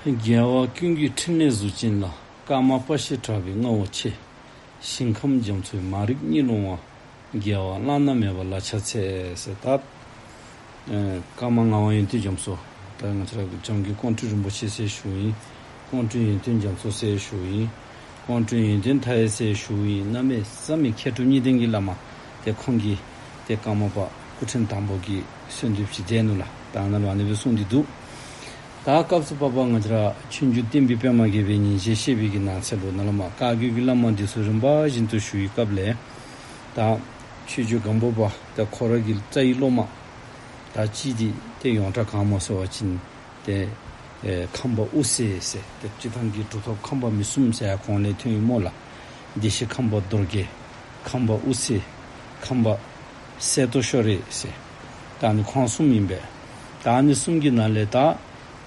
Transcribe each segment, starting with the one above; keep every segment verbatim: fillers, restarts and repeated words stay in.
རྒྱལ་བ་ཀུན་གྱི་ཕྲིན་ལས་གཟུགས་ཅན་ལ། ཀརྨ་པ་ཞེས་གྲགས་པའི་རྔ་བོ་ཆེ། ཞིང་ཁམས་རྒྱ་མཚོའི་མ་རིག་གཉིད་སློང་བ། རྒྱལ་བ་བླ་ན་མེད་པ་ལ་ཕྱག་འཚལ་ཟེར། ད་ཨེ་ཀརྨ་ངག་དབང་ཡོན་ཏན་རྒྱ་མཚོ། ད་ང་བཅས་ར་འཇམ་མགོན་ཀོང་སྤྲུལ་རིན་པོ་ཆེ་ཟེར་ཞུཝ་ཨིན། ཀོང་སྤྲུལ་ཡོན་ཏན་རྒྱ་མཚོ་ཟེར་ཞུཝ་ཨིན། ཀོང་སྤྲུལ་ཡོན་ཏན་མཐའ་ཡས་ཟེར་ཞུཝ་ཨིན། གནམ་མེད་ས་མེད་མཁས་གྲུབ་གཉིས་ལྡན་གྱི་བླ་མ། ཏེ་ཁོང་གིས་ཏེ་ཀརྨ་པ་སྐུ་ཕྲེང་དང་པོ་གི་གསོལ་འདེབས་ཅིག་མཛད་ནུག་ལགས། ད་ཨ་ནཱ་ལུ་ཨ་ནི་སྦེ་གསུངས་ཏེ་འདུག། ད་སྐབས་སུ་བབ་པ་ང་བཅས་ར་ཆོས་འབྱུང་བསྟན་པའི་པདྨ་རྒྱས་པའི་ཉིན་བྱེད་བཤད་པའི་གི་ནང་གསེས་ལུ་ནཱ་ལས་མར་བཀའ་བརྒྱུད་ཀྱི་བླ་མ་འདི་ཚུ་རིམ་པ་བཞིན་དུ་ཞུ་བའི་སྐབས་ལས། ད་ཆོས་རྗེ་སྒམ་པོ་པ་ད་ཁོ་ར་གི་རྩ་བའི་སློབ་མ་ད་གཅིག་འདི་ཏེ་ཡོངས་གྲགས་ག་སྨོ་ཟེར་བ་ཅིན་ཏེ་ཨེ་ཁམས་པ་དབུ་སེ་ཟེར། ཏེ་སྤྱིར་བཏང་གི་གྲུབ་ཐོབ་ཁམས་པ་མི་གསུམ་ཟེར་ཡང་གོང་ལས་ཐོན་ཡི་སྨོ་ལགས། བདེ་གཤེགས་ཁམས་པ་རྡོ་རྗེ། ཁམས་པ་དབུ་སེ། ཁམས་པ་གསལ་སྟོང་ཤོ་རེ་ཟེར། ད་ཨ་ནི་ཁོང་གསུམ་ཨིན་པས། ད་ཨ་ནི་གསུམ་གྱི་ནང་ལས་ད་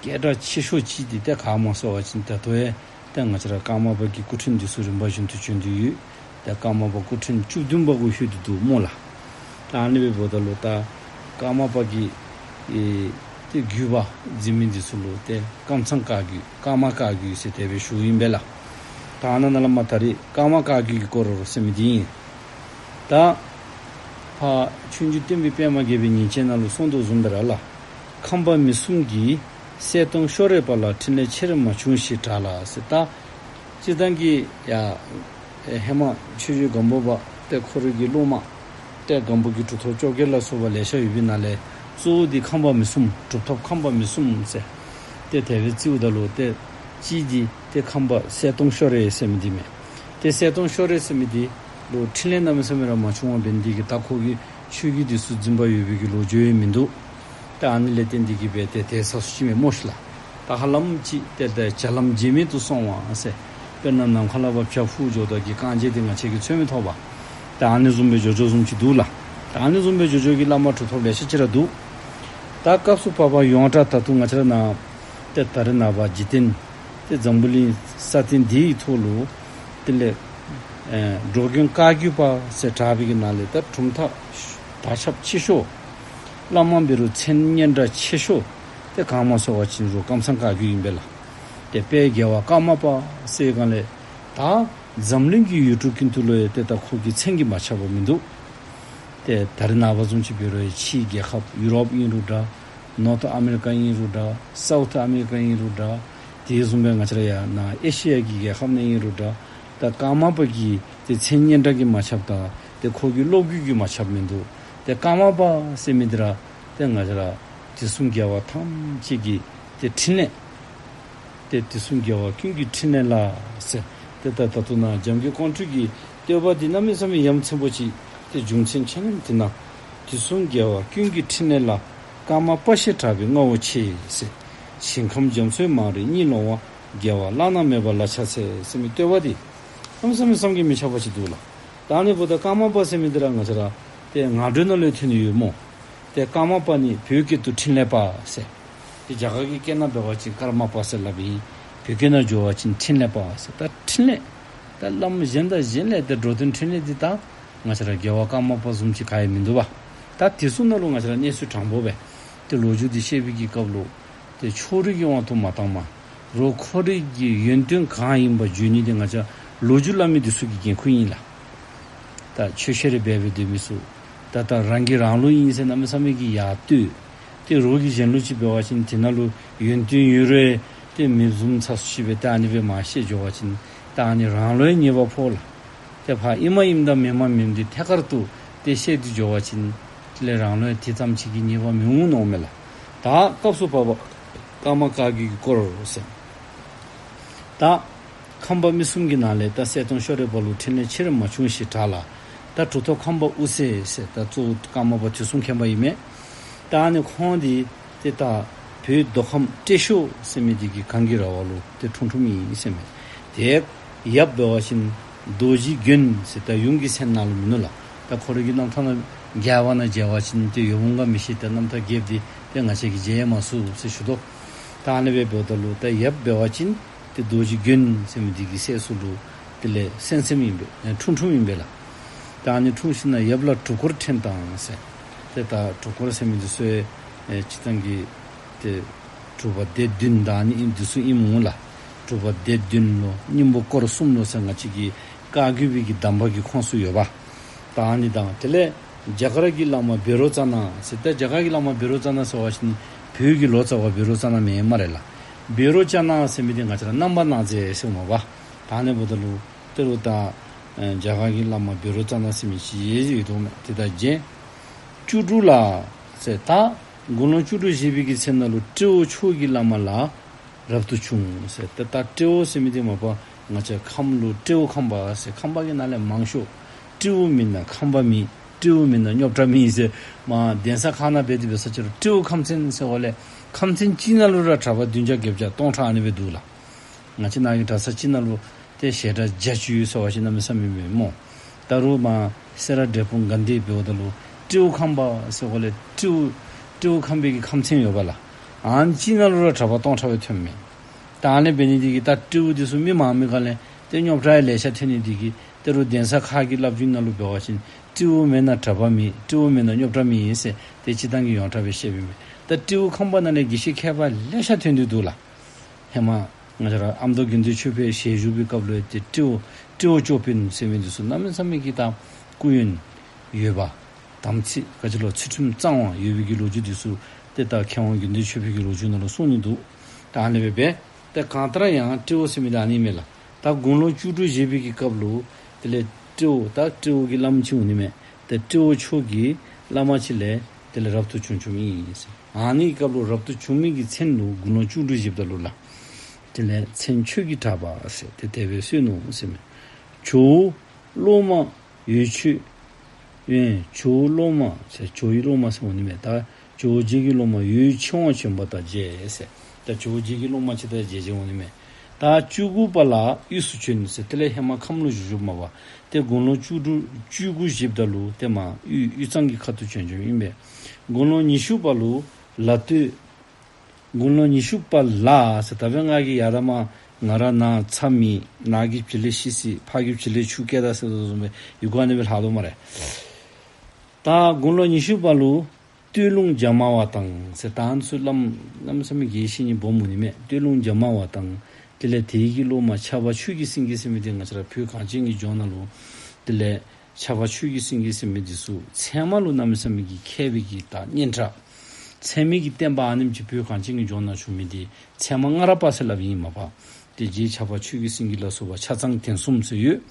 སྐད་གྲགས་ཆེ་ཤོས་ཅིག་འདི་ཏེ་ག་སྨོ་ཟེར་བ་ཅིན་ད་ལྟོ་ཡང་ཏེ་ང་བཅས་ར་ཀརྨ་པ་གི་སྐུ་ཕྲེང་འདི་ཚུ་རིམ་པ་བཞིན་དུ་བྱོན་ཏེ་ཡོད། ཏེ་ཀརྨ་པ་སྐུ་ཕྲེང་བཅུ་བདུན་པ་གུ་ལྷོད་དེ་འདུག་སྨོ་ལགས། ད་ཨ་ནི་སྦེ་འབདཝ་ད་ལུ་ད་ཀརྨ་པ་གི་ཨེ་ཏེ་བརྒྱུད་པ་འཛིན་མི་འདི་ཚུ་ལུ་ཏེ་ཀམ་ཚང་བཀའ་བརྒྱུད་ཀརྨ་བཀའ་བརྒྱུད་ཟེར་དེ་སྦེ་ཞུཝ་ཨིན་པས་ལགས། ད་ཨ་ནཱ་ནཱ་ལས་མར་ད་རེས་ཀརྨ་བཀའ་བརྒྱུད་ཀྱི་སྐོར་ཟེར་མི་འདི་ཨིན། ད་ཕར་ཆོས་འབྱུང་བསྟན་པའི་པདྨ་རྒྱས་པའི་ཉིན་བྱེད་ནང་ལུ་གསུངས་དོ་བཟུམ་སྦེ་ར་ལགས། ཁམས་པ་མི་གསུམ་གྱི་གསལ་སྟོང་ཤོ་རེ་པ་ལ། ཕྲིན་ལས་ཆེར་མ་བྱུང་ཞེས་གྲགས་ལ་ཟེར། ད་སྤྱིར་བཏང་གི་ཡ་ཨེ་ཧེ་མ་ཆོས་རྗེ་སྒམ་པོ་པ་ཏེ་ཁོ་རའི་གི་སློབ་མ་ཏེ་སྒམ་པོ་གི་གྲུབ་ཐོབ་བཅོ་བརྒྱད་ལ་སོགས་པ་ལེ་ཤ་ཡོད་པའི་ནང་ལས་གཙོ་བོ་འདི་ཁམས་པ་མི་གསུམ། གྲུབ་ཐོབ་ཁམས་པ་མི་གསུམ་ཟེར་ཏེ་དེ་སྦེ་བརྩིཝ་ད་ལུ་ཏེ་གཅིག་འདི་ཏེ་ཁམས་པ་གསལ་སྟོང་ཤོ་རེ་ཟེར་མི་འདི་མས། ཏེ་གསལ་སྟོང་ཤོ་རེ་ཟེར་མི་འདི་ལུ་ཕྲིན་ལས་གནམ་མེད་ས་མེད་ར་མ་བྱུང་བར་འབད་ནི་འདི་གིས་ད་ཁོ་གིས་ཆོས་བརྒྱུད་འདི་ཚུ་འཛིན་པ་ཡོད་པའི་གི་ལོ་རྒྱུས་ཡང་མིན་འདུག། ད་ཨ་ནི་ལས་བརྟེན་འདི་གིས་སྦེ་ཏེ་དེ་ས་སུ་ཅིག་མས་སྨོ་ཤི་ལགས། ད་ཧ་ལམ་ཅིག་ཏེ་ཏེ་བྱ་ལམ་བརྗེད་མེད་དུ་སོང་བ་ཟེར། དཔེར་ན་ནམ་མཁའ་ལ་བབས་བྱ་འཕུར་འགྱོ་དོ་གི་རྐང་རྗེས་འདི་ང་བཅས་ཀྱིས་ཚོད་མི་ཐོབ་པས། ད་ཨ་ནི་བཟུམ་སྦེ་འགྱོ་འགྱོཝ་བཟུམ་ཅིག་འདུག་ལགས། ད་ཨ་ནི་བཟུམ་སྦེ་འགྱོ་འགྱོ་གི་བླ་མ་གྲུབ་ཐོབ་ལེ་ཤ་ཅིག་ར་འདུག། ད་སྐབས་སུ་བབ་པ་ཡོངས་གྲགས་ད་ལྟོ་ང་བཅས་ར་ནཱ་ཏེ་ད་རེས་ནངས་པ་འཇིག་རྟེན་ཏེ་འཛམ་བུ་གླིང་ས་སྟེང་འདི་གི་ཐོག་ལུ་དེ་ལས་ཨེ་འགྲོ་མགོན་བཀའ་བརྒྱུད་པ་ཟེར་གྲགས་པའི་གི་ནང་ལས་ད་གྲུབ་མཐའ་དར་ཁྱབ་ཆེ་ཤོས་བླ་མ་འབད་རུང་མཚན་སྙན་གྲགས་ཆེ་ཤོས་ཏེ་ག་སྨོ་ཟེར་བ་ཅིན་རུང་ཀམ་ཚང་བཀའ་བརྒྱུད་ཨིན་པས་ལགས། ཏེ་དཔལ་རྒྱལ་བ་ཀརྨ་པ་ཟེར་སྒང་ལས་ད་འཛམ་གླིང་གི་ཡུལ་གྲུ་ཀུན་ཏུ་ལུ་ཡང་ཏེ་ད་ཁོ་གི་མཚན་གྱིས་མ་ཁྱབ་པ་མིན་འདུག། ཏེ་ད་རེས་ནངས་པ་བཟུམ་ཅིག་འབད་རུང་ཡང་ཕྱིའི་རྒྱལ་ཁབ་ཡུ་རོབ་ཨིན་རུང་འདྲ། ནོརཐ་ཨ་མི་རི་ཀ་ཨིན་རུང་འདྲ། སའུཐ་ཨ་མི་རི་ཀ་ཨིན་རུང་འདྲ། དེ་བཟུམ་སྦེ་ང་བཅས་ར་ཡར་ནཱ་ཨེ་ཤི་ཡ་གི་རྒྱལ་ཁབ་ནང་ཨིན་རུང་འདྲ། ད་ཀརྨ་པ་གི་ཏེ་མཚན་སྙན་གྲགས་ཀྱིས་མ་ཁྱབ་ད་ཏེ་ཁོ་གི་སློབ་བརྒྱུད་ཀྱིས་མ་ཁྱབ་མིན་འདུག། ཏེ་ཀརྨ་པ་ཟེར་མི་འདི་ར་ཏེ་ང་བཅས་ར་དུས་གསུམ་རྒྱལ་བ་ཐམས་ཅད་ཀྱི་ཏེ་ཕྲིན་ལས། ཏེ་དུས་གསུམ་རྒྱལ་བ་ཀུན་གྱི་ཕྲིན་ལས་ལ་ཟེར། ཏེ་ད་ད་ལྟོ་ནཱ་འཇམ་མགོན་ཀོང་སྤྲུལ་གྱི་བསྟོད་པ་འདི་གནམ་མེད་ས་མེད་ཡ་མཚན་པོ་ཅིག་ཏེ་རྒྱུ་མཚན་ཆེ་ནི་འདི་ནང་དུས་གསུམ་རྒྱལ་བ་ཀུན་གྱི་ཕྲིན་ལས་ལ། ཀརྨ་པ་ཞེས་གྲགས་པའི་རྔ་བོ་ཆེ་ཟེར། ཞིང་ཁམས་རྒྱ་མཚོའི་མ་རིག་གཉིད་སློང་བ། རྒྱལ་བ་བླ་ན་མེད་པ་ལ་ཕྱག་འཚལ་ཟེར་མི་བསྟོད་པ་འདི་གནམ་མེད་ས་མེད་བསམ་གྱིས་མི་ཁྱབ་པ་ཅིག་འདུག་ལགས། ད་ཨ་ནི་འབདཝ་ད་ཀརྨ་པ་ཟེར་མི་འདི་ར་ང་བཅས་ར་ཏེ་ངག་སྒྲོས་ནང་ལུ་ཐོན་ནི་ཡོད་སྨོ། ཏེ་ཀརྨ་པ་ནི་བོད་སྐད་དུ་ཕྲིན་ལས་པ་ཟེར། ཏེ་རྒྱ་གར་གྱི་སྐད་ནང་འབད་བ་ཅིན་ཀརྨ་པ་ཟེར་སླབ་ཨིན། བོད་སྐད་ནང་འགྱོ་བ་ཅིན་ཕྲིན་ལས་པ་ཟེར། ད་ཕྲིན་ལས་ད་བླམ་གཞན་དང་གཞན་ལས་ཏེ་འགྲོ་དོན་ཕྲིན་ལས་འདི་ད་ང་བཅས་ར་རྒྱལ་བ་ཀརྨ་པ་བཟུམ་ཅིག་ག་ཡང་མིན་འདུག་པ། ད་དེ་ཚུ་ནང་ལུ་ང་བཅས་ར་གནས་ཚུལ་དྲང་པོ་སྦེ་ཏེ་ལོ་རྒྱུས་འདི་བཤད་པའི་གི་སྐབས་ལུ་ཏེ་ཕྱོགས་རིས་ཀྱི་དབང་དུ་མ་བཏང་མ། རོགས་ཁོ་རའི་གི་ཡོན་ཏན་གང་ཨིན་པ་བརྗོད་ནི་འདི་ང་བཅས་ལོ་རྒྱུས་སླབ་མི་འདི་ཚུ་གི་འགན་ཁུར་ཨིན་ལགས། ད་ཆོས་བཤད་རེ་འབད་འབད་སྡོད་མི་ཚུ་ད་ད་རང་གིས་རང་ལུགས་ཨིན་ཟེར་གནམ་མེད་ས་མེད་ཀྱི་ཡར་བསྟོད། ཏེ་རོགས་ཀྱིས་གཞན་ལུགས་ཅིག་འབད་བ་ཅིན་དེ་ནང་ལུ་ཡོན་ཏན་ཡོད་རུང་ཏེ་མི་བཟུམ་ཚ་སུ་ཅིག་སྦེ་ཏེ་ཨ་ནི་སྦེ་མར་བཤད་འགྱོ་བ་ཅིན་ད་ཨ་ནི་རང་ལུ་ཡང་ཉེས་པ་ཕོག་ལགས། ཏེ་ཕར་ཨིནམ་ཨིནམ་དང་མེནམ་མེནམ་འདི་ཐད་ཀར་དུ་ཏེ་བཤད་དེ་འགྱོ་བ་ཅིན་དེ་ལས་རང་ལུ་ཡང་དེ་ཙམ་ཅིག་གི་ཉེས་པ་མི་འོང་མནོཝ་མས་ལགས། ད་སྐབས་སུ་བབ་པ་ཀརྨ་བཀའ་བརྒྱུད་ཀྱི་སྐོར་ཟེར། ད་ཁམས་པ་མི་གསུམ་གྱི་ནང་ལས་ད་གསལ་སྟོང་ཤོ་རེ་པ་ལུ་ཕྲིན་ལས་ཆེར་མ་བྱུང་ཞེས་གྲགས་ལ། ད་གྲུབ་ཐོབ་ཁམས་པ་དབུ་སེ་ཟེར་ད་གཙོ་བོ་ཀརྨ་པ་དུས་གསུམ་མཁྱེན་པ་ཨིན་མས། ད་ཨ་ནི་ཁོང་འདི་ཏེ་ད་བོད་མདོ་ཁམས་ཏྲེ་ཤོད་ཟེར་མི་འདི་གི་གངས་ཀྱི་ར་བ་ལུ་ཏེ་འཁྲུངས་འཁྲུངསམ་ཨིན་ཟེར་མས། དེ་ཡབ་འབད་བ་ཅིན་རྡོ་རྗེ་མགོན་ཟེར་ད་ཡུམ་གྱི་མཚན་ནང་ལུ་མིན་ནུག་ལགས། ད་ཁོ་རའི་གི་རྣམ་ཐར་ནང་རྒྱས་པ་ནང་མཇལ་བ་ཅིན་ཏེ་ཡོད་འོང་ག་མི་ཤེས། ད་རྣམ་ཐར་རྒྱསཔ་འདི་ཏེ་ང་བཅས་ཀྱིས་མཇལ་ཡང་མ་ཚུགས་ཟེར་ཞུ་དོ། ད་ཨ་ནི་སྦེ་འབདཝ་ད་ལུ་ད་ཡབ་འབད་བ་ཅིན་ཏེ་རྡོ་རྗེ་མགོན་ཟེར་མི་འདི་གི་སྲས་སུ་ལུ་དེ་ལས་གསན་གསནམ་ཨིན་པས། འཁྲུངས་འཁྲུངསམ་ཨིན་པས་ལགས། ད་ཨ་ནི་འཁྲུངས་ཞིནམ་ལས་ཡབ་ལ་གྲུབ་འཁོར་ཕྲེང་དང་ཟེར། ཏེ་ད་གྲུབ་འཁོར་ཟེར་མི་འདི་ཚུ་ཡང་ཨེ་སྤྱིར་བཏང་གི་ཏེ་ གྲུབ་པ་སྡེ་བདུན་དང་ནི་ཨིན་འདི་ཚུ་ཨིནམ་འོང་ལགས། གྲུབ་པ་སྡེ་བདུན་ལོ་སྙིང་པོ་སྐོར་གསུམ་ལོ་ཟེར་ང་བཅས་ཀྱི་བཀའ་བརྒྱུད་པའི་གི་གདམས་པ་གི་ཁོངས་སུ་ཡོདཔ། ད་ཨ་ནི་དང་དེ་ལས་རྒྱ་གར་གྱི་བླ་མ་བཻ་རོ་ཙ་ན་ཟེར། ད་རྒྱ་གར་གྱི་བླ་མ་བཻ་རོ་ཙ་ན་ཟེར་བ་ཅིན་བོད་ཀྱི་ལོ་ཙཱ་བ་བཻ་རོ་ཙ་ན་མེན་སྨ་རེ་ལགས། བཻ་རོ་ཙ་ན་ཟེར་མི་འདི་ང་བཅས་ར་རྣམ་པར་སྣང་མཛད་ཟེར་འོང་པ། ད་ཨ་ནི་འབདཝ་ད་ལུ་ཏེ་རུང་ད་ཨེ་རྒྱ་གར་གྱི་བླ་མ་བཻ་རོ་ཙ་ན་ཟེར་མི་ཅིག་ཡོད་དོ་མས། ཏེ་ད་རྗེ་བཅུ་དྲུག་ལ་ཟེར། ད་དགུང་ལོ་བཅུ་དྲུག་བཞེས་པའི་གི་ཚེ་ན་ལུ་སྤྲེའུ་མཆོག་གི་བླ་མ་ལ་རབ་ཏུ་བྱུང་ཟེར། ཏེ་ད་སྤྲེའུ་ཟེར་མི་འདི་མ་པ་ང་བཅས་ཁམས་ལུ་སྤྲེའུ་ཁམས་པ་ཟེར། ཁམས་པ་གི་ནང་ལས་མང་ཤོས་སྤྲེའུ་མེན་ན་ཁམས་པ་མེད། སྤྲེའུ་མེན་ན་རྙོག་དྲ་མེད་ཟེར། མ་གདན་ས་ཁག་ནང་འབད་དེ་འབད་ས་ཅིག་རུང་སྤྲེའུ་ཁམས་ཚན་ཟེར་འོང་ལས་ཁམས་ཚན་གཅིག་ནང་ལུ་ར་གྲྭ་པ་བདུན་བརྒྱ་བརྒྱད་བརྒྱ་སྟོང་ཕྲག་ཨ་ནི་སྦེ་འདུག་ལགས། ང་བཅས་ནཱ་གི་གྲྭ་ས་གཅིག་ནང་ལུ་ཏེ་ཞལ་གྲངས་བརྒྱ་ཅིག་ཡོད་ཟེར་བ་ཅིན་གནམ་མེད་ས་མེད་མེན་སྨོ། ད་རུང་མ་སེ་ར་འབྲས་སྤུངས་དགའ་ལྡན་འབདཝ་ད་ལུ་སྤྲེའུ་ཁམས་པ་ཟེར་འོང་ལས་སྤྲེའུ་སྤྲེའུ་ཁམས་པའི་གི་ཁམས་ཚན་ཡོདཔ་ལགས། ཨ་ནི་གཅིག་ནང་ལུ་ར་གྲྭ་པ་སྟོང་ཕྲག་སྦེ་ཐོནམ་མས། ད་ཨ་ནི་འབད་ནི་འདི་གིས་ད་སྤྲེའུ་འདི་ཚུ་མི་མང་མི་ག་ལས་ཏེ་རྙོག་དྲ་ཡང་ལེ་ཤ་ཐོན་ནི་འདི་གིས་ཏེ་རུང་གདན་ས་ཁག་གི་བླ་བརྒྱུད་ནང་ལུ་འབད་བ་ཅིན་སྤྲེའུ་མེན་ན་གྲྭ་པ་མེད། སྤྲེའུ་མེན་ན་རྙོག་དྲ་མེད་ཟེར་ཏེ་སྤྱིར་བཏང་གི་ཡོངས་གྲགས་སྦེ་བཤདཔ་ཨིན་པས། ད་སྤྲེའུ་ཁམས་པ་ནང་ལས་དགེ་བཤེས་མཁས་པ་ལེ་ཤ་ཐོན་ཏེ་འདུག་ལགས། ཧེ་མ་ང་བཅས་ར་ཨ་མདོ་དགེ་འདུན་ཆོས་འཕེལ་ཞལ་བཞུགས་པའི་སྐབས་ལུ་ཏེ་སྤྲེའུ་སྤྲེའུ་ཅོད་པན་ཟེར་མི་འདི་ཚུ་གནམ་མེད་ས་མེད་ཀྱི་ད་སྐུ་ཡོན་ཡོདཔ། དམ་ཚིག་ག་ཅི་ལོ་ཚུལ་ཁྲིམས་གཙང་བ་ཡོད་པའི་གི་ལོ་རྒྱུས་འདི་ཚུ་ཏེ་ད་མཁས་དབང་དགེ་འདུན་ཆོས་འཕེལ་གྱི་ལོ་རྒྱུས་ནང་ལུ་གསུངས་ནི་འདུག། ད་ཨ་ནི་སྦེ་འབད་ཏེ་གང་ལྟར་ཡང་སྤྲེའུ་ཟེར་མི་འདི་ཨ་ནི་མས་ལགས། ད་དགུང་ལོ་བཅུ་དྲུག་བཞེས་པའི་གི་སྐབས་ལུ་དེ་ལས་སྤྲེའུ་ད་སྤྲེའུ་གི་བླམ་ཅིག་འོང་ནི་མས། ཏེ་སྤྲེའུ་མཆོག་གི་བླ་མ་ཅིག་ལས་དེ་ལས་རབ་ཏུ་བྱུང་བྱུངམ་ཨིན་ཟེར། ཨ་ནི་སྐབས་ལུ་རབ་ཏུ་བྱུང་མི་གི་མཚན་ལུ་དགུང་ལོ་བཅུ་དྲུག་བཞེསཔ་ད་ལུ་ལགས། དེ་ལས་མཚན་ཆོས་ཀྱི་གྲགས་པ་ཟེར་ཏེ་དེ་སྦེ་གསོལ་ནུག་ཟེར་མས། ཇོ་བོ་སློབ་མ་འོད་ཆེན། ཨེ་ཇོ་བོ་སློབ་མ་ཟེར་ཇོ་བོའི་སློབ་མ་ཟེར་འོང་ནི་མས། ད་ཇོ་བོ་རྗེ་གི་སློབ་མ་འོད་ཆེན་བ་བྱོན་པ་དང་མཇལ་ཟེར། ད་ཇོ་བོ་རྗེ་གི་སློབ་མ་ཅིག་དང་མཇལ་མཇལཝ་འོང་ནི་མས། ད་བཅུ་དགུ་པ་ལ་དབུས་སུ་བྱོན་ཟེར། དེ་ལས་ཧེ་མ་ཁམས་ལུ་བཞུགས་བཞུགསཔ་མས་པ། ཏེ་དགུང་ལོ་བཅུ་དྲུག་བཅུ་དགུ་བཞེསཔ་ད་ལུ་ཏེ་མར་དབུས་དབུས་གཙང་གི་ཁ་ཐུག་བྱོན་བྱོནམ་ཨིན་པས། དགུང་ལོ་ཉི་ཤུ་པ་ལུ་ལ་སྟོད། དགུང་ལོ་ཉི་ཤུ་པ་ལ་ཟེར་ད་འབདན་ང་གིས་ཡར་ད་མར་ང་ར་ནཱ་ཚ་མེད་ནཱ་གི་བྱི་ལས་ཤི་སི་ཕ་གི་བྱི་ལས་ཆུ་སྐྱེས་ད་ཟེར་དོ་བཟུམ་སྦེ་ཡི་གུ་ཨ་ནི་སྦེ་ལྷག་དོ་སྨ་རེ། ད་དགུང་ལོ་ཉི་ཤུ་པ་ལུ་སྟོད་ལུང་རྒྱ་མ་བ་དང་ཟེར་ད་ཚུ་བླམ་གནམ་མེད་ས་མེད་དགེ་བཤེས་གཉེན་སྦོམ་འོང་ནི་མས། སྟོད་ལུང་རྒྱ་མ་བ་དང་དེ་ལས་དེ་གི་སློབ་མ་ཕྱྭ་པ་ཆོས་ཀྱི་སེང་གེ་ཟེར་མི་འདི་ང་བཅས་ར་བོད་གངས་ཅན་གྱི་ལྗོངས་ནང་ལུ་དེ་ལས་ཕྱྭ་པ་ཆོས་ཀྱི་སེང་གེ་ཟེར་མི་འདི་ཚུ་ཚད་མ་ལུ་གནམ་མེད་ས་མེད་ཀྱི་མཁས་པའི་གི་ད་སྙན་གྲགས། ཚད་མའི་གི་བསྟན་པ་ཨ་ནེམ་ཅིག་བོད་གངས་ཅན་གྱི་ལྗོངས་ནང་བྱུང་མི་འདི་ཚད་མ་སྔ་རབས་པ་ཟེར་སླབ་ཨིན་མས་པ། ཏེ་རྗེ་ཕྱྭ་པ་ཆོས་ཀྱི་སེང་གེ་ལ་སོགས་པ་ཆ་ཚང་གདན་གསུམ་ཟེར་ཡོད།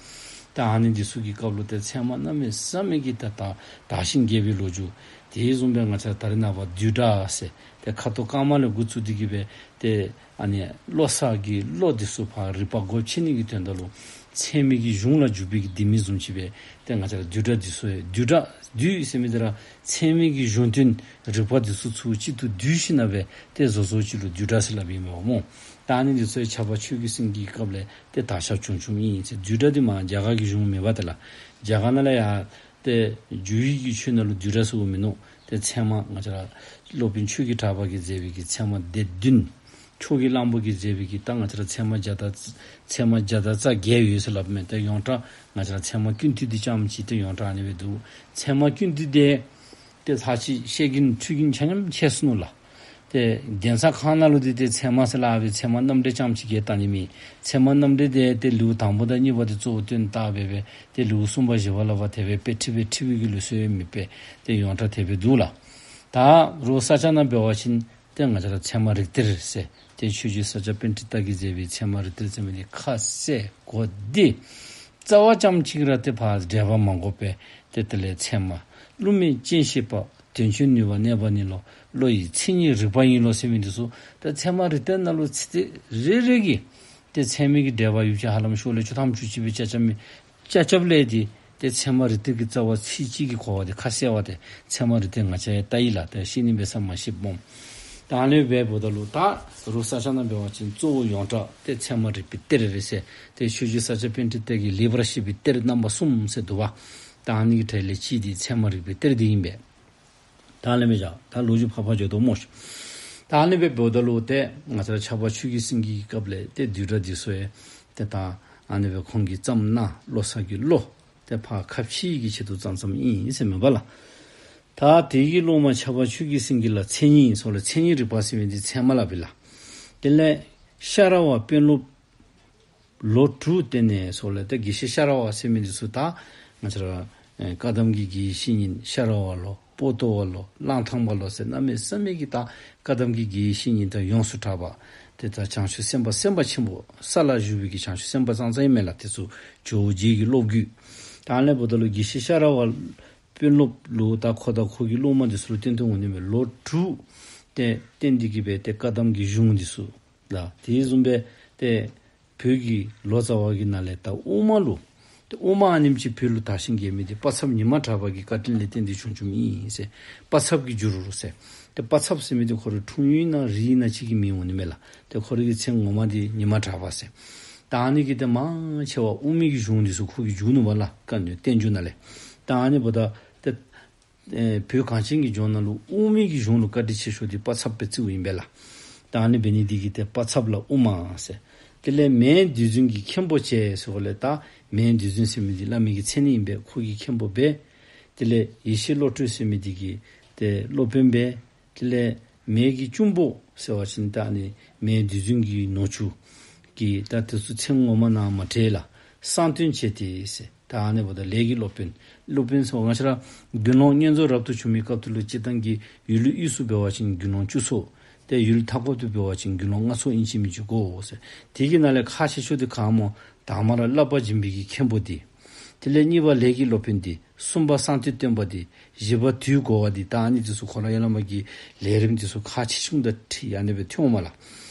ད་ཨ་ནི་འདི་ཚུ་གི་སྐབས་ལུ་ཏེ་ཚད་མ་གནམ་མེད་ས་མེད་ཀྱི་ད་ད་དར་ཞིང་རྒྱས་པའི་ལོ་རྒྱུས། དེ་བཟུམ་སྦེ་ང་བཅས་ད་རེས་ནངས་པ་བསྡུས་གྲྭ་ཟེར་ཏེ་ཁ་དོག་དཀར་དམར་ལས་འགོ་བཙུགས་ཏེ་གི་སྦེ་ཏེ་ཨ་ནི་བློ་གསར་གྱི་བློ་འདི་ཚུ་ཕར་རིག་པ་སྒོ་ཕྱེ་ནི་གི་དོན་དག་ལུ་ཚད་མའི་གི་གཞུང་ལ་འཇུག་པའི་གི་ལྡེ་མིག་བཟུམ་ཅིག་སྦེ་ཏེ་ང་བཅས་ར་བསྡུས་གྲྭ་འདི་ཚུ་ཡང་བསྡུས་གྲྭ་བསྡུས་ཟེར་མི་འདི་ར་ཚད་མའི་གི་གཞུང་དོན་རིག་པ་འདི་ཚུ་ཚུར་གཅིག་ཏུ་བསྡུས་ཞིནམ་ལས་ཏེ་བཟོ་བཟོཝ་ཅིག་ལུ་བསྡུས་གྲྭ་ཟེར་སླབ་ཨིན་མས་པ་སྨོ། ད་ཨ་ནི་འདི་ཚུ་ཡང་ཕྱྭ་པ་ཆོས་ཀྱི་སེང་གེའི་སྐབས་ལས་ཏེ་དར་ཁྱབ་བྱུང་བྱུངམ་ཨིན་ཟེར། བསྡུས་གྲྭ་འདི་མར་རྒྱ་གར་གྱི་གཞུང་མེན་པ་ཏེ་ལགས། རྒྱ་གར་ནང་ལས་ཡར་ཏེ་རྒྱུད་བཞི་གི་ཆོས་ནང་ལུ་བསྡུས་གྲྭ་ཟེརཝ་མིན་ནུག། ཏེ་ཚད་མ་ང་བཅས་ར་སློབ་དཔོན་ཆོས་ཀྱི་གྲགས་པ་གིས་མཛད་པའི་གི་ཚད་མ་སྡེ་བདུན། ཕྱོགས་ཀྱི་གླང་པོ་གིས་མཛད་པའི་གི་ད་ང་བཅས་ར་ཚད་མ་བརྒྱ་དང་ཚད་མ་བརྒྱ་དང་རྩ་བརྒྱད་ཡོད་ཟེར་སླབ་མས། ཏེ་ཡོངས་གྲགས་ང་བཅས་ར་ཚད་མ་ཀུན་བཏུས་འདི་རྐྱངམ་ཅིག་ཏེ་ཡོངས་གྲགས་ཨ་ནི་སྦེ་འདུག། ཚད་མ་ཀུན་བཏུས་འདི་ཏེ་ཚར་གཅིག་བཤད་ཀྱིན་འཁྲུལ་གྱིན་ཆ་མཉམ་ཆད་སོ་ནུག་ལགས། ཏེ་གདན་ས་ཁག་ནང་ལུ་འདི་ཏེ་ཚད་མ་ཟེར་སླབ་སྦེ་ཚད་མ་རྣམ་འགྲེལ་རྐྱངམ་ཅིག་གིས་བལྟ་ནི་མེད། ཚད་མ་རྣམ་འགྲེལ་འདི་ཏེ་ལེའུ་དང་པོ་དང་གཉིས་པ་འདི་གཙོ་བོ་བཏོན་བཏགས་སྦེ་སྦེ་ཏེ་ལེའུ་གསུམ་པ་བཞི་པ་ལ་བར་དེ་སྦེ་དཔེ་ཁྲིད་སྦེ་ཁྲིད་པའི་གི་ལུགས་སྲོལ་ཡང་མེད་པས། ཏེ་ཡོངས་གྲགས་དེ་སྦེ་འདུག་ལགས། ད་རོགས་ས་སྐྱ་ནང་འབད་བ་ཅིན་ཏེ་ང་བཅས་ར་ཚད་མ་རིགས་གཏེར་ཟེར་ཏེ་ཆོས་རྗེ་ས་སྐྱ་པཎྜི་ཏ་གིས་མཛད་པའི་ཚད་མ་རིགས་གཏེར་ཟེར་མི་འདི་ཁ་གསལ་གོ་བདེ། རྩ་བ་རྐྱངམ་ཅིག་ར་ཏེ་ཕར་འགྲེལ་པ་མ་དགོ་པས། ཏེ་དེ་ལས་ཚད་མ་བསླུ་མེད་སྤྱན་ཤེས་པ། དོན་སྤྱོད་ནུས་པ་གནས་པ་ཉིད་ལོ། བློ་ཡི་མཚན་ཉིད་རིག་པ་ཡིན་ལོ་ཟེར་མི་འདི་ཚུ་ད་ཚད་མ་རིགས་གཏེར་ནང་ལུ་ཚིག་རེ་རེ་གིས་ཏེ་ཚད་མའི་གི་འགྲེལ་པ་ཡོད་ཅིག་ཧ་ལམ་ཤོ་ལོ་ཀ་བཅུ་ཐམ་བཅུ་གཅིག་སྦེ་རྐྱབ་རྐྱབ་མི་རྐྱབ་རྐྱབ་ལས་ཏེ་ཏེ་ཚད་མ་རིགས་གཏེར་གྱི་རྩ་བ་ཚིག་གཅིག་གིས་གོ་བ་ཏེ་ཁ་གསལ་བ་ཏེ་ཚད་མ་རིགས་གཏེར་ང་བཅས་ཡང་བལྟ་ཡི་ལགས། ཏེ་ཤེས་ནི་འབད་ས་མ་ཤེསཔ་སྨོ། ད་ཨ་ནི་སྦེ་འབདཝ་ད་ལུ་ད་རོགས་ས་སྐྱ་ནང་འབད་བ་ཅིན་གཙོ་བོ་ཡོངས་གྲགས་ཏེ་ཚད་མ་རིགས་པའི་གཏེར་རེད་ཟེར། ཏེ་ཆོས་རྗེ་ས་སྐྱ་པཎྜི་ཏ་གིས་ལེགས་པར་བཤད་པའི་གཏེར་རྣམ་པ་གསུམ་ཟེར་འདུག་པ། ད་ཨ་ནི་གི་གྲས་ལས་གཅིག་འདི་ཚད་མ་རིགས་པའི་གཏེར་འདི་ཨིན་པས། ད་ལས་མི་བྱ་ད་ལོ་རྒྱུས་ཕར་ཕར་འགྱོ་དོ་སྨོ་ཤིག། ད་ཨ་ནི་སྦེ་འབདཝ་ད་ལུ་ཏེ་ང་བཅས་ར་ཕྱྭ་པ་ཆོས་ཀྱི་སེང་གེའི་སྐབས་ལས་ཏེ་བསྡུས་གྲྭ་འདི་ཚུ་ཡང་ཏེ་ད་ཨ་ནི་སྦེ་ཁོང་གིས་བརྩམས་གནང་། བློ་གསར་གྱི་བློ་ཏེ་ཕར་ཁ་ཕྱེ་གི་ཆེད་དུ་བརྩམས་བརྩམསམ་ཨིན་ཟེར་མས་པ་ལགས། ད་དེ་གི་སློབ་མ་ཕྱྭ་པ་ཆོས་ཀྱི་སེང་གེ་ལ་མཚན་ཉིད་ཟེར་ལགས། མཚན་ཉིད་རིག་པ་ཟེར་མི་འདི་ཚད་མ་ལ་འབད་ལགས། དེ་ལས་ཤ་ར་བ་དཔོན་སློབ་ལོ་དྲུག་བསྟེན་ནས་སོགས་ལས། ཏེ་དགེ་བཤེས་ཤ་ར་བ་ཟེར་མི་འདི་ཚུ་ད་ང་བཅས་ར་ཨེ་བཀའ་གདམས་ཀྱི་དགེ་བཤེས་གཉེན་ཤ་ར་བ་ལོ་པོ་ཏོ་བ་ལོ་གླང་ཐང་པ་ལོ་ཟེར་གནམ་མེད་ས་མེད་ཀྱི་ད་བཀའ་གདམས་ཀྱི་དགེ་བཤེས་གཉེན་དང་ཡོངས་སུ་གྲགས་པ། ཏེ་ད་བྱང་ཆུབ་སེམས་དཔའ་སེམས་དཔའ་ཆེན་པོ་ས་ལ་བཞུགས་པའི་གི་བྱང་ཆུབ་སེམས་དཔའ་ཙང་ཙང་ཨིན་མས་ལགས། དེ་ཚུ་ཇོ་བོ་རྗེ་གི་སློབ་བརྒྱུད། ད་ཨ་ནི་འབདཝ་ད་ལུ་དགེ་བཤེས་ཤ་ར་བ་དཔོན་སློབ་ལུ་ད་ཁོ་དང་ཁོ་གི་སློབ་མ་འདི་ཚུ་ལུ་བསྟེན་ཏེ་འོང་ནི་མས། ལོ་དྲུག་ཏེ་བསྟེན་ཏེ་གི་སྦེ་ཏེ་བཀའ་གདམས་ཀྱི་གཞུང་འདི་ཚུ་ལགས། དེ་བཟུམ་སྦེ་ཏེ་བོད་ཀྱི་ལོ་ཙཱ་བ་གི་ནང་ལས་ད་དབུ་མ་ལུ་ཏེ་དབུ་མ་ཨ་ནེམ་ཅིག་བོད་ལུ་དར་ཞིང་རྒྱས་མི་འདི་དཔའ་མཛངསམ་ཉི་མ་གྲགས་པ་གི་བཀའ་དྲིན་ལས་བརྟེན་ཏེ་བྱུང་བྱུངམ་ཨིན་ཟེར། དཔའ་མཛངསམ་གྱིས་བསྒྱུར་ཟེར། ཏེ་དཔའ་མཛངསམ་ཟེར་མི་འདི་ཁོ་རའི་འཁྲུངས་ཡུལ་ན་རིགས་ན་ཅིག་གི་མིང་འོང་ནི་མས་ལགས། ཏེ་ཁོ་རའི་གི་མཚན་ངོ་མ་འདི་ཉི་མ་གྲགས་པ་ཟེར། ད་ཨ་ནི་གིས་ཏེ་མང་ཆེ་བ་དབུ་མའི་གི་གཞུང་འདི་ཚུ་ཁོ་གིས་བསྒྱུར་ནུག་པ་ལགས། བཀའ་ནི་བསྟན་འགྱུར་ནང་ལས། ད་ཨ་ནི་འབདཝ་ད་ཏེ་ཨེ་བོད་གངས་ཅན་གྱི་ལྗོངས་ནང་ལུ་དབུ་མའི་གི་གཞུང་ལུ་བཀའ་དྲིན་ཆེ་ཤོས་འདི་དཔའ་མཛངསམ་སྦེ་བརྩིཝ་ཨིན་པས་ལགས། ད་ཨ་ནི་འབད་ནི་འདི་གིས་ཏེ་དཔའ་མཛངསམ་ལ་དབུ་མ་ཟེར། དེ་ལས་མའི་བདུད་རྫུན་གྱི་མཁན་པོ་བྱས་ཟེར་བ་ལས། ད་མའི་བདུད་རྫུན་ཟེར་མི་འདི་བླ་མའི་གི་མཚན་ཨིན་པས། ཁོ་གི་མཁན་པོ་འབད། དེ་ལས་ཡེ་ཤེས་བློ་གྲོས་ཟེར་མི་འདི་གི་ཏེ་སློབ་དཔོན་འབད། དེ་ལས་མའི་གི་གཅུང་པོ་ཟེར་བ་ཅིན་ད་ཨ་ནི་མའི་བདུད་རྫུན་གྱི་ནུ་གཅུང་གི་ད་དེ་ཚུ་མཚན་ངོ་མ་ནང་མ་བྲིས་ལགས། གསང་སྟོན་བྱེད་དེ་ཟེར། ད་ཨ་ནི་འབདཝ་ད་ལས་ཀྱི་སློབ་དཔོན། སློབ་དཔོན་ཟེར་བ་ང་བཅས་ར་དགེ་སློང་བསྙེན་རྫོགས་རབ་ཏུ་བྱུང་མི་སྐབས་དེ་ལུ་སྤྱིར་བཏང་གི་ཡུལ་དབུས་སུ་འབད་བ་ཅིན་དགེ་སློང་བཅུ་ཚོགས། ཏེ་ཡུལ་མཐའ་འཁོབ་ཏུ་འབད་བ་ཅིན་དགེ་སློང་ལྔ་ཚོགས་ཨིན་ཅི་མིན་ཅི་དགོ་ཟེར། དེ་གི་ནང་ལས་ཁག་ཆེ་ཤོས་འདི་ག་སྨོ། དང་པ་ར་བསླབ་པ་སྦྱིན་པའི་གི་མཁན་པོ་འདི། དེ་ལས་གཉིས་པ་ལས་ཀྱི་སློབ་དཔོན་འདི། གསུམ་པ་གསང་སྟེ་སྟོན་པ་འདི། བཞི་པ་དུས་འགོ་བ་འདི། ད་ཨ་ནི་འདི་ཚུ་ཁོ་ར་ཡང་བླ་མ་གི་ལས་རིམ་འདི་ཚུ་ཁག་ཆེ་ཆུང་དང་འཁྲིལ་ཨ་ནི་སྦེ་ཐོན་འོང་མས་ལགས།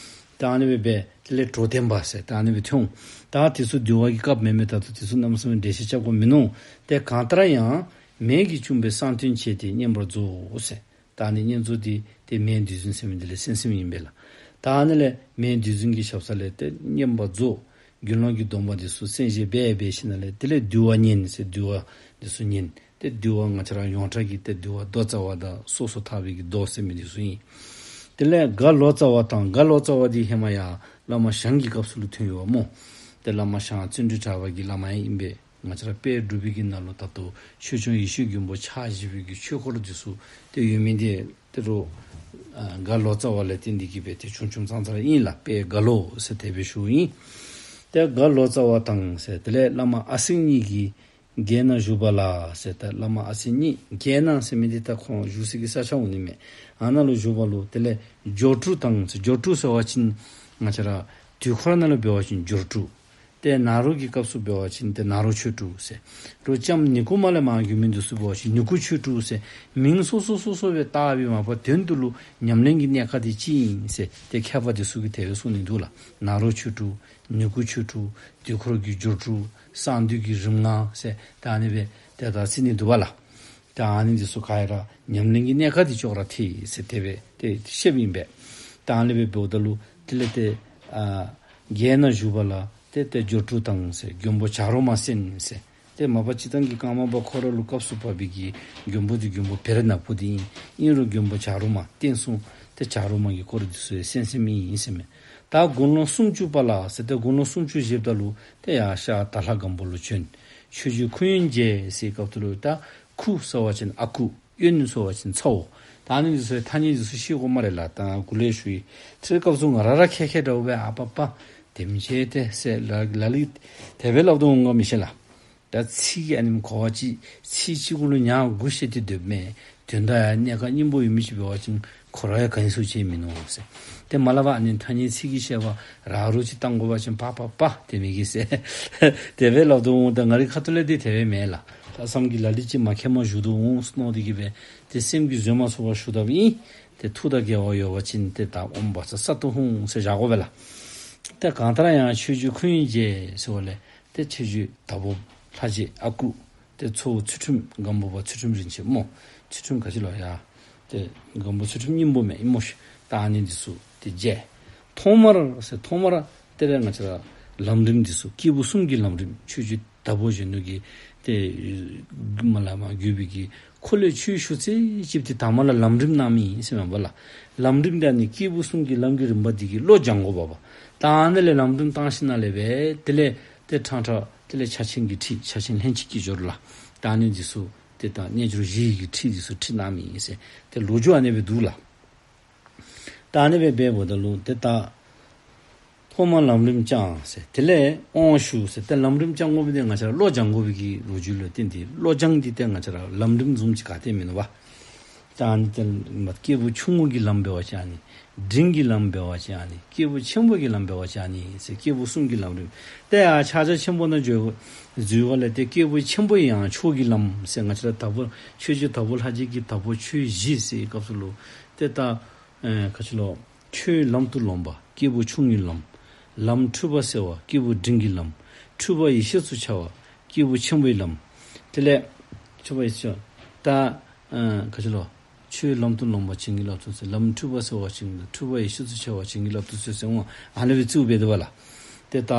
ད་ཨ་ནི་སྦེ་འབད། དེ་ལས་གྲོ་ལྡན་པ་ཟེར་ད་ཨ་ནི་སྦེ་ཐོན་འོང་། ད་དེ་ཚུ་འདུལ་བ་གི་སྐབས་མེན་མས། ད་ལྟོ་དེ་ཚུ་གནམ་མེད་ས་མེད་འགྲེལ་བཤད་རྐྱབ་དགོཔ་མིན་ནུག། ཏེ་གང་ལྟར་ཡང་མའི་གི་གཅུང་པོས་གསང་སྟོན་བྱས་ཏེ་བསྙེན་པར་རྫོགས་ཟེར། ད་ཨ་ནི་བསྙེན་རྫོགས་འདི་ཏེ་མའི་བདུད་རྫུན་ཟེར་མི་འདི་ལས་གསན་གསནམ་ཨིན་པས་ལགས། ད་ཨ་ནི་ལས་མའི་བདུད་རྫུན་གྱི་ཞབས་ས་ལས་ཏེ་བསྙེན་པར་རྫོགས། དགེ་སློང་གི་སྡོམ་པ་འདི་ཚུ་གསན་བཞེས་འབད་འབད་ཞིནམ་ལས་དེ་ལས་འདུལ་བ་ཉན་ཟེར། འདུལ་བ་འདི་ཚུ་ཉན། ཏེ་འདུལ་བ་ང་བཅས་ར་ཡོངས་གྲགས་ཀྱི་ཏེ་འདུལ་བ་མདོ་རྩ་བ་དང་སོ་སོར་ཐར་པའི་གི་མདོ་ཟེར་མི་འདི་ཚུ་ཨིན། དེ་ལས་བཀའ་ལོ་ཙཱ་བ་དང་། བཀའ་ལོ་ཙཱ་བ་འདི་ཧེ་མ་ཡང་བླ་མ་ཞང་གི་སྐབས་སུ་ལུ་ཐོན་ཡོདཔ་སྨོ། ཏེ་བླ་མ་ཞང་བརྩོན་འགྲུས་གྲགས་པ་གི་བླ་མ་ཡང་ཨིན་པས། ང་བཅས་ར་དཔལ་འབྲུག་པའི་གི་ནང་ལུ་ད་ལྟོ་ཆོས་སྐྱོང་ཡེ་ཤེས་མགོན་པོ་ཕྱག་བཞི་པའི་གི་ཆོས་སྐོར་འདི་ཚུ་ཏེ་ཡོད་མི་འདི་ཏེ་རུང་ཨ་བཀའ་ལོ་ཙཱ་བ་ལས་བརྟེན་ཏེ་གི་སྦེ་ཏེ་བྱུང་བྱུངམ་ཙང་ཙ་ར་ཨིན་ལགས། དཔལ་བཀའ་ལོ་ཟེར་དེ་སྦེ་ཞུཝ་ཨིན། ཏེ་བཀའ་ལོ་ཙཱ་བ་དང་ཟེར། དེ་ལས་བླ་མ་ཨ་སེང་གཉིས་ཀྱིས་རྒྱལ་ནང་བཞུགས་པ་ལ་ཟེར། ད་བླ་མ་ཨ་སེང་གཉིས། རྒྱལ་ནང་ཟེར་མི་འདི་ད་ཁོང་བཞུགས་སའི་གི་ས་ཆ་འོང་ནི་མས། ཨ་ནཱ་ལུ་བཞུགས་པ་ལུ། དེ་ལས་སྦྱོར་དྲུག་དང་ཟེར། སྦྱོར་དྲུག་ཟེར་བ་ཅིན་ང་བཅས་ར་དུས་འཁོར་ནང་ལུ་འབད་བ་ཅིན་སྦྱོར་དྲུག། ཏེ་ནཱ་རོ་གི་སྐབས་སུ་འབད་བ་ཅིན་ཏེ་ནཱ་རོ་ཆོས་དྲུག་ཟེར། རོགས་ལྕམ་ནི་ཀུ་མ་ལས་མར་བརྒྱུད་མི་འདི་ཚུ་འབད་བ་ཅིན་ནི་ཀུ་ཆོས་དྲུག་ཟེར། མིང་སོ་སོ་སོ་སོ་སྦེ་བཏགས་པའི་མ་པ་དོན་དུ་ལུ་ཉམས་ལེན་གྱི་གནད་ཀ་འདི་གཅིག་ཨིན་ཟེར། ཏེ་མཁས་པ་འདི་ཚུ་གིས་དེ་སྦེ་གསུང་ནི་འདུག་ལགས། ནཱ་རོ་ཆོས་དྲུག། ནི་ཀུ་ཆོས་དྲུག། དུས་འཁོར་གྱི་སྦྱོར་དྲུག། གསང་འདུས་ཀྱི་རིམ་ལྔ་ཟེར། ད་ཨ་ནི་སྦེ་ཏེ་ད་རྩི་ནི་འདུག་པ་ལགས། ད་ཨ་ནི་འདི་ཚུ་ག་ར་ཉམས་ལེན་གྱི་གནད་ཀ་འདི་ཅོག་ར་འཐད་ཟེར་དེ་སྦེ་ཏེ་བཤདཔ་ཨིན་པས། ད་ཨ་ནི་སྦེ་འབདཝ་ད་ལུ་དེ་ལས་ཏེ་ཨ་རྒྱལ་ནང་བཞུགས་པ་ལ་ཏེ་ཏེ་སྦྱོར་དྲུག་དང་ཟེར། མགོན་པོ་བྱ་རོག་མ་གསན་ཟེར། ཏེ་མ་པ་སྤྱིར་བཏང་གི་ཀརྨ་པ་ཁོ་ར་ལུ་སྐབས་སུ་བབས་པའི་གི་མགོན་པོ་འདི་མགོན་པོ་བེར་ནག་པོ་འདི་ཨིན། ཨིན་རུང་མགོན་པོ་བྱ་རོག་མ་བསྟན་སྲུང་ཏེ་བྱ་རོག་མ་གི་སྐོར་འདི་ཚུ་ཡང་གསན་གསནམ་ཨིན་ཟེར་མས། ད་དགུང་ལོ་སུམ་ཅུ་པ་ལ་ཟེར། ཏེ་དགུང་ལོ་སུམ་ཅུ་བཞེསཔ་ད་ལུ་ཏེ་ཡར་ཤར་དྭགས་ལྷ་སྒམ་པོ་ལུ་བྱོན། ཆོས་རྗེ་ཁུ་དབོན་མཇལ་ཟེར་སྐབས་དེ་ལུ། ད་ཁུ་ཟེར་བ་ཅིན་ཨ་ཁུ། དབོན་ཟེར་བ་ཅིན་ཚ་བོ། ད་ཨ་ནི་འདི་ཚུ་ཐ་སྙད་འདི་ཚུ་ཤེས་དགོ་སྨ་རེ་ལགས། ད་གུ་ལས་ཞུ་ཡི། ཚེ་སྐབས་སུ་ང་ར་ར་ཁེ་ཁེ་འདྲཝ་སྦེ་ཨ་པ་པ་དེམ་ཅིག་ཏེ་ཟེར་ལ་ལ་ལུ་དེ་སྦེ་སླབ་དོ་འོང་ག་མི་ཤེས་ལགས། ད་ཚིག་གི་ཨ་ནི་གོ་བ་ཅིག་ཚིག་གཅིག་གུ་ལུ་ཉ་དགུ་བཤད་དེ་སྡོདཔ་མས། དོན་དག་ཡང་གནད་ཀ་སྙིང་པོ་ཡོད་མི་ཅིག་འབད་བ་ཅིན་ཁོ་ར་ཡང་ག་ནི་ཚུ་བྱས་མི་ནུག་ཟེར། ཏེ་མ་སླབ་པར་ཨ་ནི་ཐ་སྙད་ཚིག་གི་བཤད་པ་རག་རོགས་ཅིག་བཏང་དགོ་པ་ཅིན་པ་པ་པ་དེ་མི་གི་ཟེར་དེ་སྦེ་སླབ་དོ་འོང་། ད་ང་རའི་ཁ་ཐུག་ལས་འདི་དེ་སྦེ་མེན་ལགས། ད་བསམ་གྱིས་ལ་ལུ་ཅིག་མ་མཁྱེནམ་བཞུགས་དོ་འོང་མནོ་སྟེ་གི་སྦེ་ཏེ་སེམས་ཀྱིས་བཟོད་མ་ཚུགས་པར་ཞུ་དཔ་ཨིན། ཏེ་ཐུགས་དང་འགལ་བ་ཡོད་པ་ཅིན་ཏེ་ད་ཨོཾ་བཛྲ་སཏྭ་ཧཱུྃ་ཟེར་བཞག་དགོ་པས་ལགས། ཏེ་གང་ལྟར་ཡང་ཆོས་རྗེ་ཁུ་དབོན་མཇལ་ཟེར་བ་ལས་ཏེ་ཆོས་རྗེ་དྭགས་པོ་ལྷ་རྗེ་ཨ་ཁུ། ཏེ་ཚ་བོ་ཚུལ་ཁྲིམས། སྒམ་པོ་པ་ཚུལ་ཁྲིམས་རིན་ཆེན་སྨོ། ཚུལ་ཁྲིམས་ག་ཅི་ལོ་ཡ། ཏེ་སྒམ་པོ་ཚུལ་ཁྲིམས་སྙིང་པོ་མས་ཨིན་སྨོ་ཤིག། ད་ཨ་ནི་འདི་ཚུ་ཏེ་མཇལ། ཐོག་མར་ཟེར་ཐོག་མར་དེ་ལས་ང་བཅས་ར་ལམ་རིམ་འདི་ཚུ་སྐྱེས་བུ་གསུམ་གྱི་ལམ་རིམ་ཆོས་རྗེ་དྭགས་པོ་གཞོན་ནུ་གིས་ཏེ་མ་ལ་མ་བརྒྱུད་པའི་གི་ཁོ་ལས་ཆོས་ཞུ་ཚད་ཅིག་ཏེ་དང་པ་ལ་ལམ་རིམ་གནང་མི་ཨིན་ཟེར་མས་པ་ལགས། ལམ་རིམ་འདི་ཨ་ནི་སྐྱེས་བུ་གསུམ་གྱི་ལམ་གྱི་རིམ་པ་འདི་གི་བློ་སྦྱང་དགོ་པ་པ། ད་ཨ་ནི་ལས་ལམ་རིམ་བཏང་ཞིནམ་ལས་སྦེ་དེ་ལས་ཏེ་ཕྲང་ཕྲང་དེ་ལས་ཕྱག་ཆེན་གྱི་ཁྲིད་ཕྱག་ཆེན་ལྷན་ཅིག་སྐྱེས་སྦྱོར་ལ་ད་ཨ་ནི་འདི་ཚུ་ཏེ་ད་རྣལ་འབྱོར་བཞི་ཡི་གི་ཁྲིད་འདི་ཚུ་ཁྲིད་གནང་མི་ཨིན་ཟེར་ཏེ་ལོ་རྒྱུས་ཨ་ནི་སྦེ་འདུག་ལགས། ད་ཨ་ནི་སྦེ་འབདཝ་ད་ལུ་ཏེ་ད་ ཐོག་མར་ལམ་རིམ་བསྐྱང་ཟེར། དེ་ལས་དབང་ཞུ་ཟེར། ཏེ་ལམ་རིམ་བསྐྱང་དགོ་པའི་དེ་ང་བཅས་ར་བློ་སྦྱང་དགོ་པའི་གི་ལོ་རྒྱུས་ལུ་བརྟེན་ཏེ་བློ་སྦྱང་འདི་ཏེ་ང་བཅས་ར་ལམ་རིམ་བཟུམ་ཅིག་ག་ཏེ་མེན་ནོ་བ། ད་ཨ་ནི་ཏེ་མ་སྐྱེས་བུ་ཆུང་ངུ་གི་ལམ་འབད་བ་ཅིན་ཨ་ནི། འབྲིང་གི་ལམ་འབད་བ་ཅིན་ཨ་ནི། སྐྱེས་བུ་ཆེན་པོ་གི་ལམ་འབད་བ་ཅིན་ཨ་ནི་ཟེར། སྐྱེས་བུ་གསུམ་གྱི་ལམ་རིམ། ཏེ་ཡར་ཕྱག་རྒྱ་ཆེན་པོ་ནང་འཛུལ་འཛུལ་བ་ལས་ཏེ་སྐྱེས་བུ་ཆེན་པོའི་ཡང་མཆོག་གི་ལམ་ཟེར། ང་བཅས་ར་དྭགས་པོ་ཆོས་རྗེ་དྭགས་པོ་ལྷ་རྗེ་གི་དྭགས་པོ་ཆོས་བཞི་ཟེར་བའི་སྐབས་སུ་ལུ་ཏེ་ད་ཨེ་ག་ཅི་ལོ། ཆོས་ལམ་དུ་ལོངས་པ་སྐྱེས་བུ་ཆུང་ངུའི་ལམ། ལམ་འཁྲུལ་པ་སེལ་བ་སྐྱེས་བུ་འབྲིང་གི་ལམ། འཁྲུལ་པ་ཡེ་ཤེས་སུ་འཆར་བ་སྐྱེས་བུ་ཆེན་པོའི་ལམ། དེ་ལས་འཁྲུལ་པ་ཡེ་ཤེས་ད་ཨ་ག་ཅི་ལོ། ཆོས་ལམ་དུ་ལོངས་པ་བྱིན་གྱིས་བརླབ་ཏུ་གསོལ། ལམ་འཁྲུལ་པ་སེལ་བ་བྱིན་གྱིས། འཁྲུལ་པ་ཡེ་ཤེས་སུ་འཆར་བ་བྱིན་གྱིས་བརླབ་ཏུ་གསོལ་ཟེར་འོང་། ཨ་ནི་སྦེ་བརྩིཝ་འབད་དོ་བ་ལགས། ཏེ་ད་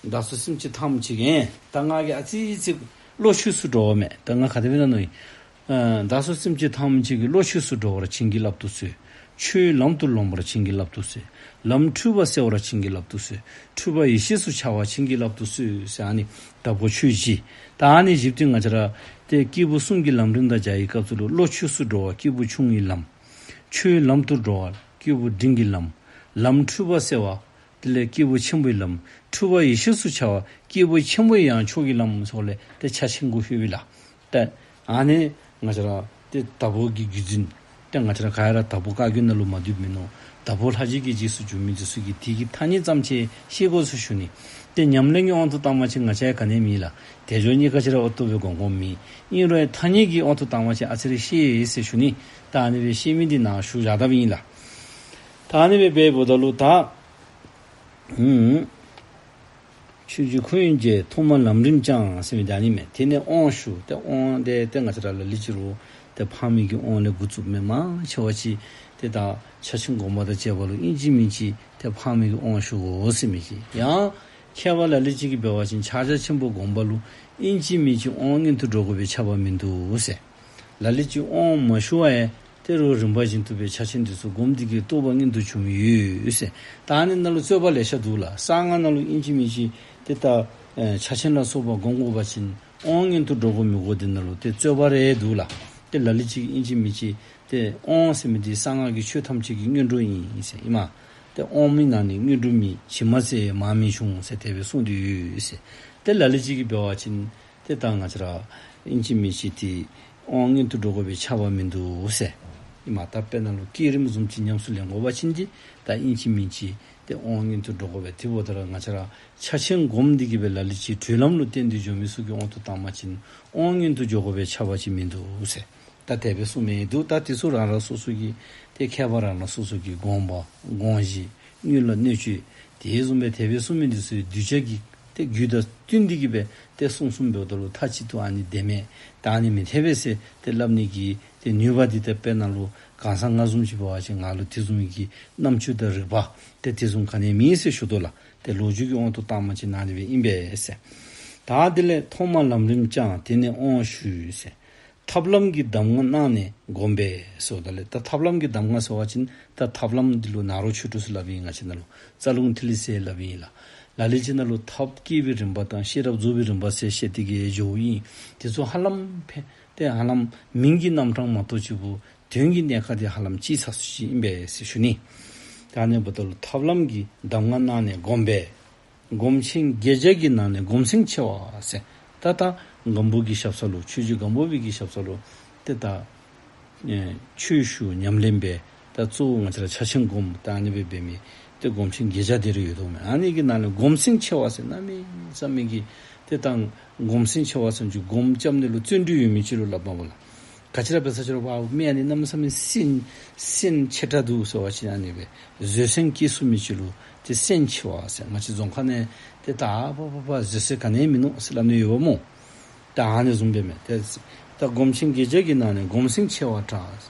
བདག་སོགས་སེམས་ཅན་ཐམས་ཅད་ཀྱི། ད་ང་གིས་ཨ་ཙི་ཅིག་བློ་ཆོས་སུ་འགྲོ་བ་མས། ད་ང་ག་དེ་སྦེ་ན་ནོ་ཡིན། ཨ་བདག་སོགས་སེམས་ཅན་ཐམས་ཅད་ཀྱི་བློ་ཆོས་སུ་འགྲོ་བར་བྱིན་གྱིས་བརླབ་ཏུ་གསོལ། ཆོས་ལམ་དུ་ལོངས་པར་བྱིན་གྱིས་བརླབ་ཏུ་གསོལ། ལམ་འཁྲུལ་པ་སེལ་བར་བྱིན་གྱིས་བརླབ་ཏུ་གསོལ། འཁྲུལ་པ་ཡེ་ཤེས་སུ་འཆར་བར་བྱིན་གྱིས་བརླབ་ཏུ་གསོལ་ཟེར་ཨ་ནི་དྭགས་པོ་ཆོས་བཞི། ད་ཨ་ནི་བཞི་པོ་འདི་ང་བཅས་ར་ཏེ་སྐྱེས་བུ་གསུམ་གྱི་ལམ་རིམ་དང་སྦྱར་བའི་སྐབས་སུ་ལུ་བློ་ཆོས་སུ་འགྲོ་བ་སྐྱེས་བུ་ཆུང་ངུའི་ལམ། ཆོས་ལམ་དུ་འགྲོ་བ་སྐྱེས་བུ་འབྲིང་གི་ལམ། ལམ་འཁྲུལ་པ་སེལ་བ། དེ་ལས་སྐྱེས་བུ་ཆེན་པོའི་ལམ། འཁྲུལ་པ་ཡེ་ཤེས་སུ་འཆར་བ་སྐྱེས་བུ་ཆེན་པོའི་ཡང་མཆོག་གི་ལམ་སོགས་ལས་ཏེ་ཆ་ཆེན་གུ་ལྷོད་པས་ལགས། ཏེ་ཨ་ནི་ང་བཅས་ར་ཏེ་དྭགས་པོ་གི་བརྒྱུད་འཛིན། ཏེ་ང་བཅས་ར་ག་ར་དྭགས་པོ་བཀའ་བརྒྱུད་ནང་ལུ་མ་འདུས་མིན་ནུག། དྭགས་པོ་ལྷ་རྗེ་གི་རྗེས་སུ་འཇུག་མི་འདི་ཚུ་གིས་དེ་གི་ཐ་སྙད་ཙམ་ཅིག་ཤེས་དགོ་ཟེར་ཞུ་ནི། ཏེ་ཉམས་ལེན་གྱི་དབང་དུ་བཏང་བ་ཅིན་ང་བཅས་ག་ནི་མེད་ལགས། དལ་འབྱོར་རྙེད་དཀའ་ཅིག་ར་ཨོ་ཏོ་སྦེ་སྒོམ་སྒོམ་མི། ཨིན་རུང་ཐ་སྙད་ཀྱི་དབང་དུ་བཏང་བ་ཅིན་ཨ་ཙི་རེ་ཤེས་ཡི་ཟེར་ཞུ་ནི། ད་ཨ་ནི་སྦེ་ཤེས་མི་འདི་ནཱ་ཞུ་བཞག་དཔ་ཨིན་ལགས། ད་ཨ་ནི་སྦེ་འབདཝ་ད་ལུ་ད་ཨུམ་ཆོས་རྗེ་འཁོར་དབྱིངས་རྒྱལ་ཐོག་མར་ལམ་རིམ་བསྐྱང་ཟེར་མི་འདི་ཨ་ནི་མས། དེ་ནས་དབང་ཞུ། ཏེ་དབང་འདི་ཏེ་ང་བཅས་ར་ལ་ལུ་ཅིག་རུང་ཏེ་ཕག་མོའི་གི་དབང་ལས་འགོ་བཙུགསཔ་མས། མང་ཆེ་བ་ཅིག་ཏེ་ད་ཕྱག་ཆེན་སྒོམ་པ་དང་བཅས་པ་ལུ་ཨིན་ཅི་མིན་ཅི་ཏེ་ཕག་མོའི་གི་དབང་ཞུ་དགོ་ཟེར་མི་ཅིག། ཡང་ཁྱད་པར་ལ་ལུ་ཅིག་གིས་འབད་བ་ཅིན་ཕྱག་རྒྱ་ཆེན་པོ་སྒོམ་པ་ལུ་ཨིན་ཅི་མིན་ཅི་དབང་སྔོན་དུ་འགྲོ་དགོ་པའི་ཁྱབ་པ་མིན་འདུག་ཟེར། ལ་ལུ་ཅིག་དབང་མ་ཞུ་བར་ཡང་ཏེ་རུང་རིམ་པ་བཞིན་དུ་སྦེ་ཕྱག་ཆེན་འདི་ཚུ་སྒོམ་འདི་གིས་རྟོགས་པ་སྔོན་དུ་འབྱུངམ་ཡོད་ཟེར། ད་ཨ་ནི་ནང་ལུ་རྩོད་པ་ལེ་ཤ་འདུག་ལགས། གསང་སྔགས་ནང་ལུ་ཨིན་ཅི་མིན་ཅི་ཏེ་ད་ཨེ་ཕྱག་ཆེན་ལ་སོགས་པ་སྒོམ་དགོ་པ་ཅིན་དབང་སྔོན་དུ་འགྲོ་དགོ་མི་དགོ་འདི་ནང་ལུ་ཏེ་རྩོད་པ་རེ་འདུག་ལགས། ཏེ་ལ་ལུ་ཅིག་ཨིན་ཅི་མིན་ཅི་ཏེ་དབང་ཟེར་མི་འདི་གསང་སྔགས་ཀྱི་ཆོས་ཐམས་ཅད་ཀྱི་སྔོན་འགྲོ་ཨིན་ཟེར་ཨིན་མས། ཏེ་དབང་མེད་ན་ནི་སྔོན་འགྲོ་མེད། ཕྱི་མ་བཙལ་མར་མི་འབྱུང་ཟེར་དེ་སྦེ་གསུངས་ཏེ་ཡོད་ཟེར། ཏེ་ལ་ལུ་ཅིག་གིས་འབད་བ་ཅིན་ཏེ་ད་ང་བཅས་ར་ཨིན་ཅི་མིན་ཅི་ཏེ་དབང་སྔོན་དུ་འགྲོ་དགོ་པའི་ཁྱབ་པ་མིན་འདུག་ཟེར་ཨིན་མས། ད་དཔེར་ན་ལུ་བསྐྱེད་རིམ་བཟུམ་ཅིག་ཉམས་སུ་ལེན་དགོ་པ་ཅིན་ཏེ་ད་ཨིན་ཅི་མིན་ཅི་ཏེ་དབང་སྔོན་དུ་འགྲོ་དགོ་པས། དེ་འབདཝ་ད་ར་ང་བཅས་ར་ཕྱག་ཆེན་སྒོམ་འདི་གིས་སྦེ་ལ་ལུ་ཅིག་གྲོལ་ལམ་ལུ་བརྟེན་ཏེ་འགྱོ་མི་ཚུ་གི་དབང་དུ་བཏང་བ་ཅིན་དབང་སྔོན་དུ་འགྱོ་དགོ་པའི་ཁྱབ་པ་ཅིག་མིན་འདུག་ཟེར། ད་དེ་སྦེ་གསུངས་མི་འདུག། ད་དེ་ཚུ་རང་རང་སོ་སོ་གི་ཏེ་ཁྱད་པར་རང་རང་སོ་སོ་གི་དགོངས་པ་དགོངས་གཞི་དངོས་ལ་གནོད་བྱེད་དེ་བཟུམ་སྦེ་དེ་སྦེ་གསུངས་མི་འདི་ཚུ་གདུལ་བྱ་གི་ཏེ་རྒྱུད་དང་བསྟུན་ཏེ་གིས་སྦེ་ཏེ་གསུངས་གསུངསམ་འབདཝ་ད་ལུ་མཐའ་གཅིག་ཏུ་ཨ་ནི་བདེན་མས། ད་ཨ་ནི་མི་འཐད་པས་ཟེར་ཏེ་སླབ་ནི་གི་ཏེ་ནུས་པ་འདི་ཏེ་དཔེར་ན་ལུ་གང་ཟག་ང་བཟུམ་ཅིག་འབད་བ་ཅིན་ང་ལུ་དེ་བཟུམ་གྱི་རྣམ་དཔྱོད་དང་རིག་པ་ཏེ་དེ་བཟུམ་ག་ནི་ཡང་མེད་ཟེར་ཞུ་དོ་ལགས། ཏེ་ལོ་རྒྱུས་ཀྱི་དབང་དུ་བཏང་བ་ཅིན་ཨ་ནི་སྦེ་ཨིན་པས་ཟེར། ད་དེ་ལས་ཐོག་མར་ལམ་རིམ་བསྐྱང་། དེ་ནས་དབང་ཞུ་ཟེར། ཐབས་ལམ་གྱི་གདམས་ངག་གནང་ནས་སྒོམ་པས་ཟེརཝ་ད་ལུ་ད་ཐབས་ལམ་གྱི་གདམས་ངག་ཟེར་བ་ཅིན་ད་ཐབས་ལམ་འདི་ལུ་ནཱ་རོ་ཆོས་དྲུག་ཟེར་སླབ་ཨིན། ང་བཅས་ནང་ལུ་རྩ་རླུང་ཐིག་ལེ་ཟེར་སླབ་ཨིན་ལགས། ལ་ལུ་ཅིག་ནང་ལུ་ཐབས་བསྐྱེད་པའི་རིམ་པ་དང་ཤེས་རབ་རྫོགས་པའི་རིམ་པ་ཟེར་བཤད་དེ་གིས་འགྱོཝ་ཨིན། དེ་ཚུ་ཧ་ལམ་ཕན་ཏེ་ཧ་ལམ་མིང་གི་རྣམ་གྲངས་མ་གཏོགས་ཅིག་པོ་དོན་གྱི་གནད་ཁག་འདི་ཧ་ལམ་གཅིག་ཚགས་སུ་ཅིག་ཨིན་པས་ཟེར་ཞུ་ནི། ད་ཨ་ནི་འབདཝ་ད་ལུ་ཐབས་ལམ་གྱི་གདམས་ངག་གནང་ནས་སྒོམ་པས། སྒོམ་ཆེན་བརྒྱད་བརྒྱ་གི་ནང་ནས་སྒོམ་སེང་ཆེ་བ་ཟེར། ད་ད་སྒམ་པོ་གི་ཞབས་ས་ལུ་ཆོས་རྗེ་སྒམ་པོ་པའི་གི་ཞབས་ས་ལུ་ཏེ་ད་ཨེ་ཆོས་ཞུ་ཉམས་ལེན་འབད། ད་གཙོ་བོ་ང་བཅས་ར་ཕྱག་ཆེན་སྒོམ་ད་ཨ་ནི་སྦེ་འབད་མི་ཏེ་སྒོམ་ཆེན་བརྒྱད་བརྒྱ་དེ་རུ་ཡོད་དོ་མས། ཨ་ནི་གི་ནང་ནས་སྒོམ་སེང་ཆེ་བ་ཟེར་གནམ་མེད་ས་མེད་ཀྱི་ཏེ་ད་སྒོམ་སེང་ཆེ་བ་ཟེར་ཅིག་སྒོམ་རྐྱབ་ནི་ལུ་བརྩོན་འགྲུས་ཡོད་མི་ཅིག་ལུ་སླབ་པས་ལགས། ག་ཅི་ར་འབད་ས་ཅི་རུང་ཕར་མི་ཨ་ནི་གནམ་མེད་ས་མེད་སེང་སེང་ཆེ་དྲགས་འདུག་ཟེར་བ་ཅིན་ཨ་ནི་སྦེ་བཟོད་སེང་སྐྱེ་ཚུགས་མི་ཅིག་ལུ་ཏེ་སེང་ཆེ་བ་ཟེར། ང་བཅས་རྫོང་ཁ་ནང་ཏེ་ད་ཕར་ཕར་ཕར་བཟོད་སེང་ག་ནི་ཡང་མིན་ནུག་ཟེར་སླབ་ནི་ཡོདཔ་སྨོ། ད་ཨ་ནི་བཟུམ་སྦེ་མས། ཏེ་ད་སྒོམ་ཆེན་བརྒྱད་བརྒྱ་གི་ནང་ནས་སྒོམ་སེང་ཆེ་བ་དྲགས།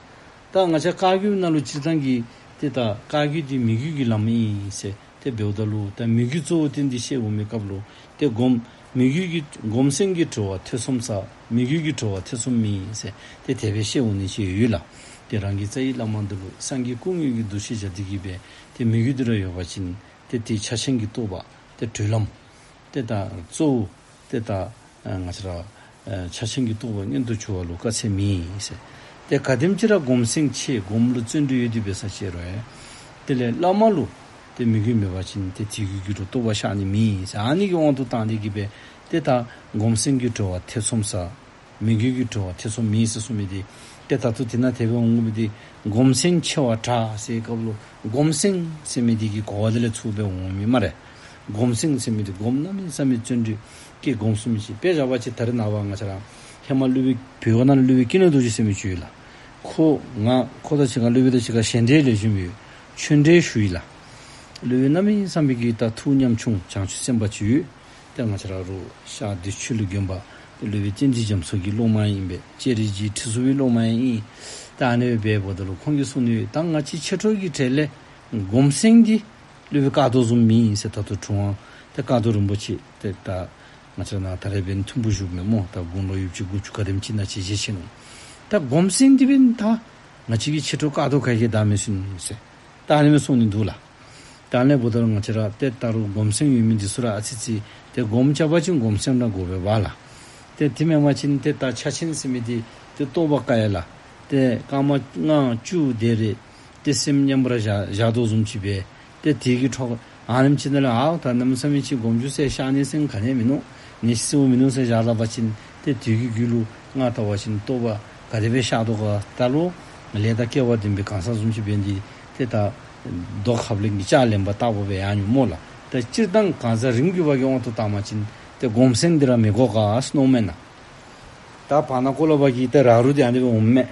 ད་ང་བཅས་བཀའ་བརྒྱུད་ནང་ལུ་སྤྱིར་བཏང་གི་ཏེ་ད་བཀའ་བརྒྱུད་འདི་མོས་གུས་ཀྱི་ལམ་ཨིན་ཟེར། ཏེ་འབདཝ་ད་ལུ་ད་མོས་གུས་གཙོ་བོ་བཏོན་ཏེ་བཤད་འོང་མི་སྐབས་ལུ་ཏེ་སྒོམ་མོས་གུས་ཀྱི་སྒོམ་སེང་གིས་གྲོལ་བ་ཐེ་ཚོམ་ཟ། མོས་གུས་ཀྱིས་གྲོལ་བ་ཐེ་ཚོམ་མེད་ཟེར་ཏེ་དེ་སྦེ་བཤད་འོང་ནི་ཅིག་ཡོད་ལགས། ཏེ་རང་གི་རྩ་བའི་བླ་མ་འདི་ལུ་སངས་རྒྱས་སྐུ་དངོས་ཀྱི་འདུ་ཤེས་བཞག་སྟེ་གིས་སྦེ་ཏེ་མོས་གུས་འདི་ར་ཡོད་པ་ཅིན་ཏེ་དེ་ཕྱག་ཆེན་གྱི་རྟོགས་པ་ཏེ་གྲོལ་ལམ་ཏེ་ད་གཙོ་བོ་ཏེ་ད་ང་བཅས་ར་ཕྱག་ཆེན་གྱི་རྟོགས་པ་མངོན་དུ་གྱུར་པ་ལུ་དཀའ་ཚེགས་མེད་ཟེར། ཏེ་ག་དེམ་ཅིག་ར་སྒོམ་སེང་ཆེ་སྒོམ་ལུ་བརྩོན་འགྲུས་ཡོད་དེ་འབད་ས་ཅི་རུང་དེ་ལས་བླ་མ་ལུ་ ཏེ་མོས་གུས་མེད་པ་ཅིན་ཏེ་དེ་གི་རྒྱུད་ལུ་རྟོགས་པ་ཤར་ནི་མེད་ཟེར། ཨ་ནི་གི་དབང་དུ་བཏང་སྟེ་གི་སྦེ་ཏེ་ད་སྒོམ་སེམས་ཀྱི་གྲོལ་བ་ཐེ་ཚོམ་ཟ། མོས་གུས་ཀྱི་གྲོལ་བ་ཐེ་ཚོམ་མེད་ཟེར་གསུངས་མི་འདི་ཏེ་ད་ལྟོ་དེ་ནང་དེ་སྦེ་འོང་མི་འདི་སྒོམ་སེམས་ཆེ་བ་དྲག་ཟེར་སྐབས་ལུ་སྒོམ་སེམས་ཟེར་མི་འདི་གི་གོ་བ་དེ་ལས་ཚུར་སྦེ་འོང་མི་སྨ་རེ། སྒོམ་སེམས་ཟེར་མི་འདི་སྒོམ་གནམ་མེད་ས་མེད་བརྩོན་འགྲུས་ཀྱིས་སྒོམ་གསུངས་མི་ཅིག། དཔེ་བཞག་པ་ཅིན་ད་རེས་ནངས་པ་ང་བཅས་ར་ཧེ་མ་སློབ་དཔོན་བོད་ནང་ལུ་སློབ་དཔོན་ཀུན་ལེགས་རྡོ་རྗེ་ཟེར་མི་ཅིག་ཡོད་ལགས། ཁོ་ང་ཁོ་དང་གཅིག་ཁར་སློབ་དཔོན་དང་གཅིག་ཁར་ཞལ་འདྲིས་ལེགས་ཤོམ་ཡོད། ཆོས་འབྲེལ་ཞུ་ཡི་ལགས། སློབ་དཔོན་གནམ་མེད་ས་མེད་ཀྱི་ད་ཐུགས་ཉམ་ཆུང་བྱང་ཆུབ་སེམས་དཔའ་ཅིག་ཡོད། ཏེ་ང་བཅས་ར་རུ་ཤར་བདེ་ཆོས་ལུ་དགོན་པ་ཏེ་སློབ་དཔོན་བསྟན་འཛིན་རྒྱ་མཚོ་གི་སློབ་མ་ཨིན་པས། ལྕགས་རི་རྗེ་ཁྲི་ཟུར་པའི་སློབ་མ་ཨིན། ད་ཨ་ནི་སྦེ་འབདཝ་ད་ལུ་ཁོང་གིས་གསུངས་ནི་ད་ང་བཅས་ཆོས་གྲོགས་ཀྱི་གྲས་ལས་སྒོམ་སེམས་འདི་སློབ་དཔོན་ཀཿཐོག་བཟུམ་མེད་ཟེར། ད་ལྟོ་གྲུབ་དབང་ཏེ་ཀཿཐོག་རིན་པོ་ཆེ་ཏེ་ད་ང་བཅས་ནཱ་ད་རེས་འབདན་མཐུན་པོ་བཞུགས་མས་སྨོ། ད་དགུང་ལོ་ཡུབ་ཅིག་དགུ་བཅུ་ག་དེམ་ཅིག་ནང་ཅིག་བཞེས་ཅི་ནུག། ད་སྒོམ་སེམས་འདི་འབདན་ད་ང་བཅས་ཀྱི་ཆོས་གྲོགས་ཀཿཐོག་ག་གིས་ད་མི་སྲུན་ཟེར། ད་ཨ་ནི་སྦེ་གསུངས་ནི་འདུག་ལགས། ད་ཨ་ནི་འབདཝ་ད་ལུ་ང་བཅས་ར་ཏེ་ད་རུང་སྒོམ་སེམས་ཡོད་མི་འདི་ཚུ་ར་ཨ་ཙི་ཙི་ཏེ་སྒོམ་རྐྱབ་པ་ཅིན་སྒོམ་སེམས་ར་དགོ་པས་པ་ལགས། ཏེ་དེ་མེན་པ་ཅིན་ཏེ་ད་ཕྱག་ཆེན་ཟེར་མི་འདི་ཏེ་རྟོགས་པ་དཀའ་ཡ་ལགས། ཏེ་སྐར་མ་ལྔ་བཅུ་དེ་རེ་ཏེ་སེམས་མཉམ་པར་བཞག་བཞག་དོ་བཟུམ་ཅིག་སྦེ་ཏེ་དེ་གི་འཕྲོ་ཨ་ནེམ་ཅིག་ནང་ལུ་ཨའོ་ད་གནམ་མེད་ས་མེད་ཅིག་སྒོམ་རྒྱུ་ཟེར་ཤར་ནི་ཟེར་ག་ནི་ཡང་མིན་ནུག། ནད་གཞི་ཟེར་མིན་ནུག་ཟེར་བཞག་སླབ་པ་ཅིན་ཏེ་དེ་གི་རྒྱུད་ལུ་ང་བལྟ་བ་ཅིན་རྟོགས་པ་ག་དེ་སྦེ་ཤར་དོ་ག་ད་ལུ་ལས་དང་སྐལ་བ་ལྡན་པའི་གང་ཟག་བཟུམ་ཅིག་འབད་ནི་འདི་ཏེ་ད་རྡོ་ཁབ་ལེན་གྱི་ལྕགས་ལེན་པ་ལྟ་བུ་སྦེ་ཡར་འགྱོཝ་སྨོ་ལགས། ཏེ་སྤྱིར་བཏང་གང་ཟག་རིམ་གྱིས་བགྱི་དབང་དུ་བཏང་པ་ཅིན་ཏེ་སྒོམ་སེམས་འདི་ར་མི་དགོ་ག་ཟེར་མནོཝ་མེན་ན། ད་བར་ན་ཀོ་ལ་བ་གི་ཏེ་ར་རུ་འདི་ཨ་ནི་སྦེ་འོངམ་མས།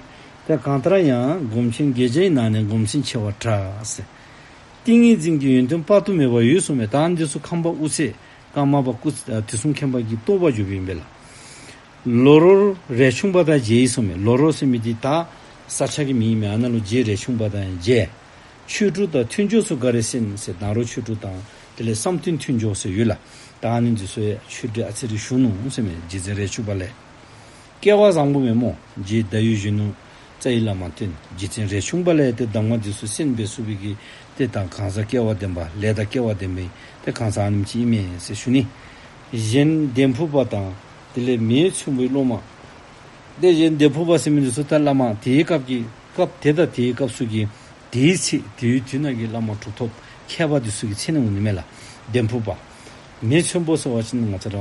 ཏེ་གང་ལྟར་ཡང་སྒོམ་ཆེན་བརྒྱད་བརྒྱའི་ནང་ནས་སྒོམ་སེམས་ཆེ་བ་དྲག་ཟེར། ཏིང་ངེ་འཛིན་གྱི་ཡོན་ཏན་དཔག་ཏུ་མེད་པ་ཡོད་གསུངས་མས། ད་འདི་ཚུ་ཁམས་པ་དབུ་སེ་ཀརྨ་པ་སྐུ་ཨ་དུས་གསུམ་མཁྱེན་པ་གི་རྟོགས་པ་བརྗོད་པ་ཨིན་པས་ལགས། ལོ་རོར་རས་ཆུང་པ་དང་མཇལ་ཡི་གསུངས་མས། ལོ་རོ་ཟེར་མི་འདི་ད་ས་ཆ་གི་མིང་ཨིན་མས། ཨ་ནཱ་ལུ་རྗེ་རས་ཆུང་པ་དང་མཇལ། ཆོས་དྲུག་དང་མཐུན་ཕྱོགས་སུ་ག་རེ་གསན་ཟེར། ནཱ་རོ་ཆོས་དྲུག་དང་དེ་ལས་བསམ་གཏན་མཐུན་ཕྱོགས་ཟེར་ཡོད་ལགས། ད་ཨ་ནི་འདི་ཚུ་ཡང་ཆོས་འབྲེལ་ཨ་ཙི་རེ་ཞུ་ནུག་ཟེར་མས། རྗེ་བཙུན་རས་ཆུང་པ་ལས། སྐལ་བ་བཟང་པོ་མས་སྨོ། རྗེ་ཟླ་འོད་གཞོན་ནུ་རྩ་བའི་བླ་མ་བསྟེན། རྗེ་བཙུན་རས་ཆུང་པ་ལས་ཏེ་གདམས་ངག་འདི་ཚུ་གསན་སྦེ་ཚུགས་པའི་གི་ཏེ་ད་གང་ཟག་སྐལ་བ་ལྡན་པ་ལས་དང་སྐལ་བ་ལྡན་པའི་ཏེ་གང་ཟག་ཨ་ནེམ་ཅིག་ཨིན་མས་ཟེར་ཞུ་ནི། གཞན་འདན་ཕུག་པ་དང་དེ་ལས་མེས་ཚོན་པོའི་སློབ་མ། ཏེ་གཞན་འདན་ཕུག་པ་ཟེར་མི་འདི་ཚུ་ད་བླ་མ་དེའི་སྐབས་ཀྱི་སྐབས་དེ་དང་དེའི་སྐབས་སུ་གི་དེའི་ཚེ་དེའི་དུས་ནང་གི་བླ་མ་གྲུབ་ཐོབ་མཁས་པ་འདི་ཚུ་གི་མཚན་ནི་འོང་ནི་མས་ལགས། འདན་ཕུག་པ། མེས་ཚོན་པོ་ཟེར་བ་ཅིན་ང་བཅས་ར་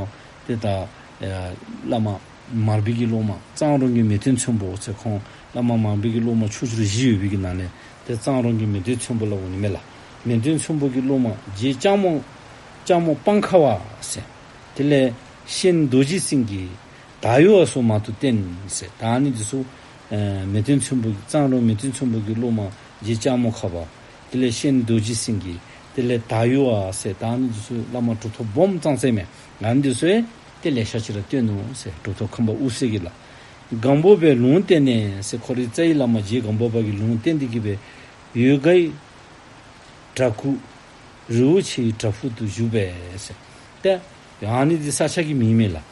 ཏེ་ད་ཨེ་བླ་མ་མར་པའི་གི་སློབ་མ་གཙང་རོང་གི་མེས་སྟོན་ཚོན་པོ་ཟེར། ཁོང་བླ་མ་མར་པའི་གི་སློབ་མ་ཕྱོགས་བཅུར་བཞི་ཡོད་པའི་གི་ནང་ལས་ཏེ་གཙང་རོང་གི་མེས་སྟོན་ཚོན་པོ་ལ་འོང་ནི་མས་ལགས། མེས་སྟོན་ཚོན་པོ་གི་སློབ་མ་རྗེ་ལྕགས་མོ་ལྕགས་མོ་སྤང་ཁ་བ་ཟེར། དེ་ལས་གཤེན་རྡོ་རྗེ་སེང་གེ་དར་ཡུ་བ་སོགས་མང་དུ་བསྟན་ཟེར། ད་ཨ་ནི་འདི་ཚུ་ཨེ་མེས་སྟོན་ཚོན་པོ་གཙང་རོང་མེས་སྟོན་ཚོན་པོ་གི་སློབ་མ་རྗེ་ལྕགས་མོ་ཁ་བ། དེ་ལས་གཤེན་རྡོ་རྗེ་སེང་གེ། དེ་ལས་དར་ཡུ་བ་ཟེར། ད་ཨ་ནི་འདི་ཚུ་བླ་མ་གྲུབ་ཐོབ་སྦོམ་ཙང་ཙ་མས། ཨ་ནི་འདི་ཚུ་ཡང་ཏེ་ལེ་ཤ་ཅིག་ར་བསྟེན་ནུག་ཟེར། གྲུབ་ཐོབ་ཁམས་པ་དབུ་སེ་གིས་ལགས། སྒམ་པོ་པས་ལུང་བསྟན་ནས་ཟེར། ཁོ་རའི་རྩ་བའི་བླ་མ་རྗེ་སྒམ་པོ་པ་གིས་ལུང་བསྟན་ཏེ་གི་སྦེ་ཡོ་གའི་བྲག་ཁུག་རི་བོ་ཆེའི་བྲག་ཕུག་ཏུ་བཞུགས་པས་ཟེར། ཏེ་ཨ་ནི་འདི་ས་ཆ་གི་མིང་མས་ལགས།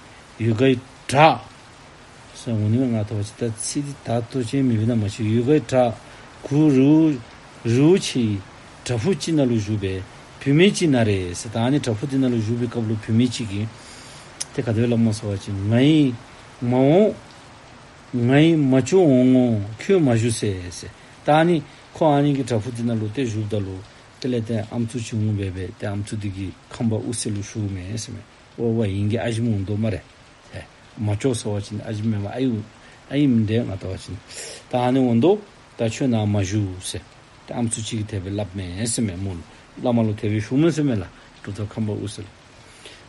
ཡོ་གའི་བྲག་ཟེར་འོང་ནི་མས། ང་བལྟ་བ་ཅིན་ད་ཚིག་འདི་ད་ལྟོ་ཅིག་མི་འབད་ན་མ་ཤེས། ཡོ་གའི་བྲག་ཁུག་རི་བོ་རི་བོ་ཆེའི་བྲག་ཕུག་ཅིག་ནང་ལུ་བཞུགས་པའི་བུད་མེད་ཅིག་ན་རེ་ཟེར། ད་ཨ་ནི་བྲག་ཕུག་འདི་ནང་ལུ་བཞུགས་པའི་སྐབས་ལུ་བུད་མེད་ཅིག་གིས་ཏེ་ག་དེ་སྦེ་སླབ་སྨོ་ཟེར་བ་ཅིན་ང་ཡི་མ་འོངས་ང་ཡི་མ་ཅོ་འོང་ངོ་ཁྱོད་མ་བཞུགས་ཟེར་ཟེར། ད་ཨ་ནི་ཁོ་ཨ་ནི་གི་བྲག་ཕུག་འདི་ནང་ལུ་ཏེ་བཞུགསཔ་ད་ལུ་དེ་ལས་ཏེ་ཨམ་སྲུ་ཅིག་འོང་སྦེ་སྦེ་ཏེ་ཨམ་སྲུ་འདི་གིས་ཁམས་པ་དབུ་སེ་ལུ་ཞུཝ་མས་ཟེར་མས། ཨོ་ཝ་ཨིན་གྱི་ཨ་ཞེམ་འོང་དོ་སྨ་རེ། ཧེ་མ་ཅོ་ཟེར་བ་ཅིན་ཨ་ཞེམ་མེན་པར་ཨའི་ཨའི་མིན་འདྲས་ང་བལྟ་བ་ཅིན། ད་ཨ་ནི་འོང་དོ། ད་ཁྱོད་ནཱ་མ་བཞུགས་ཟེར། ཏེ་ཨམ་སྲུ་ཅིག་གིས་དེ་སྦེ་སླབ་མས་ཟེར་མས་སྨོ། བླ་མ་ལུ་དེ་སྦེ་ཞུཝ་མས་ཟེར་མས་ལགས། གྲུབ་ཐོབ་ཁམས་པ་དབུ་སེ་ལུ།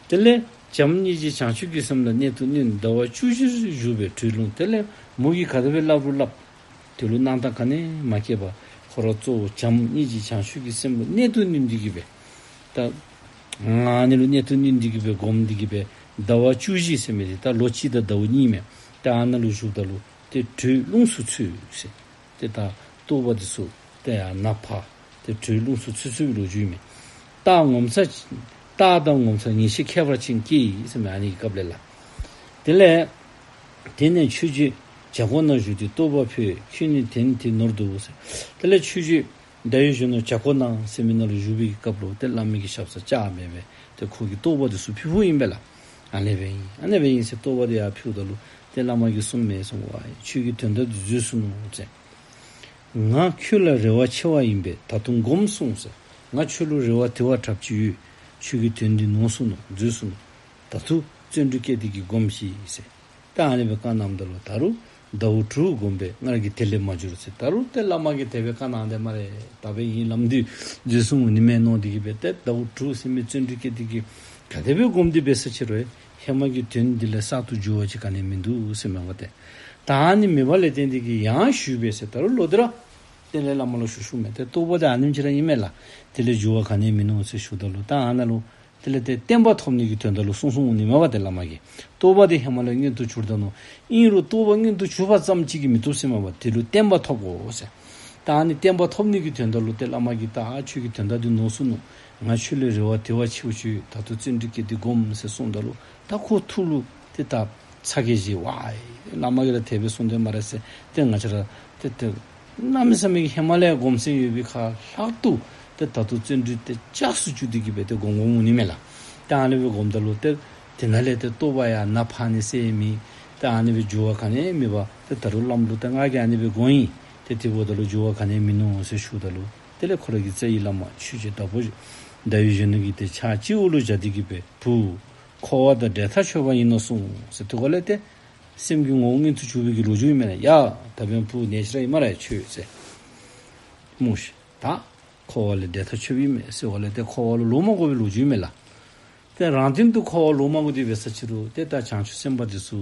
དེ་ལས་བྱམས་སྙིང་རྗེ་བྱང་ཆུབ་ཀྱི་སེམས་ལ་གནད་དུ་བསྣུན། ཟླ་བ་བཅུ་བཞིར་བཞུགས་པས་གྲོལ་ལུང་། དེ་ལས་མོ་གིས་ག་དེ་སྦེ་སླབ་རུང་སླབ། དེ་ལུ་སྣང་དག་ག་ནི་ཡང་མ་སྐྱེས་པར་ཁོ་ར་གཙོ་བོ་བྱམས་སྙིང་རྗེ་བྱང་ཆུབ་ཀྱི་སེམས་ལུ་གནད་དུ་བསྣུན་ཏེ་གི་སྦེ། ད་ཨ་ནི་ལུ་གནད་དུ་བསྣུན་ཏེ་གི་སྦེ་སྒོམ་སྟེ་གི་སྦེ་ཟླ་བ་བཅུ་བཞི་ཟེར་མི་འདི་ད་ལོ་གཅིག་དང་ཟླཝ་གཉིས་མས། ད་ཨ་ནཱ་ལུ་བཞུགསཔ་ད་ལུ་ཏེ་གྲོལ་ལུང་སུ་ཚུད་ཟེར། ཏེ་ད་རྟོགས་པ་འདི་ཚུ་ཏེ་ཡར་ནཱ་ཕར་ཏེ་གྲོལ་ལུང་སུ་ཚུད་ཚུད་པའི་ལོ་རྒྱུས་མས། རྟགས་ངོ་མཚར་རྟགས་དང་ངོ་མཚར་ངེས་ཤེས་ཁྱད་པར་ཅན་སྐྱེས་ཡི་ཟེར་མས། ཨ་ནི་གི་སྐབས་ལས་ལགས། དེ་ལས་དེ་ནས་ཆོས་རྗེ་བྱ་རྒོད་ནང་བཞུགས་ཏེ་རྟོགས་པ་འཕོས། ཁྱོད་ནི་དེ་ནི་དེ་ནོར་འདུག་ཟེར། དེ་ལས་ཆོས་རྗེ་ཟླ་འོད་གཞོན་ནུ་བྱ་རྒོད་ནང་ཟེར་མི་ནང་ལུ་བཞུགས་པའི་སྐབས་ལུ་ཏེ་བླ་མའི་གི་ཞབས་སར་བཅར་སྦེ་སྦེ་ཏེ་ཁོ་གིས་རྟོགས་པ་འདི་ཚུ་ཕུལ་ཕུལཝ་ཨིན་པས་ལགས། ཨ་ནེ་སྦེ་ཨིན་ཨ་ནེ་སྦེ་ཨིན་ཟེར་རྟོགས་པ་འདི་ཡར་ཕུལཝ་ད་ལུ་ཏེ་བླ་མ་གིས་གསུངས་མས་གསུངས་པ། ཁྱོད་ཀྱིས་དོན་དག་འདི་འཛོལ་སོ་ནུག་ཟེར། ང་ཁྱོད་ལ་རེ་བ་ཆེ་བ་ཡིན་པས་ད་དུང་སྒོམ་གསུངས་ཟེར། ང་ཁྱོད་ལུ་རེ་བ་དེ་བ་དྲགཔ་ཅིག་ཡོད། ཁྱོད་ཀྱིས་དོན་འདི་ནོར་སོ་ནུག། འཛོལ་སོ་ནུག། ད་དུང་བརྩོན་འགྲུས་བསྐྱེད་དེ་གིས་སྒོམས་ཤིག་ཟེར། ད་ཨ་ནི་སྦེ་བཀའ་གནངམ་ད་ལུ་ད་རུང་ཟླཝ་དྲུག་སྒོམ་པས་སྔར་གྱི་དེ་ལས་མ་འགྱུར་ཟེར། ད་རུང་ཏེ་བླ་མ་གིས་དེ་སྦེ་བཀའ་གནང་དེས་སྨ་རེ། ད་འབདན་ཨིན་ལམ་འདི་འཛོལ་སོང་འོང་ནི་མས་མནོ་སྟེ་གིས་སྦེ་ཏེ་ཟླཝ་དྲུག་ཟེར་མི་བརྩོན་འགྲུས་བསྐྱེད་དེ་གིས་ག་དེ་སྦེ་སྒོམ་སྟེ་འབད་ས་ཅི་རུང་ཧེ་མ་གི་དོན་འདི་ལས་གསར་དུ་འགྱུར་བ་ཅིག་ག་ནི་མིན་འདུག་ཟེར་མས་པ་ཏེ། ད་ཨ་ནི་མེད་པ་ལས་བརྟེན་ཏེ་གིས་ཡང་ཞུ་བས་ཟེར། ད་རུང་ལོག་སྟེ་ར་དེ་ལས་བླ་མ་ལུ་ཞུ་ཞུཝ་མས། ཏེ་རྟོགས་པ་འདི་ཨ་ནེམ་ཅིག་ར་ཨིན་མས་ལགས། དེ་ལས་འགྱུར་བ་ག་ནི་མིན་ནུག་ཟེར་ཞུཝ་ད་ལུ་ད་ཨ་ནཱ་ལུ་དེ་ལས་ཏེ་བརྟན་པ་ཐོབ་ནི་གི་དོན་དག་ལུ་གསུངས་གསུངསམ་འོང་ནི་མས་པ་ཏེ་བླ་མ་གིས། རྟོགས་པ་འདི་ཧེ་མ་ལས་མངོན་དུ་གྱུར་ད་ནུག། ཨིན་རུང་རྟོགས་པ་མངོན་དུ་གྱུར་པ་ཙམ་ཅིག་གིས་མི་བཏུབ་ཟེར་མས་པ། དེ་ལུ་བརྟན་པ་ཐོབ་དགོ་ཟེར། ད་ཨ་ནི་བརྟན་པ་ཐོབ་ནི་གི་དོན་དག་ལུ་ཏེ་བླ་མ་གིས་ད་ཁྱོད་ཀྱི་དོན་དག་འདི་ནོར་སོ་ནུག། ང་ཁྱོད་ལས་རེ་བ་དེ་བ་ཆེཝ་ཅིག་ཡོད། ད་དུང་བརྩོན་འགྲུས་བསྐྱེད་དེ་སྒོམ་ཟེར་གསུངམ་ད་ལུ་ད་ཁོ་ཐུགས་ལུ་ཏེ་ད་ཚ་གྱང་བཞེས། ཝའི་བླ་མ་གིས་ར་དེ་སྦེ་གསུངས་དེས་སྨ་རེ་ཟེར། ཏེ་ང་བཅས་ར་ཏེ་ཏེ་གནམ་མེད་ས་མེད་ཀྱི་ཧེ་མ་ལས་སྒོམ་སེམས་ཡོད་པའི་ཁར་ལྷག་ཏུ་ཏེ་ད་དུང་བརྩོན་འགྲུས་ཏེ་ལྕགས་སུ་བཅུག་སྟེ་གིས་སྦེ་ཏེ་སྒོམ་སྒོམ་འོང་ནི་མས་ལགས། ཏེ་ཨ་ནི་སྦེ་སྒོམ་ད་ལུ་ཏེ་དེ་ནང་ལས་ཏེ་རྟོགས་པ་ཡང་ནམ་འཕར་ནི་ཟེར་མེད། ཏེ་ཨ་ནི་སྦེ་འགྱུར་བ་ག་ནི་མེད་པར་ཏེ་ད་རུང་བླམ་ལུ་ཏེ་ང་གིས་ཨ་ནི་སྦེ་སྒོམ་ཡི། ཏེ་དེ་འབདཝ་ད་ལུ་འགྱུར་བ་ག་ནི་མིན་ནུག་ཟེར་ཞུཝ་ད་ལུ་དེ་ལས་ཁོ་ར་གི་རྩ་བའི་བླ་མ་ཆོས་རྗེ་ཟླ་བོ་ཟླ་བའི་གཞོན་ནུ་གིས་ཏེ་ཕྱག་སྤྱི་བོ་ལུ་བཞག་སྟེ་གིས་སྦེ་བུ་འཁོར་བ་དང་འབྲལ་ཐག་ཆོད་པ་ཡིན་ནོ་གསུངས་ཟེར། དེ་སྒང་ལས་ཏེ་སེམས་ཀྱི་ངོ་བོ་མངོན་དུ་གྱུར་པའི་གི་ལོ་རྒྱུས་ཨིན་མས་ལགས། ཡ་ད་འབདན་བུ་ནད་ཅིག་ར་ཨིན་སྨ་རེ་ཁྱོད་ཟེར། སྨོ་ཤིག། ད་འཁོར་བ་ལས་འབྲལ་ཐག་ཆོད་པ་ཨིན་མས་ཟེར་བ་ལས་ཏེ་འཁོར་བ་ལུ་ལོག་མ་དགོ་པའི་ལོ་རྒྱུས་ཨིན་མས་ལགས། ཏེ་རང་དོན་དུ་འཁོར་བ་ལོག་མ་དགོ་སྟེ་འབད་ས་ཅི་རུང་ཏེ་ད་བྱང་ཆུབ་སེམས་དཔའ་འདི་ཚུ་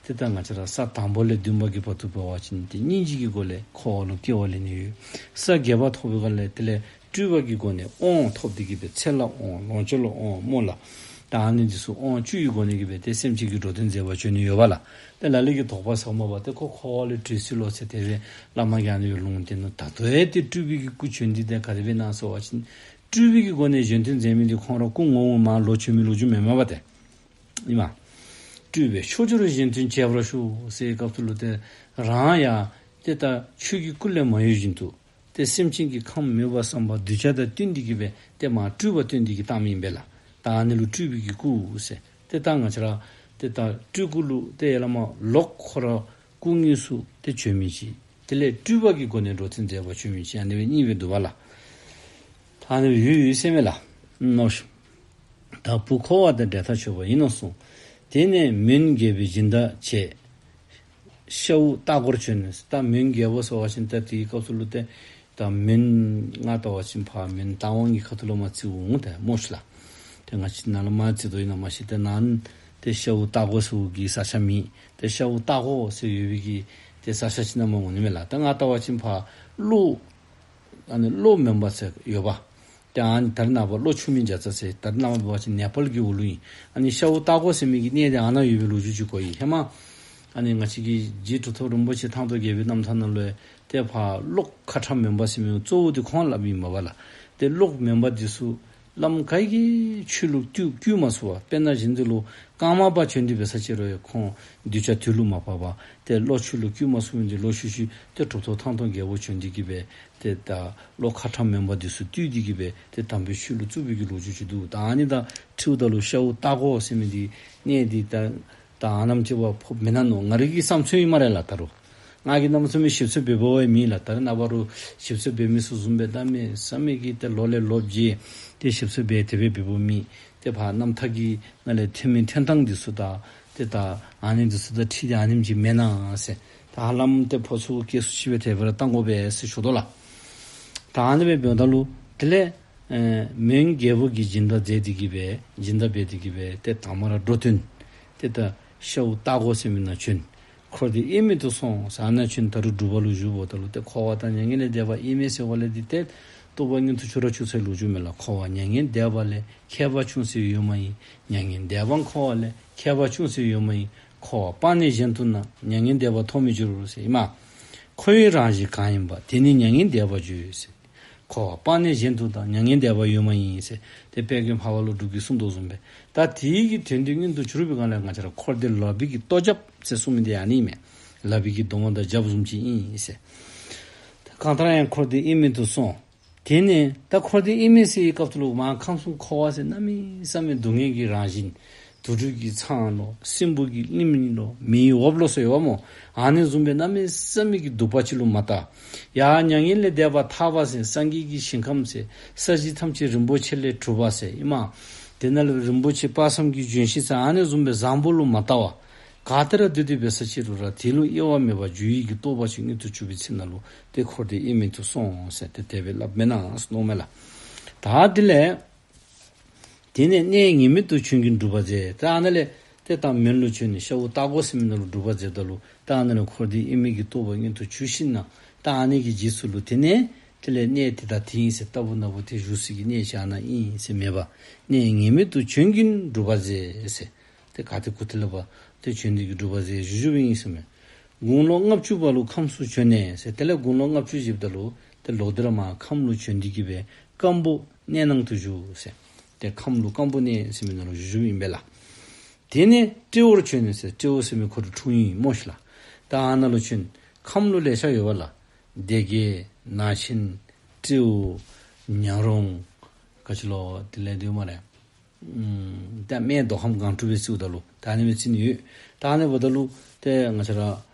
ཏེ་ད་ང་བཅས་ར་ས་དང་པོ་ལས་བདུན་པ་གི་བར་དུ་འབད་བ་ཅིན་ཏེ་སྙིང་རྗེ་གི་སྒོ་ལས་འཁོར་བ་ལུ་སྐྱེ་བ་ལེན་ནི་ཡོད། ས་བརྒྱད་པ་ཐོབ་པའི་སྒང་ལས་དེ་ལས་སྤྲུལ་པ་གི་སྒོ་ནས་དབང་ཐོབ་སྟེ་གིས་སྦེ་ཚེ་ལ་དབང་ལོངས་སྤྱོད་ལ་དབང་སྨོ་ལགས། ད་ཨ་ནི་འདི་ཚུ་དབང་བཅུ་ཡི་སྒོ་ནས་གིས་སྦེ་ཏེ་སེམས་ཅན་གྱི་འགྲོ་དོན་མཛད་པར་བྱོན་ནི་ཡོད་པ་ལགས། ཏེ་ལ་ལུ་གིས་དོགས་པ་ཟ་མ་པ་ཏེ་ཁོ་འཁོར་བ་ལས་གྲོལ་སོ་ལོ་ཟེར་དེ་སྦེ་བླ་མ་གིས་ཨ་ནི་སྦེ་ལུང་བསྟན་ནུག། ད་ལྟོ་ཡང་ཏེ་སྤྲུལ་པའི་གི་སྐུ་བྱོན་ཏེ་ཏེ་ག་དེ་སྦེ་ཨིན་ན་ཟེར་བ་ཅིན་སྤྲུལ་པའི་གི་སྒོ་ནས་གཞན་དོན་མཛད་མི་འདི་ཁོང་ར་སྐུ་ངོ་མ་ལོག་བྱོན་མི་ལོ་རྒྱུས་མེན་མས་པ་ཏེ། ཨིན་མས། སྤྲུལ་པས་ཕྱོགས་བཅུར་གཞན་དོན་བྱེད་པར་ཤོག་ཟེར་བའི་སྐབས་སུ་ལུ་ཏེ་རང་ཡང་ཏེ་ད་ཆོས་ཀྱི་སྐུ་ལས་མ་གཡོས་བཞིན་དུ་ཏེ་སེམས་ཅན་གྱི་ཁམས་མོས་པ་བསམ་པ་གདུལ་བྱ་དང་བསྟུན་ཏེ་གིས་སྦེ་ཏེ་མར་སྤྲུལ་པ་སྟོན་ཏེ་གིས་བཏང་མི་ཨིན་པས་ལགས། ད་ཨ་ནི་ལུ་སྤྲུལ་པའི་གི་སྐུ་ཟེར། ཏེ་ད་ང་བཅས་ར་ཏེ་ད་སྤྲུལ་སྐུ་ལུ་ཏེ་ཡ་ལ་མ་ལོག་ཁོ་ར་སྐུ་དངོས་སུ་ཏེ་བྱོན་མི་ཅིག། དེ་ལས་སྤྲུལ་པ་གི་སྒོ་ནས་འགྲོ་དོན་མཛད་པར་བྱོན་མི་ཅིག། ཨ་ནི་སྦེ་གཉིས་སྦེ་འདུག་པ་ལགས། ད་ཨ་ནི་སྦེ་ཡོད་ཡོད་ཟེར་མས་ལགས། ནོ་ཤི། ད་བུ་འཁོར་བ་དང་འབྲལ་ཐག་ཆོད་པ་ཡིན་ནོ་གསུངས། དེ་ནས་མོན་རྒྱལ་པོའི་སྦྱིན་བདག་བྱས། ཤཝ་ལྟ་སྒོར་བྱོན། ད་མོན་རྒྱལ་པོ་ཟེར་བ་ཅིན་ད་དེའི་སྐབས་སུ་ལུ་ཏེ་ད་མོན་ང་ལྟ་བ་ཅིན་ཕར་མོན་རྟ་དབང་གི་ཁ་ཐུག་ལུ་མར་རྩིཝ་འོང་ཏེ་སྨོ་ཤིག་ལགས། ཏེ་ང་བཅས་ནཱ་ལུ་མར་རྩི་དོ་ཨིན་ན་མ་ཤེས། ཏེ་ནཱ་ཏེ་ཤཝ་ལྟ་སྒོར་ཟེར་བའི་གི་ས་ཆ་མེད། ཏེ་ཤཝ་ལྟ་སྒོར་ཟེར་ཡོད་པའི་གི་ཏེ་ས་ཆ་ཅིག་ནང་མར་འོང་ནི་མས་ལགས། ད་ང་ལྟ་བ་ཅིན་ཕར་གློ་ཨ་ནི་གློ་མོན་པ་ཟེར་ཡོདཔ། ཏེ་ཨ་ནི་ད་རེས་ནངས་པ་གློ་ཆུ་མིག་རྒྱ་ཚ་ཟེར་ད་རེས་ནངས་པ་འབད་བ་ཅིན་ནེ་པཱལ་གྱི་འོག་ལུ་ཨིན། ཨ་ནི་ཤཝ་ལྟ་སྒོར་ཟེར་མི་གི་གནས་འདི་ཨ་ནཱ་ཡོད་པའི་ལོ་རྒྱུས་ཅིག་གོ་ཡི། ཧེ་མ་ཨ་ནི་ང་བཅས་ཀྱི་རྗེ་གྲུབ་ཐོབ་རིན་པོ་ཆེ་ཐང་སྟོང་རྒྱལ་པོའི་རྣམ་ཐར་ནང་ལུ་ཡང་ཏེ་ཕར་གློ་ཁ་ཁྲ་མོན་པ་ཟེར་མི་གཙོ་བོ་འདི་ཁོང་སླབ་ཨིན་མས་པ་ལགས། ཏེ་གློ་མོན་པ་འདི་ཚུ་བླམ་ག་གིས་ཆོས་ལུ་བསྐུལ་བསྐུལ་མ་ཚུགས་པར་དཔེར་ན་བཞིན་དུ་ལུ་ཀརྨ་པ་བྱོན་ཏེ་འབད་ས་ཅིག་རུང་ཡང་ཁོང་གདུལ་བྱ་དུས་ལུ་མ་བབས་པར་ཏེ་གློ་ཆོས་ལུ་བསྐུལ་མ་ཚུགས་མི་འདི་ལོག་ཤུལ་ཤུལ་ཏེ་གྲུབ་ཐོབ་ཐང་སྟོང་རྒྱལ་པོ་བྱོན་ཏེ་གིས་སྦེ་ཏེ་ད་གློ་ཁ་ཁྲ་མོན་པ་འདི་ཚུ་བཏུལ་ཏེ་གིས་སྦེ་ཏེ་དམ་པའི་ཆོས་ལུ་བཙུགས་པའི་གི་ལོ་རྒྱུས་ཅིག་འདུག། ད་ཨ་ནི་དང་འཁྲིལཝ་ད་ལུ་ཤཝ་ལྟ་སྒོར་ཟེར་མི་འདི་གནས་འདི་ད་ད་ཨ་ནེམ་ཅིག་བ་ཕོགཔ་མེན་ན་མནོ། ང་རའི་གི་བསམ་ཚུལ་ཨིན་སྨ་རེ་ལགས། ད་རུང་ང་གིས་གནམ་མེད་ས་མེད་ཞིབ་འཚོལ་འབད་འབདཝ་ཡང་མེད་ལགས། ད་རེས་ནངས་པ་རུང་ཞིབ་འཚོལ་འབད་མི་ཚུ་བཟུམ་སྦེ་གནམ་མེད་ས་མེད་ཀྱི་ཏེ་ལོ་ལས་ལོ་བརྒྱ་ཏེ་ཞིབ་འཚོལ་འབད་དེ་སྦེ་འབདཝ་མེད། ཏེ་ཕར་རྣམ་ཐར་གྱི་ནང་ལས་ཐོན་མི་ཐོན་ཐངས་འདི་ཚུ་དང་ཏེ་ད་ཨ་ནི་འདི་ཚུ་དང་འཁྲིལ་ཏེ་ཨ་ནེམ་ཅིག་མེན་ན་ཟེར། ད་ཧ་ལམ་ཏེ་ཕོ་ཚུ་གི་སྐྱེས་སུ་མཆི་བའི་དེ་སྦེ་ར་བཏང་དགོ་པས་ཟེར་ཞུ་དོ་ལགས། ད་ཨ་ནི་སྦེ་འབདཝ་ད་ལུ་དེ་ལས་ཨེ་མོན་རྒྱལ་པོ་གིས་སྦྱིན་བདག་མཛད་དེ་གིས་སྦེ་སྦྱིན་བདག་འབད་དེ་གིས་སྦེ་ཏེ་དང་པ་ར་འགྲོ་དོན་ཏེ་ད་ཤཝ་ལྟ་སྒོར་ཟེར་མི་ནང་བྱོན། འཁོར་འདས་དབྱེར་མེད་དུ་སོང་ཟེར་ཨ་ནཱ་བྱོན། ད་རུང་སྒྲུབ་པ་ལུ་བཞུགསཔ་ད་ལུ་ཏེ་འཁོར་བ་དང་མྱ་ངན་ལས་འདས་པ་དབྱེར་མེད་ཟེར་བ་ལས་འདི་ཏེ་རྟོགས་པ་མངོན་དུ་གྱུར་ར་གྱུར་སའི་ལོ་རྒྱུས་མས་ལགས། འཁོར་བ་མྱ་ངན་འདས་པ་ལས་ཁྱད་པར་ཅུང་ཟད་ཡོད་མ་ཡིན། མྱ་ངན་འདས་པ་འཁོར་བ་ལས་ཁྱད་པར་ཅུང་ཟད་ཡོད་མ་ཡིན། འཁོར་བ་སྤངས་ནས་གཞན་དུ་ན། མྱ་ངན་འདས་པ་ཐོབ་མི་འགྱུར་ཟེར་ཨིན་མས། འཁོར་བའི་རང་བཞིན་གང་ཡིན་པ། དེ་ནི་མྱ་ངན་འདས་པར་བརྗོད་ཟེར། འཁོར་བ་སྤངས་ནས་གཞན་དུ་ན། མྱ་ངན་འདས་པ་ཡོད་མ་ཡིན་ཟེར་ཏེ་དཔལ་མགོན་འཕགས་པ་ཀླུ་སྒྲུབ་ཀྱིས་གསུངས་དོ་བཟུམ་སྦེ་ད་དེའི་གི་དོན་འདི་མངོན་དུ་གྱུར་པའི་སྒང་ལས་ང་བཅས་ར་འཁོར་འདས་ལག་པའི་གི་ལྟོ་རྒྱབ་ཟེར་གསུངས་མི་འདི་ཨ་ནི་ཨིན་མས། ལག་པའི་གི་རྡོག་མ་དང་རྒྱབ་བཟུམ་ཅིག་ཨིན་ཟེར། ད་གང་ལྟར་ཡང་འཁོར་འདས་དབྱེར་མེད་དུ་སོང་། དེ་ནས་ད་འཁོར་འདས་དབྱེར་མེད་ཟེར་བའི་སྐབས་སུ་ལུ་མར་ཁམས་གསུམ་འཁོར་བ་ཟེར་གནམ་མེད་ས་མེད་སྡུག་བསྔལ་གྱི་རང་བཞིན། དུག་སྦྲུལ་གྱི་ཚང་ལོ། སྲིན་པོ་གི་གླིང་ལོ། མེའི་འོབས་ལོ་ཟེར་ཡོདཔ་སྨོ། ཨ་ནི་བཟུམ་སྦེ་གནམ་མེད་ས་མེད་ཀྱི་སྡུག་པ་ཅིག་ལུ་མ་བལྟ། ཡར་མྱ་ངན་ལས་འདས་པ་ཐར་པ་ཟེར། སངས་རྒྱས་ཀྱི་ཞིང་ཁམས་ཟེར། ས་གཞི་ཐམས་ཅད་རིན་པོ་ཆེ་ལས་གྲུབ་པ་ཟེར་ཨིན་མས། དེ་ནང་ལུ་རིན་པོ་ཆེ་དཔག་བསམ་གྱི་ལྗོན་ཤིང་ཟེར། ཨ་ནི་བཟུམ་སྦེ་བཟང་པོ་ལུ་མ་བལྟ་བར་ག་ཏེ་ར་སྡོད་དེ་འབད་ས་ཅིག་རུང་ར་དེ་ལུ་དབྱེ་བ་མེད་པར་རྒྱུ་ཡི་གི་རྟོག་པ་ཅིག་མངོན་དུ་གྱུར་པའི་ཚེ་ན་ལུ་ཏེ་འཁོར་འདས་དབྱེར་མེད་དུ་སོང་ཟེར་ཏེ་དེ་སྦེ་སླབ་མེན་ན་ཟེར་མནོཝ་མས་ལགས། ད་དེ་ལས་དེ་ནས་གནས་ངེས་མེད་དུ་བྱོན་གྱིན་སྒྲུབ་པ་མཛད། ད་ཨ་ནཱ་ལས་ཏེ་ད་མོན་ལུ་བྱོན་ནི་ཤ་འུ་སྟག་སྒོ་ཟེར་མི་ནང་ལུ་སྒྲུབ་པ་མཛདཔ་ད་ལུ་ད་ཨ་ནཱ་ལས་འཁོར་འདས་དབྱེར་མེད་ཀྱི་རྟོགས་པ་མངོན་དུ་གྱུར་ཞིནམ་ལས་ད་ཨ་ནི་གི་རྗེས་སུ་ལུ་དེ་ནས་དེ་ལས་གནས་དེ་དག་དེ་ཨིན་ཟེར་ལྟ་བུ་ན་བུ་ཏེ་བཞུགས་སའི་གི་གནས་ཅིག་ཨ་ནཱ་ཨིན་ཟེར་མེད་པར་གནས་ངེས་མེད་དུ་བྱོན་གྱིན་སྒྲུབ་པ་མཛད་ཟེར། ཏེ་ག་ཏེ་གུ་ཏེ་ལས་ཕར་ཏེ་བྱོན་ཏེ་གི་སྒྲུབ་པ་མཛད་བཞུགས་བཞུགསཔ་ཨིན་ཟེར་མས། དགུང་ལོ་ལྔ་བཅུ་པ་ལུ་ཁམས་སུ་བྱོན་ནས་ཟེར། དེ་ལས་དགུང་ལོ་ལྔ་བཅུ་བཞེསཔ་ད་ལུ་ཏེ་ལོག་སྟེ་ར་མར་ཁམས་ལུ་བྱོན་ཏེ་གི་སྦེ་སྐམ་པོ་གནས་ནང་དུ་བཞུགས་ཟེར། ཏེ་ཁམས་ལུ་སྐམ་པོ་གནས་ཟེར་མི་ནང་ལུ་བཞུགས་བཞུགསཔ་ཨིན་པས་ལགས། དེ་ནས་སྤྲེའུར་བྱོན་ཟེར། སྤྲེའུ་ཟེར་མི་ཁོ་རའི་འཁྲུངས་ཡུལ་སྨོ་ཤིག་ལགས། ད་ཨ་ནཱ་ལུ་བྱོན། ཁམས་ལུ་ལེ་ཤ་ཡོད་པས་ལགས། སྡེ་དགེ་ནང་ཆེན་སྤྲེའུ་ཉང་རོང་ག་ཅི་ལོ་དེ་ལས་འདི་སྨ་རེ། ཨམ་ད་སྨད་མདོ་ཁམས་སྒང་དྲུག་སྦེ་རྩིཝ་ད་ལུ་ད་ཨ་ནི་སྦེ་རྩི་ནི་ཡོད། ད་ཨ་ནི་འབདཝ་ད་ལུ་ཏེ་ང་བཅས་ར་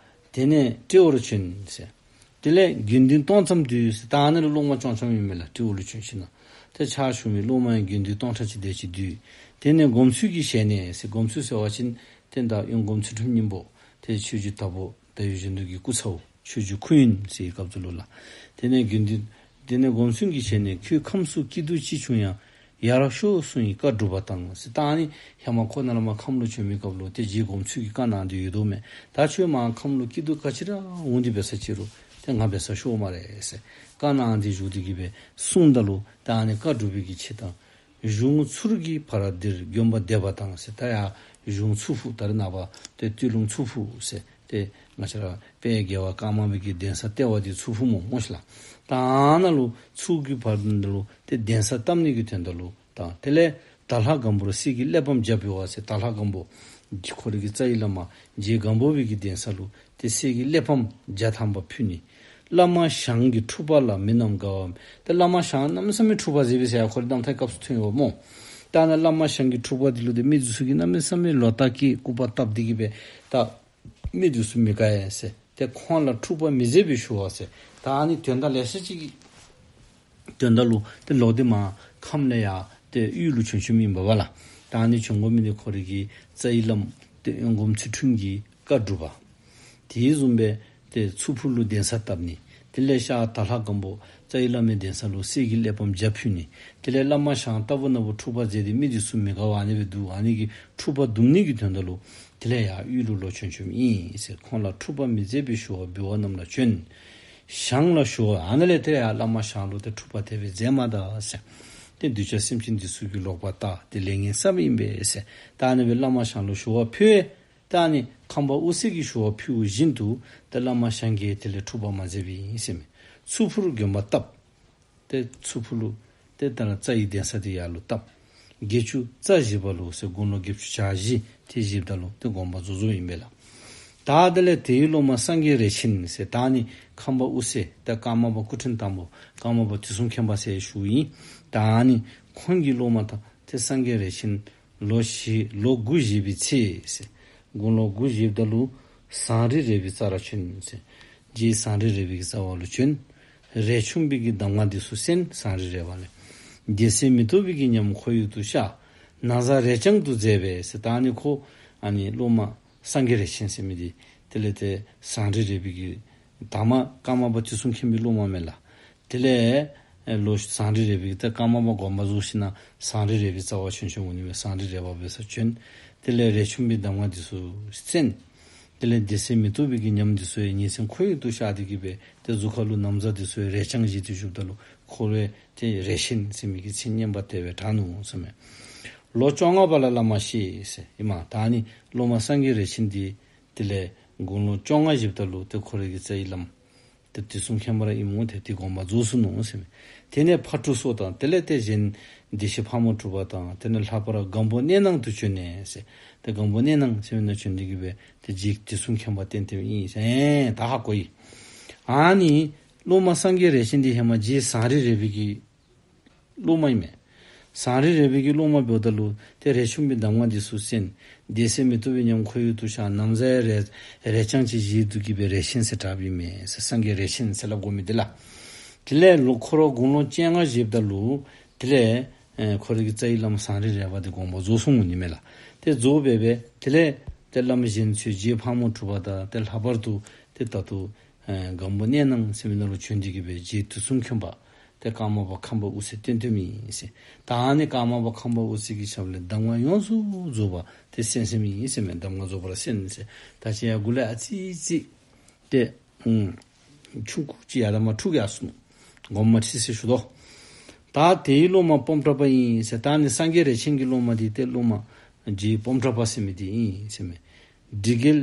དེ་ནས་སྤྲེའུར་བྱོན་ཟེར། དེ་ལས་དགེ་འདུན་སྟོང་ཙམ་འདུས་ཟེར། ད་ཨ་ནི་ལུ་སློབ་མ་རྐྱངམ་རྐྱངམ་ཨིན་མས་ལགས། སྤྲེའུ་ལུ་བྱོན་ཞིནམ་ལས་ཏེ་ཕྱག་ཞུ་མི་སློབ་མ་ཡང་དགེ་འདུན་སྟོང་ཕྲག་གཅིག་དེ་ཅིག་འདུས། དེ་ནས་སྒོམ་ཚུལ་གྱི་ཞལ་ནས་ཟེར། སྒོམ་ཚུལ་ཟེར་བ་ཅིན་ཏེ་ད་ཡང་སྒོམ་ཚུལ་ཁྲིམས་སྙིང་པོ་ཏེ་ཆོས་རྗེ་དྭགས་པོ་ད་ཡོད་གཞོན་ནུ་གི་སྐུ་ཚ་བོ་ཆོས་རྗེ་ཁུ་དབོན་ཟེར་བའི་སྐབས་སུ་ལུ་ལགས། དེ་ནས་དགེ་འདུན་དེ་ནས་སྒོམ་ཚུལ་གྱི་ཞལ་ནས། ཁྱོད་ཁམས་སུ་སྐྱིད་སྡུག་ཅི་བྱུང་ཡང་། ཡར་ཤོག་གསུང་ཡི་བཀའ་སྒྲུབ་པ་དང་ཟེར། ད་ཨ་ནི་ཧེ་མ་ཁོ་ནཱ་ལས་མར་ཁམས་ལུ་བྱོན་མི་སྐབས་ལུ་ཏེ་རྗེ་སྒོམ་ཚུལ་གྱིས་བཀའ་གནང་སྟེ་ཡོད་དོ་མས། ད་ཁྱོད་མར་ཁམས་ལུ་སྐྱིད་སྡུག་ག་ཅི་ར་འོང་སྟེ་འབད་ས་ཅིག་རུང་ཏེ་ང་འབད་སར་ཤོག་སྨ་རེ་ཟེར་བཀའ་གནང་སྟེ་བཞུགས་ཏེ་གི་སྦེ་གསུངམ་ད་ལུ་ད་ཨ་ནི་བཀའ་སྒྲུབ་པའི་གི་ཆེད་དང་། གཞུང་ཚུར་གྱིས་བར་འདིར་དགོན་པ་འདེབས་པ་དང་ཟེར། ད་ཡར་གཞུང་ཚུར་ཕུག་ད་རེས་ནངས་པ་ཏེ་སྟོད་ལུང་ཚུར་ཕུག་ཟེར། ཏེ་ང་བཅས་ར་དཔལ་རྒྱལ་བ་ཀརྨ་པའི་གི་གདན་ས་ལྟེ་བ་འདི་ཚུར་ཕུག་སྨོ་སྨོ་ཤིག་ལགས། ད་ཨ་ནཱ་ལུ་ཚུར་གྱིས་བར་འདི་ལུ་ཏེ་གདན་ས་བཏབ་ནི་གི་དོན་དག་ལུ་དང་། དེ་ལས་དྭགས་ལྷ་སྒམ་པོར་གསེར་གྱི་གླེགས་བམ་བརྒྱ་འབུལ་བ་ཟེར། དྭགས་ལྷ་སྒམ་པོ་ཁོ་རའི་གི་རྩ་བའི་བླ་མ་རྗེ་སྒམ་པོ་པའི་གི་གདན་ས་ལུ་ཏེ་གསེར་གྱི་གླེགས་བམ་བརྒྱ་ཐམ་པ་ཕུལ་ནི། བླ་མ་ཞང་གི་འཁྲུགས་པ་ལ་མི་རྣམས་དགའ་བ། ཏེ་བླ་མ་ཞང་གནམ་མེད་ས་མེད་འཁྲུགས་པ་མཛད་པས་ཟེར་ཡང་ཁོ་རའི་རྣམ་ཐར་སྐབས་སུ་ཐོན་ཡོདཔ་སྨོ། ད་ཨ་ནཱ་བླ་མ་ཞང་གི་འཁྲུགས་པ་འདི་ལུ་ཏེ་མི་འདི་ཚུ་གིས་གནམ་མེད་ས་མེད་ལོག་ལྟ་བསྐྱེད་སྐུར་པ་བཏབ་སྟེ་གི་སྦེ་ད་མི་འདི་ཚུ་མི་དགའ་ཡ་ཟེར། ཏེ་ཁོང་ལ་འཁྲུགས་པ་མི་མཛད་པའི་ཞུ་བ་ཟེར། ད་ཨ་ནི་དོན་དག་ལེ་ཤ་ཅིག་གི་དོན་དག་ལུ་ཏེ་ལོག་སྟེ་མར་ཁམས་ལས་ཡར་ཏེ་དབུས་ལུ་བྱོན་བྱོནམ་ཨིན་པས་ལགས། ད་ཨ་ནི་བྱོན་དགོ་མི་འདི་ཁོ་རའི་གི་རྩ་བའི་བླམ་ཏེ་དབོན་སྒོམ་ཚུལ་ཁྲིམས་ཀྱི་བཀའ་སྒྲུབ་པ། དེ་བཟུམ་སྦེ་ཏེ་ཚུར་ཕུག་ལུ་གདན་ས་བཏབ་ནི། དེ་ལས་ཤར་དྭགས་ལྷ་སྒམ་པོ་རྩ་བའི་བླ་མའི་གདན་ས་ལུ་གསེར་གྱི་གླེགས་བམ་བརྒྱ་ཕུལ་ནི། དེ་ལས་བླ་མ་ཞང་ལྟ་བུ་ན་བུ་འཁྲུགས་པ་མཛད་དེ་མི་འདི་ཚུ་མི་དགའ་བ་ཨ་ནི་སྦེ་འདུག། ཨ་ནི་གི་འཁྲུགས་པ་བསྡུ་ནི་གི་དོན་དག་ལུ་དེ་ལས་ཡར་དབུས་ལུ་ལོག་བྱོན་བྱོནམ་ཨིན་ཟེར། ཁོང་ལ་འཁྲུགས་པ་མི་མཛད་པའི་ཞུ་བ་འབུལ་བ་རྣམས་ལ་བྱོན། ཞང་ལ་ཞུ་བ། ཨ་ནཱ་ལས་ཏེ་ཡར་བླ་མ་ཞང་ལུ་ཏེ་འཁྲུགས་པ་དེ་སྦེ་མཛད་མ་ད་ཟེར། ཏེ་གདུལ་བྱ་སེམས་ཅན་འདི་ཚུ་གི་ལོག་པར་ལྟ་སྟེ་ལས་ངན་བསགསཔ་ཨིན་པས་ཟེར། ད་ཨ་ནི་སྦེ་བླ་མ་ཞང་ལུ་ཞུ་བ་ཕུལ། ད་ཨ་ནི་ཁམས་པ་དབུ་སེ་གིས་ཞུ་བ་ཕུལཝ་བཞིན་དུ་ཏེ་བླ་མ་ཞང་གིས་དེ་ལས་འཁྲུགས་པ་མ་མཛད་པས་ཨིན་ཟེར་མས། ཚུར་ཕུག་དགོན་པ་བཏབ། ཏེ་ཚུར་ཕུག་ལུ་ཏེ་ད་རྩ་བའི་གདན་ས་འདི་ཡར་ལུ་བཏབ། བརྒྱད་ཅུ་རྩ་བཞི་པ་ལུ་ཟེར། དགུང་ལོ་བརྒྱད་ཅུ་གྱ་བཞི་དེ་བཞེསཔ་ད་ལུ་ཏེ་དགོངས་པ་རྫོགས་རྫོགསཔ་ཨིན་པས་ལགས། ད་དེ་ལས་དེའི་སློབ་མ་སངས་རྒྱས་རས་ཆེན་ཟེར། ད་ཨ་ནི་ཁམས་པ་དབུ་སེ་ད་ཀརྨ་པ་སྐུ་ཕྲེང་དང་པོ་ཀརྨ་པ་དུས་གསུམ་མཁྱེན་པ་ཟེར་ཞུཝ་ཨིན། ད་ཨ་ནི་ཁོང་གི་སློབ་མ་དང་ཏེ་སངས་རྒྱས་རས་ཆེན་ལོ་བཞི་ལོ་དགུ་བཞེས་པའི་ཚེ་ཟེར། དགུང་ལོ་དགུ་བཞེསཔ་ད་ལུ་ཟངས་རི་རས་པའི་རྩ་ར་བྱོན་ཟེར། རྗེ་ཟངས་རི་རས་པའི་གི་རྩ་བ་ལུ་བྱོན། རས་ཆུང་པའི་གི་གདམས་ངག་འདི་ཚུ་གསན། ཟངས་རི་རས་པ་ལས། བདེ་གསལ་མི་རྟོག་པའི་གི་ཉམས་ཁོར་ཡུག་ཏུ་ཤར། ན་བཟའ་རས་རྐྱང་དུ་མཛད་པས་ཟེར། ད་ཨ་ནི་ཁོ་ཨ་ནི་སློབ་མ་སངས་རྒྱས་རས་ཆེན་ཟེར་མི་འདི་དེ་ལས་ཏེ་ཟངས་རི་རས་པའི་གི་དང་པ་ཀརྨ་པ་དུས་གསུམ་མཁྱེན་པའི་སློབ་མ་མས་ལགས། དེ་ལས་ཨེ་ལོ་ཟངས་རི་རས་པའི་ད་ཀརྨ་པ་དགོངས་པ་རྫོགས་ཞིནམ་ལས་ཟངས་རི་རས་པའི་རྩ་བ་བྱོན་བྱོནམ་འོང་ནི་མས། ཟངས་རི་རས་པ་འབད་སར་བྱོན། དེ་ལས་རས་ཆུང་པའི་གདམས་ངག་འདི་ཚུ་གསན། དེ་ལས་བདེ་གསལ་མི་རྟོག་པའི་གི་ཉམས་འདི་ཚུ་ཡང་ཉིན་མཚན་ཁོར་ཡུག་ཏུ་ཤར་ཏེ་གི་སྦེ་ཏེ་གཟུགས་ཁ་ལུ་ན་བཟའ་འདི་ཚུ་ཡང་རས་རྐྱང་བཞེས་ཏེ་བཞུགསཔ་ད་ལུ་ཁོ་ར་ཏེ་རས་ཆེན་ཟེར་མི་གི་མཚན་སྙན་པ་དེ་སྦེ་གྲགས་ནུག་ཟེར་མས། ལོ་བཅོ་ལྔ་པ་ལ་བླ་མ་གཤེགས་ཟེར་ཨིན་མས། ད་ཨ་ནི་སློབ་མ་སངས་རྒྱས་རས་ཆེན་འདི་དེ་ལས་དགུང་ལོ་བཅོ་ལྔ་བཞེསཔ་ད་ལུ་ཏེ་ཁོ་རའི་གི་རྩ་བའི་བླམ་ཏེ་དུས་གསུམ་མཁྱེན་པ་ར་ཨིནམ་འོང་། ཏེ་དེ་དགོངས་པ་རྫོགས་སོ་ནུག་ཟེར་མས། དེ་ནས་ཕག་གྲུ་སོགས་དང་དེ་ལས་ཏེ་གཞན་བདེ་གཤེགས་ཕག་མོ་གྲུ་པ་དང་དེ་ནས་ལྷག་པར་སྒམ་པོ་གནས་ནང་དུ་བྱོན་ནས་ཟེར། ཏེ་སྒམ་པོ་གནས་ནང་ཟེར་མི་ནང་བྱོན་ཏེ་གི་སྦེ་ཏེ་རྗེ་དུས་གསུམ་མཁྱེན་པ་བསྟེན་བསྟེནམ་ཨིན་ཟེར། ཨེ་ད་ཧ་གོ་ཡི། ཨ་ནི་སློབ་མ་སངས་རྒྱས་རས་ཆེན་འདི་ཧེ་མ་རྗེ་ཟངས་རི་རས་པའི་གི་སློབ་མ་ཨིན་མས། ཟངས་རི་རས་པའི་གི་སློབ་མ་འབདཝ་ད་ལུ་ཏེ་རས་ཆུང་པའི་གདམས་ངག་འདི་ཚུ་གསན། བདེ་གསལ་མེ་ཏོག་པའི་ཉམས་ཁོར་ཡུག་ཏུ་ཤར། ན་བཟའ་ཡང་རས་རས་རྐྱང་ཅིག་བཞེས་འདུག་གི་སྦེ་རས་ཆེན་ཟེར་གྲགསཔ་ཨིན་མས་ཟེར། སངས་རྒྱས་རས་ཆེན་ཟེར་སླབ་དགོ་མི་འདི་ལགས། དེ་ལས་ལོ་ཁོ་ར་དགུང་ལོ་བཅོ་ལྔ་བཞེསཔ་ད་ལུ་དེ་ལས་ཨེ་ཁོ་རའི་གི་རྩ་བའི་བླ་མ་ཟངས་རི་རས་པ་འདི་དགོངས་པ་རྫོགས་སོང་ནི་མས་ལགས། ཏེ་རྫོགས་སྦེ་སྦེ་དེ་ལས་ཏེ་བླ་མ་གཞན་ཚུ་རྗེ་ཕག་མོ་གྲུ་པ་དང་ཏེ་ལྷག་པར་དུ་ཏེ་ད་ལྟོ་ཨེ་སྒམ་པོ་གནས་སྣང་ཟེར་མི་ནང་ལུ་བྱོན་ཏེ་གི་སྦེ་རྗེ་དུས་གསུམ་མཁྱེན་པ་ཏེ་ཀརྨ་པ་ཁམས་པ་དབུ་སེ་བསྟེན་བསྟེནམ་ཨིན་ཟེར། ད་ཨ་ནི་ཀརྨ་པ་ཁམས་པ་དབུ་སེ་གི་ཞབས་ལས་གདམས་ངག་ཡོངས་སུ་རྫོགས་པ་ཏེ་གསན་གསནམ་ཨིན་ཟེར་མས། གདམས་ངག་རྫོགས་པ་ར་གསན་ཟེར། ད་ཅི་ཡར་འགོ་ལས་ཨ་ཙི་ཙི་ཏེ་ཨུམ་ཆུང་ཀུ་ཅིག་ཡར་ད་མར་འཁྲུགས་ཡར་སོང་ནུག། དགོངསམ་མ་ཁྲེལ་ཟེར་ཞུ་དོ། ད་དེའི་སློབ་མ་སྤོམ་ཊ་པ་ཨིན་ཟེར། ད་ཨ་ནི་སངས་རྒྱས་རས་ཆེན་གྱི་སློབ་མ་འདི་ཏེ་སློབ་མ་རྗེ་སྤོམ་ཊ་པ་ཟེར་མི་འདི་ཨིན་ཟེར་མས། འབྲི་རྒྱལ་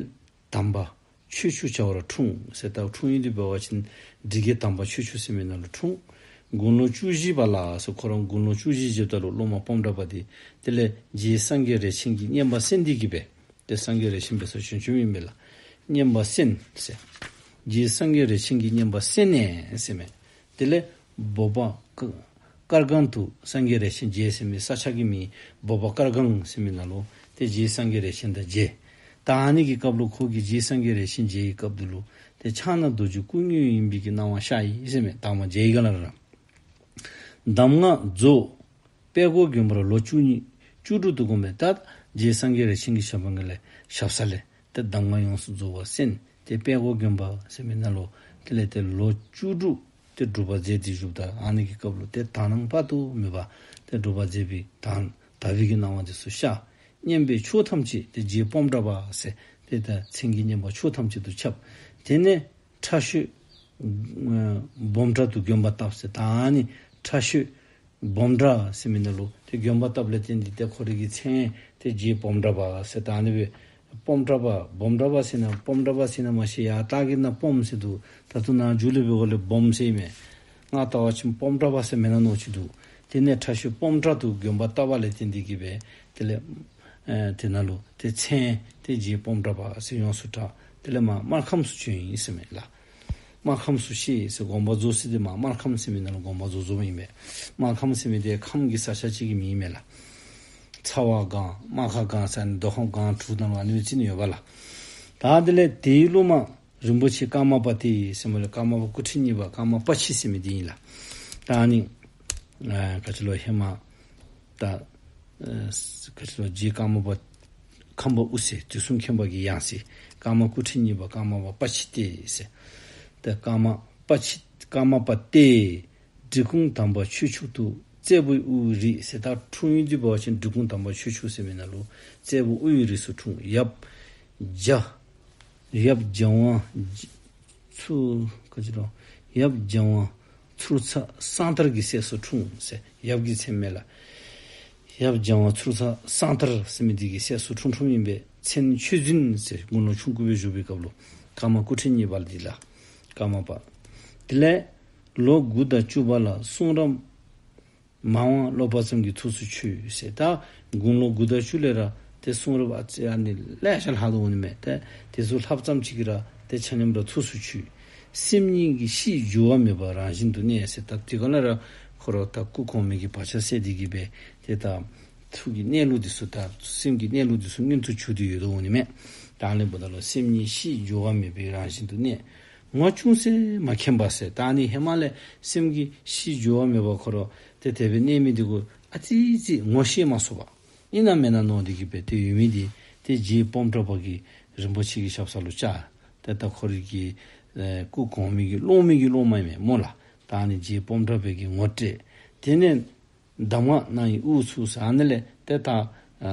དམ་པ་ཆོས་ཆུ་བྱ་བར་འཁྲུངས་ཟེར། ད་འཁྲུངས་ཡུལ་འདི་འབད་བ་ཅིན་འབྲི་རྒྱལ་དམ་པ་ཆོས་ཆུ་ཟེར་མི་ནང་ལུ་འཁྲུངས། དགུང་ལོ་བཅུ་བཞི་པ་ལ་ཟེར། ཁོ་ར་དགུང་ལོ་བཅུ་བཞི་བཞེསཔ་ད་ལུ་སློབ་མ་སྤོམ་ཊ་པ་འདི་དེ་ལས་རྗེ་སངས་རྒྱས་རས་ཆེན་གྱི་བསྙེན་པ་གསན་ཏེ་གི་སྦེ་ཏེ་སངས་རྒྱས་རས་ཆེན་འབད་སར་བྱོན་བྱོནམ་ཨིན་པས་ལགས། བསྙེན་པ་གསན་ཟེར། རྗེ་སངས་རྒྱས་རས་ཆེན་གྱི་བསྙེན་པ་གསན་ནས་ཟེར་མས། དེ་ལས་བོད་པ་ཀ་དཀར་སྒང་དུ་སངས་རྒྱས་རས་ཆེན་མཇལ་ཟེར་མི་ས་ཆ་གི་མིང་བོད་པ་དཀར་སྒང་ཟེར་མི་ནང་ལུ་ཏེ་རྗེ་སངས་རྒྱས་རས་ཆེན་དང་མཇལ། ད་ཨ་ནི་གི་སྐབས་ལུ་ཁོ་གིས་རྗེ་སངས་རྒྱས་རས་ཆེན་མཇལ་བའི་སྐབས་དེ་ལུ་ཏེ་ཕྱག་ན་རྡོ་རྗེ་སྐུ་དངོས་ཡིན་པའི་གི་སྣང་བ་ཤར་ཡི་ཟེར་མས། དང་པ་མཇལ་བའི་སྒང་ལས་ར། གདམས་ངག་རྫོགས། དཔལ་སྒོ་དགོན་པར་ལོ་བཅུ་གཉིས་བཅུ་དྲུག་ཏུ་བསྒོམས་པས། ད་རྗེ་སངས་རྒྱས་རས་ཆེན་གྱི་ཞབས་པ་ལས་ཞབས་ས་ལས་ཏེ་གདམས་ངག་ཡོངས་སུ་རྫོགས་པ་གསན། ཏེ་དཔལ་སྒོ་དགོན་པ་ཟེར་མི་ནང་ལུ་དེ་ལས་ཏེ་ལོ་བཅུ་དྲུག་ཏེ་སྒྲུབ་པ་མཛད་དེ་བཞུགསཔ་ད་ཨ་ནི་གི་སྐབས་ལུ་ཏེ་དག་སྣང་དཔག་ཏུ་མེད་པ་ཏེ་སྒྲུབ་པ་མཛད་པའི་དག་དག་པའི་གི་སྣང་བ་འདི་ཚུ་ཤར། བསྙེན་པའི་ཕྱོགས་ཐམས་ཅད་ཏེ་རྗེ་སྤོམ་ཊ་པ་ཟེར་ཏེ་ད་མཚན་གྱིས་བསྙེན་པ་ཕྱོགས་ཐམས་ཅད་དུ་ཁྱབ། དེ་ནས་ཁྲ་ཤོད་ཨ་སྦོམ་ཕྲ་དུ་དགོན་པ་བཏབ་ཟེར། ད་ཨ་ནི་ཁྲ་ཤོད་སྦོམ་ཕྲ་ཟེར་མི་ནང་ལུ་ཏེ་དགོན་པ་བཏབ་ལས་བརྟེན་ཏེ་ཏེ་ཁོ་རའི་གི་མཚན་ཏེ་རྗེ་སྤོམ་ཕྲ་པ་ཟེར། ད་ཨ་ནི་སྦེ་སྤོམ་ཕྲ་པ་སྦོམ་ཕྲ་པ་ཟེར་ན་སྤོམ་ཕྲ་པ་ཟེར་ན་མ་ཤེས། ཡར་ལྟག་གི་ནང་སྤོམ་ཟེར་འདུག། ད་ལྟོ་ནཱ་མཇུག་ལས་འབདཝ་ལས་སྦོམ་ཟེར་མས། ང་བལྟ་བ་ཅིན་སྤོམ་ཕྲ་པ་ཟེར་མེན་ན་མནོ་ཅི་འདུག། དེ་ནས་ཁྲ་ཤོད་སྦོམ་ཕྲ་དུ་དགོན་པ་བཏབ་པ་ལས་བརྟེན་ཏེ་གི་སྦེ་དེ་ལས་ཨེ་དེ་ནང་ལུ་ཏེ་མཚན་ཏེ་རྗེ་སྤོམ་ཕྲ་པ་ཟེར་ཡོངས་སུ་གྲགས། དེ་ལས་མར་སྨར་ཁམས་སུ་བྱོན་ཡི་ཟེར་མས་ལགས། སྨར་ཁམས་སུ་གཤེགས་ཟེར། དགོངས་པ་རྫོགས་ས་འདི་མར་སྨར་ཁམས་ཟེར་མི་ནང་ལུ་དགོངས་པ་རྫོགས་རྫོགསཔ་ཨིན་པས། སྨར་ཁམས་ཟེར་མི་འདི་ཁམས་ཀྱི་ས་ཆ་ཅིག་གི་མིང་ཨིན་མས་ལགས། ཚ་བ་སྒང་སྨར་ཁ་སྒང་ཟེར་ཨ་ནི་མདོ་ཁམས་སྒང་དྲུག་ནང་ལུ་ཨ་ནི་སྦེ་རྩིས་ནི་ཡོདཔ་ལགས། ད་དེ་ལས་དེའི་སློབ་མ་རིན་པོ་ཆེ་ཀརྨ་པ་སྟེ་ཟེར་མི་ལས་ཀརྨ་པ་སྐུ་ཕྲེང་གཉིས་པ་ཀརྨ་པ་ཕྱིས་ཟེར་མི་འདི་ཨིན་ལགས། ད་ཨ་ནི་ཨ་ག་ཅི་ལོ་ཧེ་མ་ད་ཨ་ག་ཅི་ལོ་རྗེ་ཀརྨ་པ་ཁམས་པ་དབུ་སེ་དུས་གསུམ་མཁྱེན་པ་གི་ཡང་སྲིད་ཀརྨ་སྐུ་ཕྲེང་གཉིས་པ་ཀརྨ་པ་པ་ཕྱིས་ཏེ་ཟེར། ད་ཀརྨ་པ་ཕྱིས་ཀརྨ་པ་སྟེ་འབྲི་གུང་དམ་པ་ཆོས་ཕྱོགས་དུ་བཙད་པོ་དབུའི་རིགས་ཟེར། ད་འཁྲུངས་ཡུལ་འདི་འབད་བ་ཅིན་འབྲི་གུང་དམ་པ་ཆོས་ཕྱོགས་ཟེར་མི་ནང་ལུ་བཙད་པོ་དབུའི་རིགས་སུ་འཁྲུངས། ཡབ་རྒྱ་ཡབ་རྒྱལ་དབང་ཚུ་ག་ཅི་ལོ་ཡབ་རྒྱལ་དབང་ཚུར་ཚ་གསང་ཐར་གྱི་སྲས་སུ་འཁྲུངས་ཟེར། ཡབ་ཀྱི་མཚན་མེན་ལགས། ཡབ་རྒྱལ་དབང་ཚུར་ཚ་གསང་ཐར་ཟེར་མི་འདི་གི་སྲས་སུ་འཁྲུངས་འཁྲུངསམ་ཨིན་པས། མཚན་ཆོས་འཛིན་ཟེར། དགུང་ལོ་ཆུང་ཀུ་སྦེ་བཞུགས་པའི་སྐབས་ལུ་ཀརྨ་སྐུ་ཕྲེང་གཉིས་པ་འདི་ལགས། ཀརྨ་པ། དེ་ལས་ལོ་དགུ་དང་བཅུ་པ་ལ་གསུང་རབ་མ་དབང་ཀློག་པ་ཙམ་གྱིས་ཐུགས་སུ་ཆུད་ཟེར། ད་དགུང་ལོ་དགུ་དང་བཅུ་ལས་ར་ཏེ་གསུང་རབ་ཨ་ཙི་ཨ་ནི་ལེ་ཤ་ལྷག་དོ་འོང་ནི་མས། ཏེ་དེ་ཚུ་ལྷགཔ་ཙམ་ཅིག་གིས་ར་ཏེ་ཆ་མཉམ་ར་ཐུགས་སུ་ཆུད། སེམས་ཉིད་ཀྱི་གཤིས་འགྱུར་བ་མེད་པར་རང་བཞིན་དུ་གནས་ཟེར། ད་དེ་ག་ལས་ར་ཁོ་ར་ད་སྐུ་གོང་མའི་གི་བག་ཆགས་སད་དེ་གི་སྦེ་ཏེ་ད་ཐུགས་ཀྱི་གནས་ལུགས་འདི་ཚུ་ད་སེམས་ཀྱི་གནས་ལུགས་འདི་ཚུ་མངོན་དུ་གྱུར་ཏེ་ཡོད་དོ་འོང་ནི་མས། ད་ཨ་ནི་འབདཝ་ད་ལུ་སེམས་ཉིད་གཤིས་འགྱུར་བ་མེད་པའི་རང་བཞིན་དུ་གནས། ངོ་ཅུང་ཟད་མ་མཁྱེན་པ་ཟེར། ད་ཨ་ནི་ཧེ་མ་ལས་སེམས་ཀྱི་གཤིས་འགྱུར་བ་མེད་པར་ཁོ་ར་ཏེ་དེ་སྦེ་གནས་མི་འདི་གུ་ཨ་ཙི་ཙི་ངོ་ཤེས་མ་ཚུགས་པར་ཨིན་ན་མེན་ན་མནོ་སྟེ་གི་སྦེ་ཏེ་ཡོད་མི་འདི་ཏེ་རྗེ་སྤོམ་ཊ་པ་གིས་རིན་པོ་ཆེ་གི་ཞབས་ས་ལུ་བཅར། ཏེ་ད་ཁོ་རའི་གི་ཨེ་སྐུ་གོང་མའི་གི་སློབ་མའི་གི་སློབ་མ་ཨིན་མས་སྨོ་ལགས། ད་ཨ་ནི་རྗེ་སྤོམ་ཊ་པ་གིས་ངོ་སྤྲོད། དེ་ནས་གདམས་ངག་གནང་བའི་དབུ་ཚུགས་ཟེར། ཨ་ནི་ལས་ཏེ་ད་ཨ་ཨ་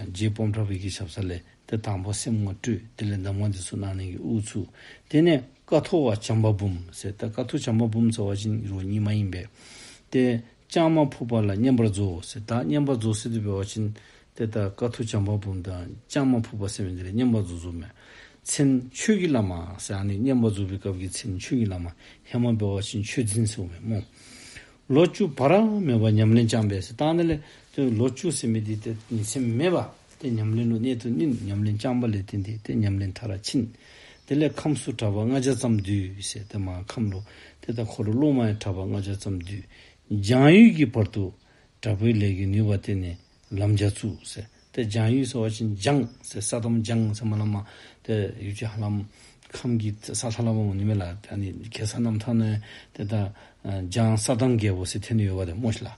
རྗེ་སྤོམ་ཊ་པ་གི་ཞབས་ས་ལས་ཏེ་དང་པོ་སེམས་ངོ་སྤྲོད། དེ་ལས་གདམས་ངག་འདི་ཚུ་གནང་ནི་གི་དབུ་ཚུགས། དེ་ནས་ཀཿཐོག་པ་བྱམས་པ་འབུམ་ཟེར། ད་ཀཿཐོག་བྱམས་པ་འབུམ་ཟེར་བ་ཅིན་རོགས་རྙིང་མ་ཨིན་པས། ཏེ་ལྕང་མ་ཕུག་པ་ལ་བསྙེན་པར་རྫོགས་ཟེར། ད་བསྙེན་པར་རྫོགས་ཟེར་དེ་འབད་བ་ཅིན་ཏེ་ད་ཀཿཐོག་བྱམས་པ་འབུམ་དང་ལྕང་མ་ཕུག་པ་ཟེར་མི་འདི་ལས་བསྙེན་པར་རྫོགས་རྫོགསཔ་མས། མཚན་ཆོས་ཀྱི་བླ་མ་ཟེར། ཨ་ནི་བསྙེན་པར་རྫོགས་པའི་སྐབས་ཀྱི་མཚན་ཆོས་ཀྱི་བླ་མ། ཧེ་མ་འབད་བ་ཅིན་ཆོས་འཛིན་ཟེརཝ་མས་སྨོ། ལོ་བཅུ་བར་མེད་པར་ཉམས་ལེན་བསྐྱངས་པས་ཟེར། ད་ཨ་ནི་ལས་ཏེ་ལོ་བཅུ་ཟེར་མི་འདི་ཏེ་ཉིན་མཚན་མེད་པར་ཏེ་ཉམས་ལེན་ལུ་གནད་དུ་བསྣུན། ཉམས་ལེན་བསྐྱངས་པ་ལས་བརྟེན་ཏེ་ཏེ་ཉམས་ལེན་མཐར་ཕྱིན། དེ་ལས་ཁམས་སུ་གྲྭ་པ་ལྔ་བརྒྱ་ཙམ་འདུས་ཟེར། ཏེ་མར་ཁམས་ལུ་ཏེ་ད་ཁོ་རའི་སློབ་མ་ཡང་གྲྭ་པ་ལྔ་བརྒྱ་ཙམ་འདུས། འཇང་ཡུལ་གྱི་བར་དུ་ དྲག་པོའི་ལས་ཀྱིས་ནུས་པ་བརྟེན་ནས་ལམ་རྒྱ་བཙུགས་ཟེར། ཏེ་འཇང་ཡུལ་ཟེར་བ་ཅིན་འཇང་ཟེར་ས་དམ་འཇང་ཟེར་མ་ལ་མ། ཏེ་ཡུལ་གྱི་ཧ་ལམ་ཁམས་ཀྱི་ས་ལྷ་ལ་མ་འོང་ནི་མས་ལགས། ཨ་ནི་གེ་སར་རྣམ་ཐར་ནང་ཏེ་ད་ཨ་འཇང་ས་དམ་རྒྱལ་པོ་ཟེར་ཐོན་ནི་ཡོད་པ་ཏེ་སྨོ་ཤིག་ལགས།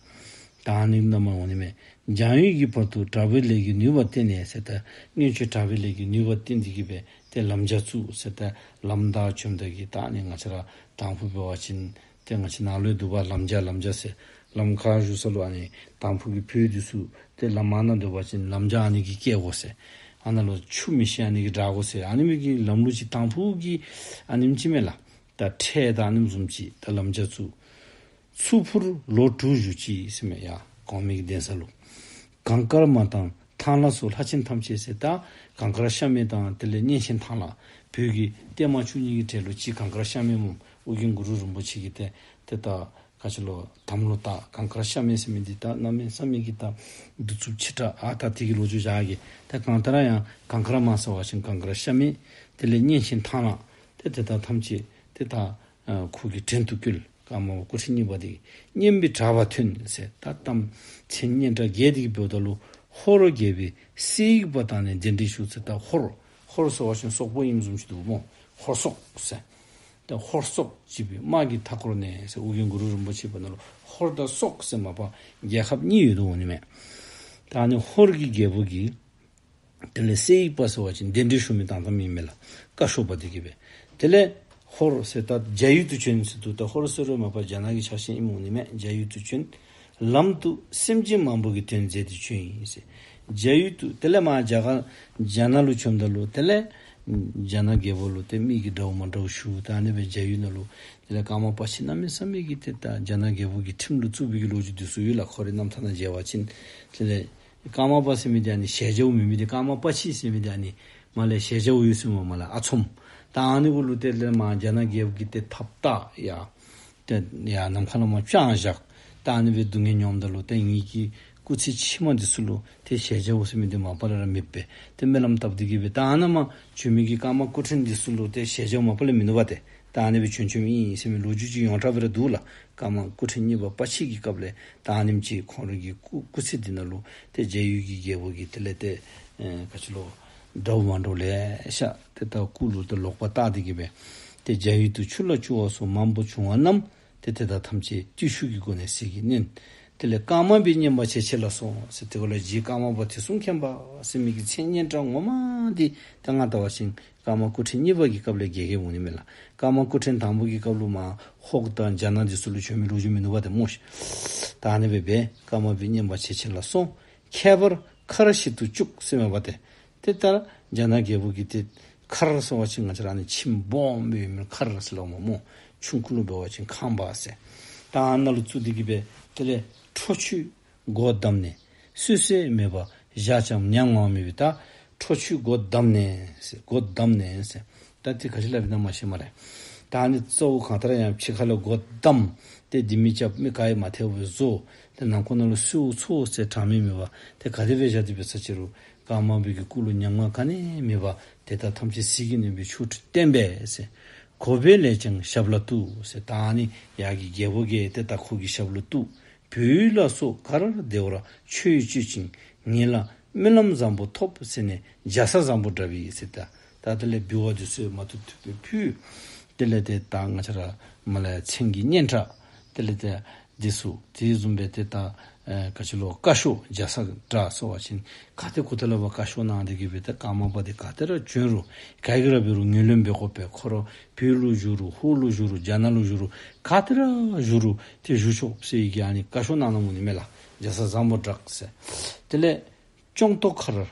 ད་ཨ་ནི་ནང་མ་འོང་ནི་མས། འཇང་ཡུལ་གྱི་བར་དུ་དྲག་པོའི་ལས་ཀྱིས་ནུས་པ་བརྟེན་ནས་ཟེར། ད་མངོན་སྤྱོད་དྲག་པོའི་ལས་ཀྱིས་ནུས་པ་བརྟེན་ཏེ་གིས་སྦེ་ཏེ་ལམ་རྒྱ་བཙུགས་ཟེར། ད་ལམ་བདའ་བྱོནམ་ད་གི་ད་ཨ་ནི་ང་བཅས་ར་དང་ཕུ་འབད་བ་ཅིན་ཏེ་ང་བཅས་ནཱ་ལུ་འདུག་པ་ལམ་རྒྱ་ལམ་རྒྱ་ཟེར། ལམ་ཁར་བཞུགས་ས་ལུ་ཨ་ནི་དང་ཕུ་གི་བོད་འདི་ཚུ་ཏེ་ལམ་ཨ་ནཱ་འདུག་པ་ཅིན་ལམ་རྒྱ་ཨ་ནི་གིས་བཀལ་དགོ་ཟེར། ཨ་ནཱ་ལུ་ཆུ་མི་ཤེས་ཨ་ནི་གིས་དྲག་དགོ་ཟེར། ཨ་ནི་མི་གི་ལམ་ལུགས་ཅིག་དང་ཕུ་གི་ཨ་ནེམ་ཅིག་མས་ལགས། ད་ཁྲལ་དང་ཨ་ནེམ་བཟུམ་ཅིག་ད་ལམ་རྒྱ་བཙུགས། ཚུར་འཕུར་ལོ་དྲུག་བཞུགས་ཅི་ཟེར་མས་ཡ། གོང་མའི་གི་གདན་ས་ལུ། གངས་དཀར་མ་དང་ཐང་ལྷ་སོགས་ལྷ་ཆེན་ཐམས་ཅད་ཟེར། ད་གངས་དཀར་ཤ་མེད་དང་དེ་ལས་གཉན་ཆེན་ཐང་ལྷ། བོད་ཀྱི་བརྟན་མ་བཅུ་གཉིས་ཀྱི་གྲས་ལུ་གཅིག་གངས་དཀར་ཤ་མེད་སྨོ། ཨོ་རྒྱན་གུ་རུ་རིན་པོ་ཆེ་གིས་ཏེ་ཏེ་ད་ག་ཅི་ལོ་དམ་ལུ་བཏགས། གངས་དཀར་ཤ་མེད་ཟེར་མི་འདི་ད་གནམ་མེད་ས་མེད་ཀྱི་ད་གདུག་རྩུབ་ཆེ་དྲགས། ཨ་ད་དེ་གི་ལོ་རྒྱུས་བཞག་གེ། ད་གང་ལྟར་ཡང་གངས་དཀར་མ་ཟེར་བ་ཅིན་གངས་དཀར་ཤ་མེད། དེ་ལས་གཉན་ཆེན་ཐང་ལྷ། ཏེ་དེ་དག་ཐམས་ཅད་ཏེ་ད་ཨ་ཁོ་གི་བྲན་དུ་བཀོལ། ཀརྨ་པ་སྐུ་ཕྲེང་གཉིས་པ་འདི་གཉན་པའི་དྲག་པ་ཐོན་ཟེར། ད་གཏམ་མཚན་སྙན་གྲགས་རྒྱས་ཏེ་གིས་འབདཝ་ད་ལུ་ཧོར་རྒྱལ་པོའི་གསེར་ཡིག་པ་དང་ནི་གདན་འདྲེན་ཞུ་ཟེར། ད་ཧོར་ཧོར་ཟེར་བ་ཅིན་སོག་པོ་ཨིནམ་བཟུམ་ཅིག་འདུག་སྨོ། ཧོར་སོག་ཟེར། ད་ཧོར་སོག་ཅེས་པའི་དམག་གི་མཐའ་འཁོར་ནས་ཟེར། ཨོ་རྒྱན་གུ་རུ་རིན་པོ་ཆེ་པ་ནང་ལུ་ཧོར་དང་སོག་ཟེར་མ་པ་རྒྱལ་ཁབ་གཉིས་ཡོད་དོ་འོང་ནི་མས། ད་ནི་ཧོར་གྱི་རྒྱལ་པོ་གིས་དེ་ལས་གསེར་ཡིག་པ་ཟེར་བ་ཅིན་གདན་འདྲེན་ཞུ་མི་དང་དམ་ཨིན་མས་ལགས། བཀའ་ཤོག་པ་འདི་གིས་སྦེ། དེ་ལས་ཧོར་ཟེར་ད་རྒྱ་ཡུལ་དུ་བྱོན་ཟེར་འདུག། ད་ཧོར་ཟེར་རུང་མ་པ་རྒྱ་ནག་གི་ཆ་ཤས་ཨིནམ་འོང་ནི་མས། རྒྱ་ཡུལ་དུ་བྱོན། ལམ་དུ་སེམས་ཅན་མང་པོ་གི་དོན་མཛད་དེ་བྱོན་ཡི་ཟེར། རྒྱ་ཡུལ་དུ་དེ་ལས་མར་རྒྱ་གར་རྒྱ་ནག་ལུ་བྱོནམ་ད་ལུ་དེ་ལས་རྒྱ་ནག་རྒྱལ་པོ་ལུ་ཏེ་མི་གིས་འདྲཝ་མ་འདྲཝ་ཞུ། ད་ཨ་ནི་སྦེ་རྒྱ་ཡུལ་ནང་ལུ་དེ་ལས་ཀརྨ་པ་ཆེན་གནམ་མེད་ས་མེད་ཀྱི་ཏེ་ད་རྒྱ་ནག་རྒྱལ་པོ་གི་ཁྲིམས་ལུ་བཙུགས་པའི་གི་ལོ་རྒྱུས་འདི་ཚུ་ཡོད་ལགས། ཁོ་རའི་རྣམ་ཐར་ནང་མཇལ་བ་ཅིན། དེ་ལས་ཀརྨ་པ་ཟེར་མི་འདི་ཨ་ནི་ཞལ་རྒྱ་བོ་མེན་མི་འདི་ཀརྨ་པ་ཆེན་ཟེར་མི་འདི་ཨ་ནི་མར་ལས་ཞལ་རྒྱ་བོ་ཡོད་ཟེར་སྨོ། མར་ལས་ཨ་ཚོམ། ད་ཨ་ནི་གུ་ལུ་དེ་ལས་མར་རྒྱ་ནག་རྒྱལ་པོ་གིས་ཏེ་ཐགཔ་བཏགས་ཡ། ཏེ་ཡར་ནམ་མཁའ་ལས་མར་དཔྱངས་བཞག། ད་ཨ་ནི་སྦེ་སྡུག་བསྔལ་མྱོངམ་ད་ལུ་ཏེ་ངེ་གི་སྐུ་ཚེ་ཕྱི་མ་འདི་ཚུ་ལུ་ཏེ་ཞལ་རྒྱ་བོ་ཟེར་མི་འདི་མ་པ་ལས་ར་མེདཔ་སྦེ་ཏེ་སྨོན་ལམ་བཏབ་སྟེ་གིས་སྦེ་ད་ཨ་ནཱ་མར་བྱོན་མི་གི་ཀརྨ་སྐུ་ཕྲེང་འདི་ཚུ་ལུ་ཏེ་ཞལ་རྒྱ་བོ་མ་པ་ལས་མིན་འདུག་པ་ཏེ། ད་ཨ་ནི་སྦེ་བྱོན་བྱོནམ་ཨིན་ཟེར་མི་ལོ་རྒྱུས་ཅིག་ཡོངས་གྲགས་སྦེ་ར་འདུག་ལགས། ཀརྨ་སྐུ་ཕྲེང་གཉིས་པ་པ་ཆེན་གྱི་སྐབས་ལས་ད་ཨ་ནེམ་ཅིག་ཁོང་ར་གི་སྐུ་སྐུ་ཚེ་འདི་ནང་ལུ་ཏེ་རྒྱ་ཡུལ་གྱི་རྒྱལ་པོ་གིས་དེ་ལས་ཏེ་ཨེ་ག་ཅི་ལོ་འདྲཝ་མ་འདྲཝ་ལེ་ཤ་ཏེ་ད་སྐུ་ལུ་ཏེ་ལོག་པ་བཏགས་ཏེ་གིས་སྦེ་ཏེ་རྒྱ་ཡུལ་དུ་ཆུ་ལ་སྐྱུར་བ་སོགས་མང་པོ་བྱུང་བ་རྣམས་ཏེ་དེ་དག་ཐམས་ཅད་བརྟུལ་ཞུགས་ཀྱི་སྒོ་ནས་ཟིལ་གྱིས་གནོན། དེ་ལས་ཀརྨ་པའི་བསྙེན་པ་ཇེ་ཆེ་ལ་སོང་ཟེར། དེ་གུ་ལས་རྗེ་ཀརྨ་པ་དུས་གསུམ་མཁྱེན་པ་ཟེར་མི་གི་མཚན་སྙན་གྲགས་ངོ་མ་འདི་ད་ང་བལྟ་བ་ཅིན་ཀརྨ་སྐུ་ཕྲེང་གཉིས་པ་གི་སྐབས་ལས་རྒྱས་རྒྱསཔ་འོང་ནི་མས་ལགས། ཀརྨ་སྐུ་ཕྲེང་དང་པོ་གི་སྐབས་ལུ་མར་ཧོར་དང་རྒྱ་ནག་འདི་ཚུ་ལུ་བྱོན་མི་ལོ་རྒྱུས་མིན་འདུག་པ་ཏེ་སྨོ་ཤིག། ད་ཨ་ནི་སྦེ་སྦེ་ཀརྨ་པའི་བསྙེན་པ་ཇེ་ཆེ་ལ་སོང་། ཁྱད་པར་མཁར་བཤིག་ཏུ་བཅུག་ཟེར་མས་པ་ཏེ། ཏེ་ད་རྒྱ་ནག་རྒྱལ་པོ་གིས་ཏེ་མཁར་ཟེར་བ་ཅིན་ང་བཅས་ར་ཨ་ནི་ཁྱིམ་སྦོམ་སྦེ་ཡོད་མི་མཁར་ཟེར་སླབ་མས་སྨོ། ཆུང་ཀུ་ལུ་འབད་བ་ཅིན་ཁང་པ་ཟེར། ད་ཨ་ནཱ་ལུ་བཙུགས་ཏེ་གིས་སྦེ་དེ་ལས་ཁྲོ་ཆུས་སྒོ་བསྡམས་ནས། བསུ་སྲོལ་མེད་པར་བཞག་ཀྱང་ཉམ་ང་མེད་པའི། ད་ཁྲོ་ཆུས་སྒོ་བསྡམས་ནས་ཟེར། སྒོ་བསྡམས་ནས་ཟེར། ད་དེ་ག་ཅི་སླབ་ཨིན་ན་མ་ཤེས་སྨ་རེ། ད་ཨ་ནི་གཙོ་བོ་གང་ལྟར་ཡང་ཕྱི་ཁ་ལུ་སྒོ་བསྡམས། ཏེ་ལྡེ་མིག་རྐྱབ། མི་ག་ཡང་མ་ཐལཝ་སྦེ་བཟོ། ཏེ་ནང་ཁོག་ནང་ལུ་སོ་ཚོགས་ཟེར་གྲངས་མེད་མེད་པ་ཏེ་ག་དེ་སྦེ་བཞག་སྟེ་འབད་ས་ཅི་རུང་ཀརྨ་པའི་གི་སྐུ་ལུ་ཉམ་ང་ག་ནི་མེད་པར་དེ་དག་ཐམས་ཅད་ཟིལ་གྱིས་གནོན་པའི་ཆོ་འཕྲུལ་བསྟན་པས་ཟེར། གོ་བས་ལེགས་ཀྱང་ཞབས་ལ་གཏུགས་ཟེར། ད་ཨ་ནི་ཡར་གྱི་རྒྱལ་པོ་གིས་ཏེ་ད་ཁོ་གི་ཞབས་ལུ་གཏུགས། བོད་ཡུལ་ལ་སོགས་ག་ར་བདེ་བར་ཆོས་སྤྱོད་ཅིང་། ངེད་ལ་སྨོན་ལམ་བཟང་པོ་ཐོབ་ཟེར་ནས་རྒྱ་ཚ་བཟང་པོ་འདྲ་བའི་ཟེར། ད་ད་དེ་ལས་འབུལ་བ་འདི་ཚུ་མ་ཐུབ་ཐུབ་སྦེ་ཕུལ། དེ་ལས་ཏེ་ད་ང་བཅས་ར་མར་ལས་མཚན་གྱི་སྙན་གྲགས་དེ་ལས་ཏེ་འདི་ཚུ་དེ་བཟུམ་སྦེ་ཏེ་ད་ཨེ་ག་ཅི་ལོ་བཀའ་ཤོག་རྒྱ་ཚ་འདྲ་ཟེར་བ་ཅིན་ག་ཏེ་གུ་ཏེ་ལུ་བཀའ་ཤོག་གནང་སྟེ་གིས་སྦེ་ཏེ་ཀརྨ་པ་འདི་ག་ཏེ་ར་བྱོན་རུང་ག་གིས་ར་འབད་རུང་ངོས་ལེན་འབད་དགོ་པས། ཁོ་ར་བོད་ལུ་བཞུགས་རུང་ཧོར་ལུ་བཞུགས་རུང་རྒྱ་ནག་ལུ་བཞུགས་རུང་ག་ཏེ་ར་བཞུགས་རུང་ཏེ་བཞུགས་ཆོག་ཟེར་གྱི་ཨ་ནི་བཀའ་ཤོག་གནང་གནངམ་འོང་ནི་མས་ལགས། རྒྱ་ཚ་བཟང་པོ་འདྲ་ཟེར། དེ་ལས་ཅོང་ཏོག་མཁར།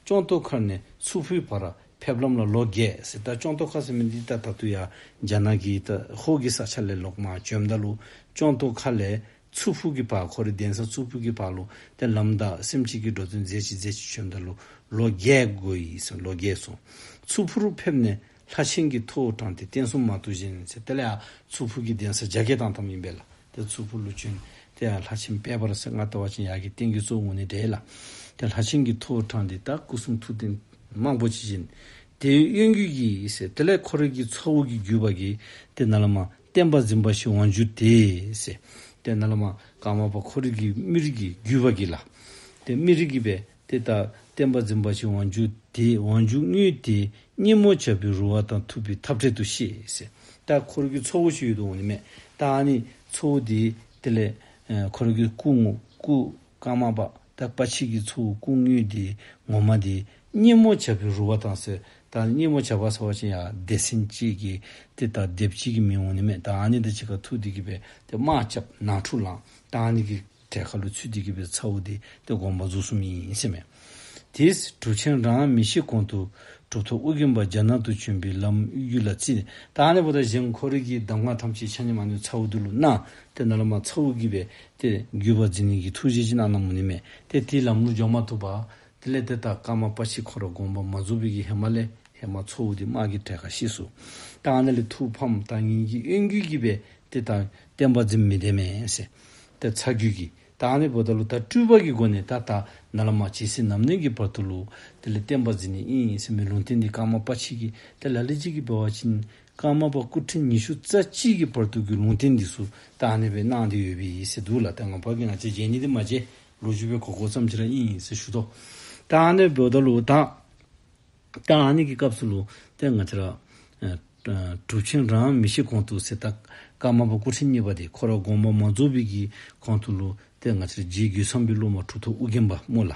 ཅོང་ཏོག་མཁར་ནས་མཚུར་ཕུའི་བར་ཕེབས་ལམ་ལ་ལོ་བརྒྱད་ཟེར། ད་ཅོང་ཏོག་མཁར་ཟེར་མི་འདི་ད་ད་ལྟོ་ཡར་རྒྱ་ནག་གི་ད་ཧོར་གྱི་ས་ཆ་ལས་ལོག་མར་བྱོནམ་ད་ལུ་ཅོང་ཏོག་མཁར་ལས་མཚུར་ཕུ་གི་བར་ཁོ་རའི་གདན་ས་མཚུར་ཕུ་གི་བར་ལུ་ཏེ་ལམ་བདའ་སེམས་ཅན་གྱི་འགྲོ་དོན་མཛད་ཅི་མཛད་ཅི་བྱོནམ་ད་ལུ་ལོ་བརྒྱད་འགོར་ཡི་ཟེར། ལོ་བརྒྱད་སོང་། མཚུར་ཕུར་ཕེབས་ནས་ལྷ་ཆེན་གྱི་ཐུ་བོ་དྲངས་ཏེ་རྟེན་གསུམ་མ་གཏོགས་བཞེངས་ཟེར། དེ་ལས་ཡར་མཚུར་ཕུ་གི་གདན་ས་རྒྱ་བསྐྱེད་བཏང་བཏངམ་ཨིན་པས་ལགས། ཏེ་མཚུར་ཕུ་ལུ་བྱོན། ཏེ་ཡར་ལྷ་ཆེན་དཔལ་འབར་ཟེར་ང་བལྟ་བ་ཅིན་ཡར་གྱི་རྟེན་གྱི་གཙོ་བོ་འོང་ནི་འདྲས་ལགས། ཏེ་ལྷ་ཆེན་གྱི་ཐུ་བོ་དྲངས་ཏེ་ད་སྐུ་གསུང་ཐུགས་རྟེན་མང་པོ་ཅིག་བཞེངས། དེའི་གཡོ་འགུལ་གྱིས་ཟེར། དེ་ལས་ཁོ་རའི་གི་ཚ་བོ་གི་བརྒྱུད་པ་གིས་ཏེ་ནཱ་ལས་མར་བསྟན་པ་འཛིན་པ་ཞིག་འོང་རྒྱུ་དེ་ཟེར། ཏེ་ནཱ་ལས་མར་ཀརྨ་པ་ཁོ་རའི་གི་མི་རིགས་ཀྱི་བརྒྱུད་པ་གིས་ལགས། ཏེ་མི་རིགས་ཀྱིས་སྦེ་ཏེ་ད་བསྟན་པ་འཛིན་པ་ཅིན་དབང་ཕྱུག་དེ་དབང་ཕྱུག་དངོས་དེ་སྙེ་མོ་བྱ་བའི་རུ་བ་དང་མཐུན་པའི་འཐབ་བྲལ་དུ་ཤེས་ཟེར། ད་ཁོ་རའི་གི་ཚ་བོ་ཅིག་ཡོདཔ་འོང་ནི་མས། ད་ཨ་ནི་ཚ་བོ་དེ་དེ་ལས་ཨེ་ཁོ་རའི་གི་སྐུ་ངོ་སྐུ་ཀརྨ་པ་ད་པ་ཕྱི་གི་ཚ་བོ་སྐུ་དངོས་དེ་ངོ་མ་དེ་སྙེ་མོ་བྱ་བའི་རུ་བ་དང་ཟེར། ད་སྙེ་མོ་བྱ་བ་ཟེར་བ་ཅིན་ཡར་སྡེ་ཚན་ཅིག་གི་ཏེ་ད་སྡེཔ་ཅིག་གི་མིང་འོང་ནི་མས། ད་ཨ་ནི་དང་གཅིག་ཁར་ཐུག་སྟེ་གིས་སྦེ་ཏེ་དམག་རྐྱབ་ནང་འཁྲུག་ལངས། ད་ཨ་ནི་གི་གྲལ་ཁར་ལུ་ཚུད་དེ་གིས་སྦེ་ཚ་བོ་དེ་ཏེ་དགོངས་པ་རྫོགས་སོངམ་ཨིན་ཟེར་མས། དེས་གྲུབ་ཆེན་རང་མི་ཤེས་གོང་དུ་གྲུབ་ཐོབ་ཨོ་རྒྱན་པ་རྒྱ་ནག་ཏུ་བྱོན་པའི་ལམ་དབུས་རྒྱུད་ལ་བརྩིས། ད་ཨ་ནི་འབདཝ་ད་གཞན་ཁོ་རའི་གི་གདམས་ངག་ཐམས་ཅད་ཆ་མཉམ་ཨ་ནི་ཚ་བོ་དེ་ལུ་གནང་། ཏེ་ནཱ་ལས་མར་ཚ་བོ་གིས་སྦེ་ཏེ་བརྒྱུད་པ་འཛིན་ནི་གི་ཐུགས་བཞེད་ཅིག་གནང་གནངམ་འོང་ནི་མས། ཏེ་དེ་ལམ་ལུ་འགྱོ་མ་བཏུབ་པར་དེ་ལས་ཏེ་ད་ཀརྨ་པ་ཕྱི་ཁོ་ར་དགོངས་པ་མ་རྫོགས་པའི་གི་ཧེ་མ་ལས་ཧེ་མ་ཚ་བོ་དེ་དམག་གི་གྲལ་ཁར་ཤི་སོང་། ད་ཨ་ནཱ་ལས་ཐུགས་ཕམ། ད་ངེ་གི་གཡོ་འགུལ་གྱིས་སྦེ་ཏེ་ད་བསྟན་པ་འཛིན་མི་བཏུབ་མས་ཟེར། ཏེ་ཚ་བོ་གིས་ད་ཨ་ནི་འབདཝ་ད་ལུ་ད་སྤྲུལ་པ་གི་སྒོ་ནས་ད་ད་ནཱ་ལས་མར་ཇི་སྲིད་ནམ་གནས་ཀྱི་བར་དུ་ལུ་དེ་ལས་བསྟན་པ་འཛིན་ནི་ཨིན་ཟེར་མི་ལུང་བསྟན་འདི་ཀརྨ་པ་ཕྱི་གིས་ཏེ་ལ་ལུ་ཅིག་གིས་འབད་བ་ཅིན་ཀརྨ་པ་སྐུ་ཕྲེང་ཉི་ཤུ་རྩ་གཅིག་གི་བར་དུ་གི་ལུང་བསྟན་འདི་ཚུ་ད་ཨ་ནི་སྦེ་གནང་སྟེ་ཡོད་པས་ཟེར་འདུག་ལགས། ད་ང་ཕར་གི་ང་བཅས་མཇལ་ནི་འདི་མ་མཇལ། ལོ་རྒྱུས་སྦེ་གོ་གོཝ་ཙམ་ཅིག་ར་ཨིན་ཟེར་ཞུ་དོ། ད་ཨ་ནི་འབདཝ་ད་ལུ་ད་ད་ཨ་ནི་གི་སྐབས་སུ་ལུ་ཏེ་ང་བཅས་ར་ཨ་ཨ་གྲུབ་ཆེན་རང་མི་ཤེས་གོང་དུ་ཟེར་ད་ཀརྨ་པ་སྐུ་ཕྲེང་གཉིས་པ་དེ་ཁོ་ར་དགོངས་པ་མ་རྫོགས་པའི་གི་གོང་དུ་ལུ་ཏེ་ང་བཅས་ར་རྗེ་རྒོད་ཚང་པའི་སློབ་མ་གྲུབ་ཐོབ་ཨོ་རྒྱན་པ་སྨོ་ལགས།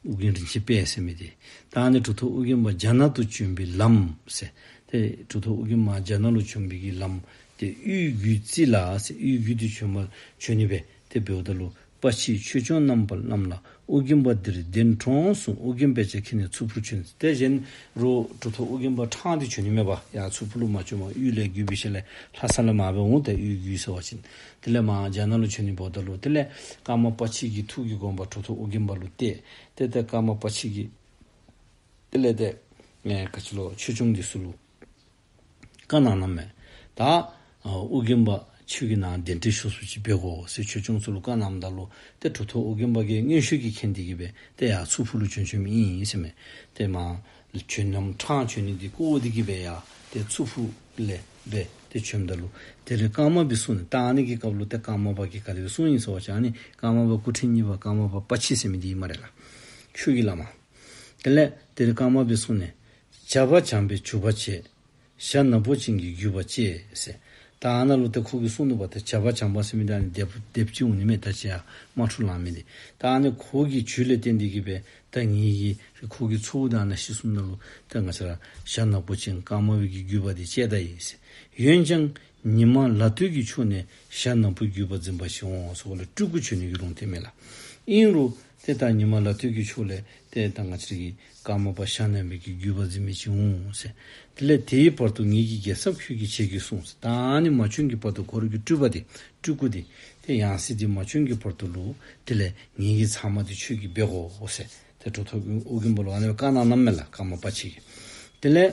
ཨོ་རྒྱན་རིན་ཆེན་དཔལ་ཟེར་མི་དེ། ད་ཨ་ནི་གྲུབ་ཐོབ་ཨོ་རྒྱན་པ་རྒྱ་ནག་ཏུ་བྱོན་པའི་ལམ་ཟེར། ཏེ་གྲུབ་ཐོབ་ཨོ་རྒྱན་པ་རྒྱ་ནག་ལུ་བྱོན་པའི་གི་ལམ་དེ་དབུས་རྒྱུད་བརྩིས་ལ་ཟེར། དབུས་རྒྱུད་དུ་བྱོན་པ་བྱོན་ནི་སྦེ་ཏེ་འབདཝ་ད་ལུ་པ་ཕྱི་ཆོས་སྐྱོང་རྣམ་པ་རྣམས་ལ་ཨོ་རྒྱན་པ་འདིར་གདན་དྲོངས་གསུངས། ཨོ་རྒྱན་དཔེ་བྱད་ཁྱེར་ནས་མཚུར་ཕུར་བྱོན། ཏེ་གཞན་རོགས་གྲུབ་ཐོབ་ཨོ་རྒྱན་པ་ཕྲང་སྟེ་བྱོན་ནི་མས་པ། ཡར་མཚུར་ཕུར་ལུ་མ་བྱོནམ་དབུས་ལས་རྒྱུད་པའི་ཤུལ་ལས་ལྷ་ས་ལས་མར་སྦེ་འོང་། ཏེ་དབུས་རྒྱུད་ཟེར་བ་ཅིན་དེ་ལས་མར་རྒྱ་ནག་ལུ་བྱོན་ནི་འབདཝ་ད་ལུ་དེ་ལས་ཀརྨ་པ་ཕྱི་གི་ཐུགས་ཀྱི་དགོངས་པ་གྲུབ་ཐོབ་ཨོ་རྒྱན་པ་ལུ་གཏད། ཏེ་ཏེ་ཀརྨ་པ་ཕྱི་གིས་དེ་ལས་ཏེ་ཨེ་ག་ཅི་ལོ་ཆོས་སྐྱོང་འདི་ཚུ་ལུ་བཀའ་གནང་གནངམ་མས། ད་ཨ་ཨོ་རྒྱན་པ་ཁྱོད་ཀྱིས་ནཱ་གདན་འདྲེན་ཤོག་ཟེར་ཅིག་འབད་དགོ་ཟེར་ཆོས་སྐྱོང་ཚུ་ལུ་བཀའ་གནངམ་ད་ལུ་ཏེ་གྲུབ་ཐོབ་ཨོ་རྒྱན་པ་གིས་མངོན་ཤེས་ཀྱིས་མཁྱེན་ཏེ་གིས་སྦེ་ཏེ་ཡར་མཚུར་ཕུར་ལུ་བྱོན་བྱོནམ་ཨིན་ཟེར་མས། ཏེ་མར་བྱོན་ལམ་ཕྲང་བྱོན་ནི་འདི་བཀོ་སྟེ་གིས་སྦེ་ཡར་ཏེ་མཚུར་ཕུར་ལས་སྦེ་ཏེ་བྱོནམ་ད་ལུ་དེ་ལས་ཀརྨ་པའི་གསུང་ནས། ད་ཨ་ནི་གི་སྐབས་ལུ་ཏེ་ཀརྨ་པ་གིས་ག་དེ་སྦེ་གསུངས་ཡི་ཟེར་བ་ཅིན་ཨ་ནི་ཀརྨ་པ་སྐུ་ཕྲེང་གཉིས་པ་ཀརྨ་པ་པ་ཕྱི་ཟེར་མི་འདི་ཨིན་སྨ་རེ་ལགས། ཆོས་ཀྱི་བླ་མ། དེ་ལས་དེ་ལས་ཀརྨ་པའི་གསུང་ནས། བྱ་བ་བྱམས་པས་བྱུག་པ་བྱས། ཞྭ་ནག་པོ་ཅན་གྱིས་བརྒྱུས་པ་བཅད་ཟེར། ད་ཨ་ནཱ་ལུ་ཏེ་ཁོ་གིས་གསུངས་ནུག་པ། ཏེ་བྱ་བ་བྱམས་པ་ཟེར་མི་འདི་ཨ་ནི་སྡེཔ་སྡེཔ་ཅིག་འོང་ནི་མས། ད་ཅི་ཡར་དམག་འཁྲུག་ལངས་མི་འདི། ད་ཨ་ནི་ཁོ་གི་བྱུས་ལས་བརྟེན་ཏེ་གིས་སྦེ་ད་ངེ་གི་ཁོ་གི་ཚ་བོ་འདི་ཨ་ནཱ་ཤི་སོངམ་ད་ལུ་ད་ང་བཅས་ར་ཞྭ་ནག་པོ་ཅན་ཀརྨ་པའི་གི་བརྒྱུད་པ་འདི་བཅད་ད་ཡི་ཟེར། འོན་ཀྱང་ཉི་མ་ལ་སྟོད་ཀྱི་ཕྱོགས་ནས་ཞྭ་ནག་པོའི་བརྒྱུད་པ་འཛིན་པ་ཞིག་འོང་ཟེར་བ་ལས་སྤྲུལ་སྐུ་བྱོན་ནི་གི་ལུང་བསྟན་མས་ལགས། ཨིན་རུང་ཏེ་ད་ཉི་མ་ལ་སྟོད་ཀྱི་ཕྱོགས་ལས་ཏེ་ད་ང་བཅས་ར་གི་ཀརྨ་པ་ཞྭ་ནག་པའི་གི་བརྒྱུད་པ་འཛིན་མི་ཅིག་འོང་ཟེར། དེ་ལས་དེའི་བར་དུ་ངེ་གི་རྒྱལ་ཚབ་ཁྱོད་ཀྱིས་བྱེད་དགོས་གསུངས་ཟེར། ད་ཨ་ནི་མ་བྱོན་གྱི་བར་དུ་ཁོ་ར་གི་སྤྲུལ་པ་དེ་སྤྲུལ་སྐུ་དེ་ཏེ་ཡང་སྲིད་དེ་མ་བྱོན་གྱི་བར་དུ་ལུ་དེ་ལས་ངེ་གི་ཚབ་མ་དེ་ཁྱོད་ཀྱིས་འབད་དགོ་ཟེར། ཏེ་གྲུབ་ཐོབ་ཨོ་རྒྱན་པ་ལུ་ཨ་ནི་སྦེ་བཀའ་གནང་གནངམ་མས་ལགས། ཀརྨ་པ་ཕྱི་གིས། དེ་ལས་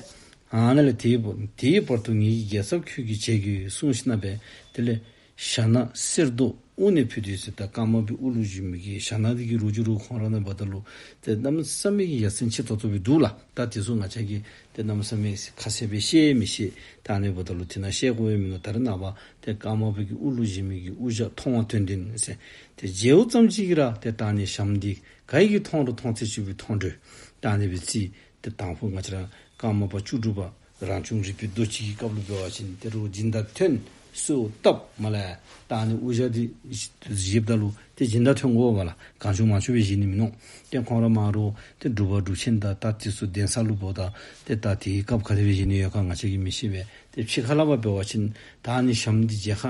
ཨ་ནཱ་ལས་དེའི་བར་དེའི་བར་དུ་ངེ་གི་རྒྱལ་ཚབ་ཁྱོད་ཀྱིས་བྱེད་དགོས་གསུངས་ཞིནམ་ལས་དེ་ལས་ཞྭ་ནག་གསེར་མདོག་དབུ་ནས་ཕུལ་ཏེ་ཟེར། ད་ཀརྨ་པའི་དབུ་ལུ་བཞུགས་མི་གི་ཞྭ་ནག་འདི་གི་རུ་ཅིག་རུ་ཁོང་ར་ནཱ་འབདཝ་ད་ལུ་ཏེ་གནམ་མེད་ས་མེད་ཀྱི་ཡ་མཚན་ཆེ་ཏོག་ཏོ་སྦེ་འདུག་ལགས། ད་དེ་ཚུ་ང་བཅས་ཀྱིས་ཏེ་གནམ་མེད་ས་མེད་ཁ་གསལ་སྦེ་བཤད་མི་ཤེས། ད་ཨ་ནི་འབདཝ་ད་ལུ་དེ་ནང་བཤད་དགོ་པའི་མིན་ནུག། ད་རེས་ནངས་པ་ཏེ་ཀརྨ་པའི་གི་དབུ་ལུ་བཞུགས་མི་གི་དབུ་ཞྭ་མཐོང་བ་དོན་ལྡན་ཟེར་ཏེ་མཇལཝ་ཙམ་ཅིག་གིས་ར་ཏེ་ད་ཨ་ནི་ཞྭམོ་འདི་ག་གིས་མཐོང་རུང་མཐོང་ཚད་ཅིག་སྦེ་མཐོང་འགྱོ། ད་ཨ་ནི་སྦེ་རྩིས། ཏེ་དང་ཕུ་ང་བཅས་ར་ཀརྨ་པ་བཅུ་དྲུག་པ་རང་བྱུང་རིག་པའི་རྡོ་རྗེ་གི་སྐབས་ལུ་འབད་བ་ཅིན་ཏེ་རོགས་སྦྱིན་བདག་ཐོན་གསོལཝ་བཏབ་མ་ལས་ད་ཨ་ནི་དབུ་ཞྭ་འདི་བཞེསཔ་ད་ལུ་ཏེ་སྦྱིན་བདག་ཐོན་དགོ་པས་ལགས། གང་བྱུང་མང་བྱུང་སྦེ་བཞེས་ནི་མིན་ནུག། ཏེ་ཁོང་ར་མ་རོགས་ཏེ་སྒྲུབ་པ་སྒྲུབ་ཆེན་དང་ད་དེ་ཚུ་གདན་ས་ལུ་འབདཝ་ད་ཏེ་ད་དེའི་སྐབས་ག་དེ་སྦེ་བཞེས་ནི་ཡོད་ག་ང་བཅས་ཀྱིས་མི་ཤེས་པས། ཏེ་ཕྱི་ཁ་ལས་འབད་བ་ཅིན་ད་ཨ་ནི་ཞྭམོ་འདི་མཇལ་ཁ་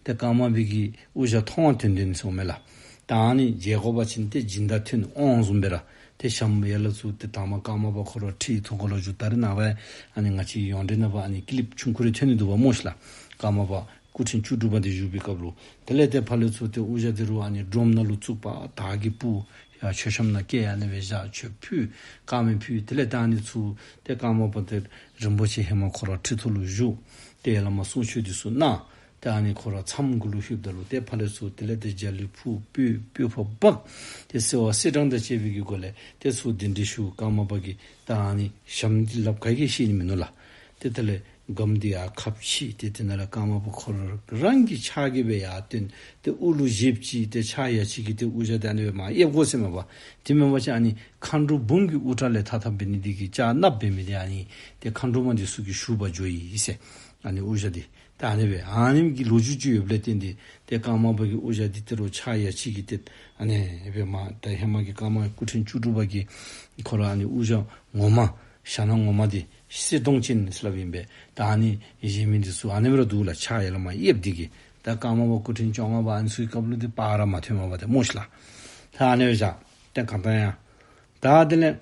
ཏེ་ཀརྨ་པའི་གི་དབུ་ཞྭ་མཐོང་བ་དོན་ལྡན་ཟེར་མས་ལགས། ད་ཨ་ནི་མཇལ་དགོ་པ་ཅིན་ཏེ་སྦྱིན་བདག་ཐོན་དབང་བཟུམ་སྦེ་ར་ཏེ་ཞྭམོ་ཡར་ལས་ཚུར་ཏེ་དང་པ་ཀརྨ་པ་ཁོ་ར་ཁྲི་ཐོག་ཁ་ལུ་བཞུགས། ད་རེས་ནངས་པ་ཨ་ནི་ང་བཅས་ཡོངས་འབྲེལ་ནང་འབད་ཨ་ནི་ཀི་ལིབ་ཆུང་ཀུ་རེ་ཐོན་ནི་འདུག་པ་སྨོ་ཤིག་ལགས། ཀརྨ་པ་སྐུ་ཕྲེང་བཅུ་དྲུག་པ་འདི་བཞུགས་པའི་སྐབས་ལུ། དེ་ལས་ཏེ་ཕར་ལས་ཚུར་ཏེ་དབུ་ཞྭ་འདི་རུ་ཨ་ནི་སྒྲོམ་ནང་ལུ་བཙུགས་པ་དར་གྱིས་སྤུར། ཡར་མཆོད་བཤམས་ནང་བསྐྱལ། ཨ་ནི་སྦེ་བཞག། མཆོད་ཕུལ། དཀར་མེ་ཕུལ། དེ་ལས་ད་ཨ་ནི་ཚུར་ཏེ་ཀརྨ་པ་ཏེ་རིན་པོ་ཆེ་ཧེ་མ་ཁོ་ར་ཁྲི་ཐོག་ལུ་བཞུགས། ཏེ་ཡར་ལས་མར་གསུང་ཆོག་འདི་ཚུ་གནང་། ཏེ་ཨ་ནི་ཁོ་ར་མཚམས་གུ་ལུ་ལྷོདཔ་ད་ལུ་ཏེ་ཕར་ལས་ཚུར་དེ་ལས་ཏེ་རྒྱ་གླིང་ཕུ་སྤོས་སྤོས་ཕོར་འབག། ཏེ་བསིལ་བ་བསིལ་གྲང་དང་བཅས་པའི་གི་སྒོ་ལས་ཏེ་ཚུར་གདན་འདྲེན་ཞུ། ཀརྨ་པ་གིས་ད་ཨ་ནི་ཞྭམོ་འདི་ལགཔ་ག་གིས་བཤེད་ནི་མིན་ནུག་ལགས། ཏེ་དེ་ལས་ སྒམ་འདི་ཡར་ཁ་ཕྱེ་སྟེ་དེ་ནང་ལས་ཀརྨ་པ་ཁོ་རང་གི་ཕྱག་གིས་སྦེ་ཡར་བཏོན་ཏེ་དབུ་ལུ་བཞེས་ཅི། ཏེ་ཕྱག་ཡ་གཅིག་གིས་ཏེ་དབུ་ཞྭ་འདི་ཨ་ནི་སྦེ་མར་ཡེབ་དགོ་ཟེར་མས་པ། དེ་མེན་པ་ཅིན་ཨ་ནི་མཁའ་འགྲོ་འབུམ་གྱི་དབུ་སྐྲ་ལས་ཐ་དམ་འབད་ནི་འདི་གིས་ལྕགས་སྣབས་འབད་མི་འདི་ཨ་ནི་ཏེ་མཁའ་འགྲོ་མ་འདི་ཚུ་གི་ཞུ་བར་འགྱོ་ཡི་ཟེར། ཨ་ནི་དབུ་ཞྭ་འདི་ད་ཨ་ནི་སྦེ་ཨ་ནི་གི་ལོ་རྒྱུས་ཅིག་ཡོདཔ་ལས་བརྟེན་ཏེ་ཏེ་ཀརྨ་པ་གི་དབུ་ཞྭ་འདི་ཏེ་རོགས་ཕྱག་ཡ་གཅིག་གིས་ཏེ་ཨ་ནི་སྦེ་མར་ད་ཧེ་མ་གི་ཀརྨ་སྐུ་ཕྲེང་བཅུ་དྲུག་པ་གིས་ཁོ་ར་ཨ་ནི་དབུ་ཞྭ་ངོ་མ་ཞྭ་སྣ་ངོ་མ་འདི་གསེར་གདུང་ཅན་ཟེར་སླབ་ཨིན་པས། ད་ཨ་ནི་བཞེས་མི་འདི་ཚུ་ཨ་ནི་སྦེ་ར་འདུག་ལགས། ཕྱག་ཡར་ལས་མར་ཡེབ་འདི་གིས། ད་ཀརྨ་པ་སྐུ་ཕྲེང་བཅོ་ལྔ་པ་ཨ་ནི་ཚུ་གི་སྐབས་ལུ་འདི་པར་ར་མ་ཐོན་མས་པ་ཏེ་སྨོ་ཤི་ལགས། ད་ཨ་ནི་སྦེ་བཞག། ཏེ་གང་ལྟར་ཡང་ད་དེ་ལས་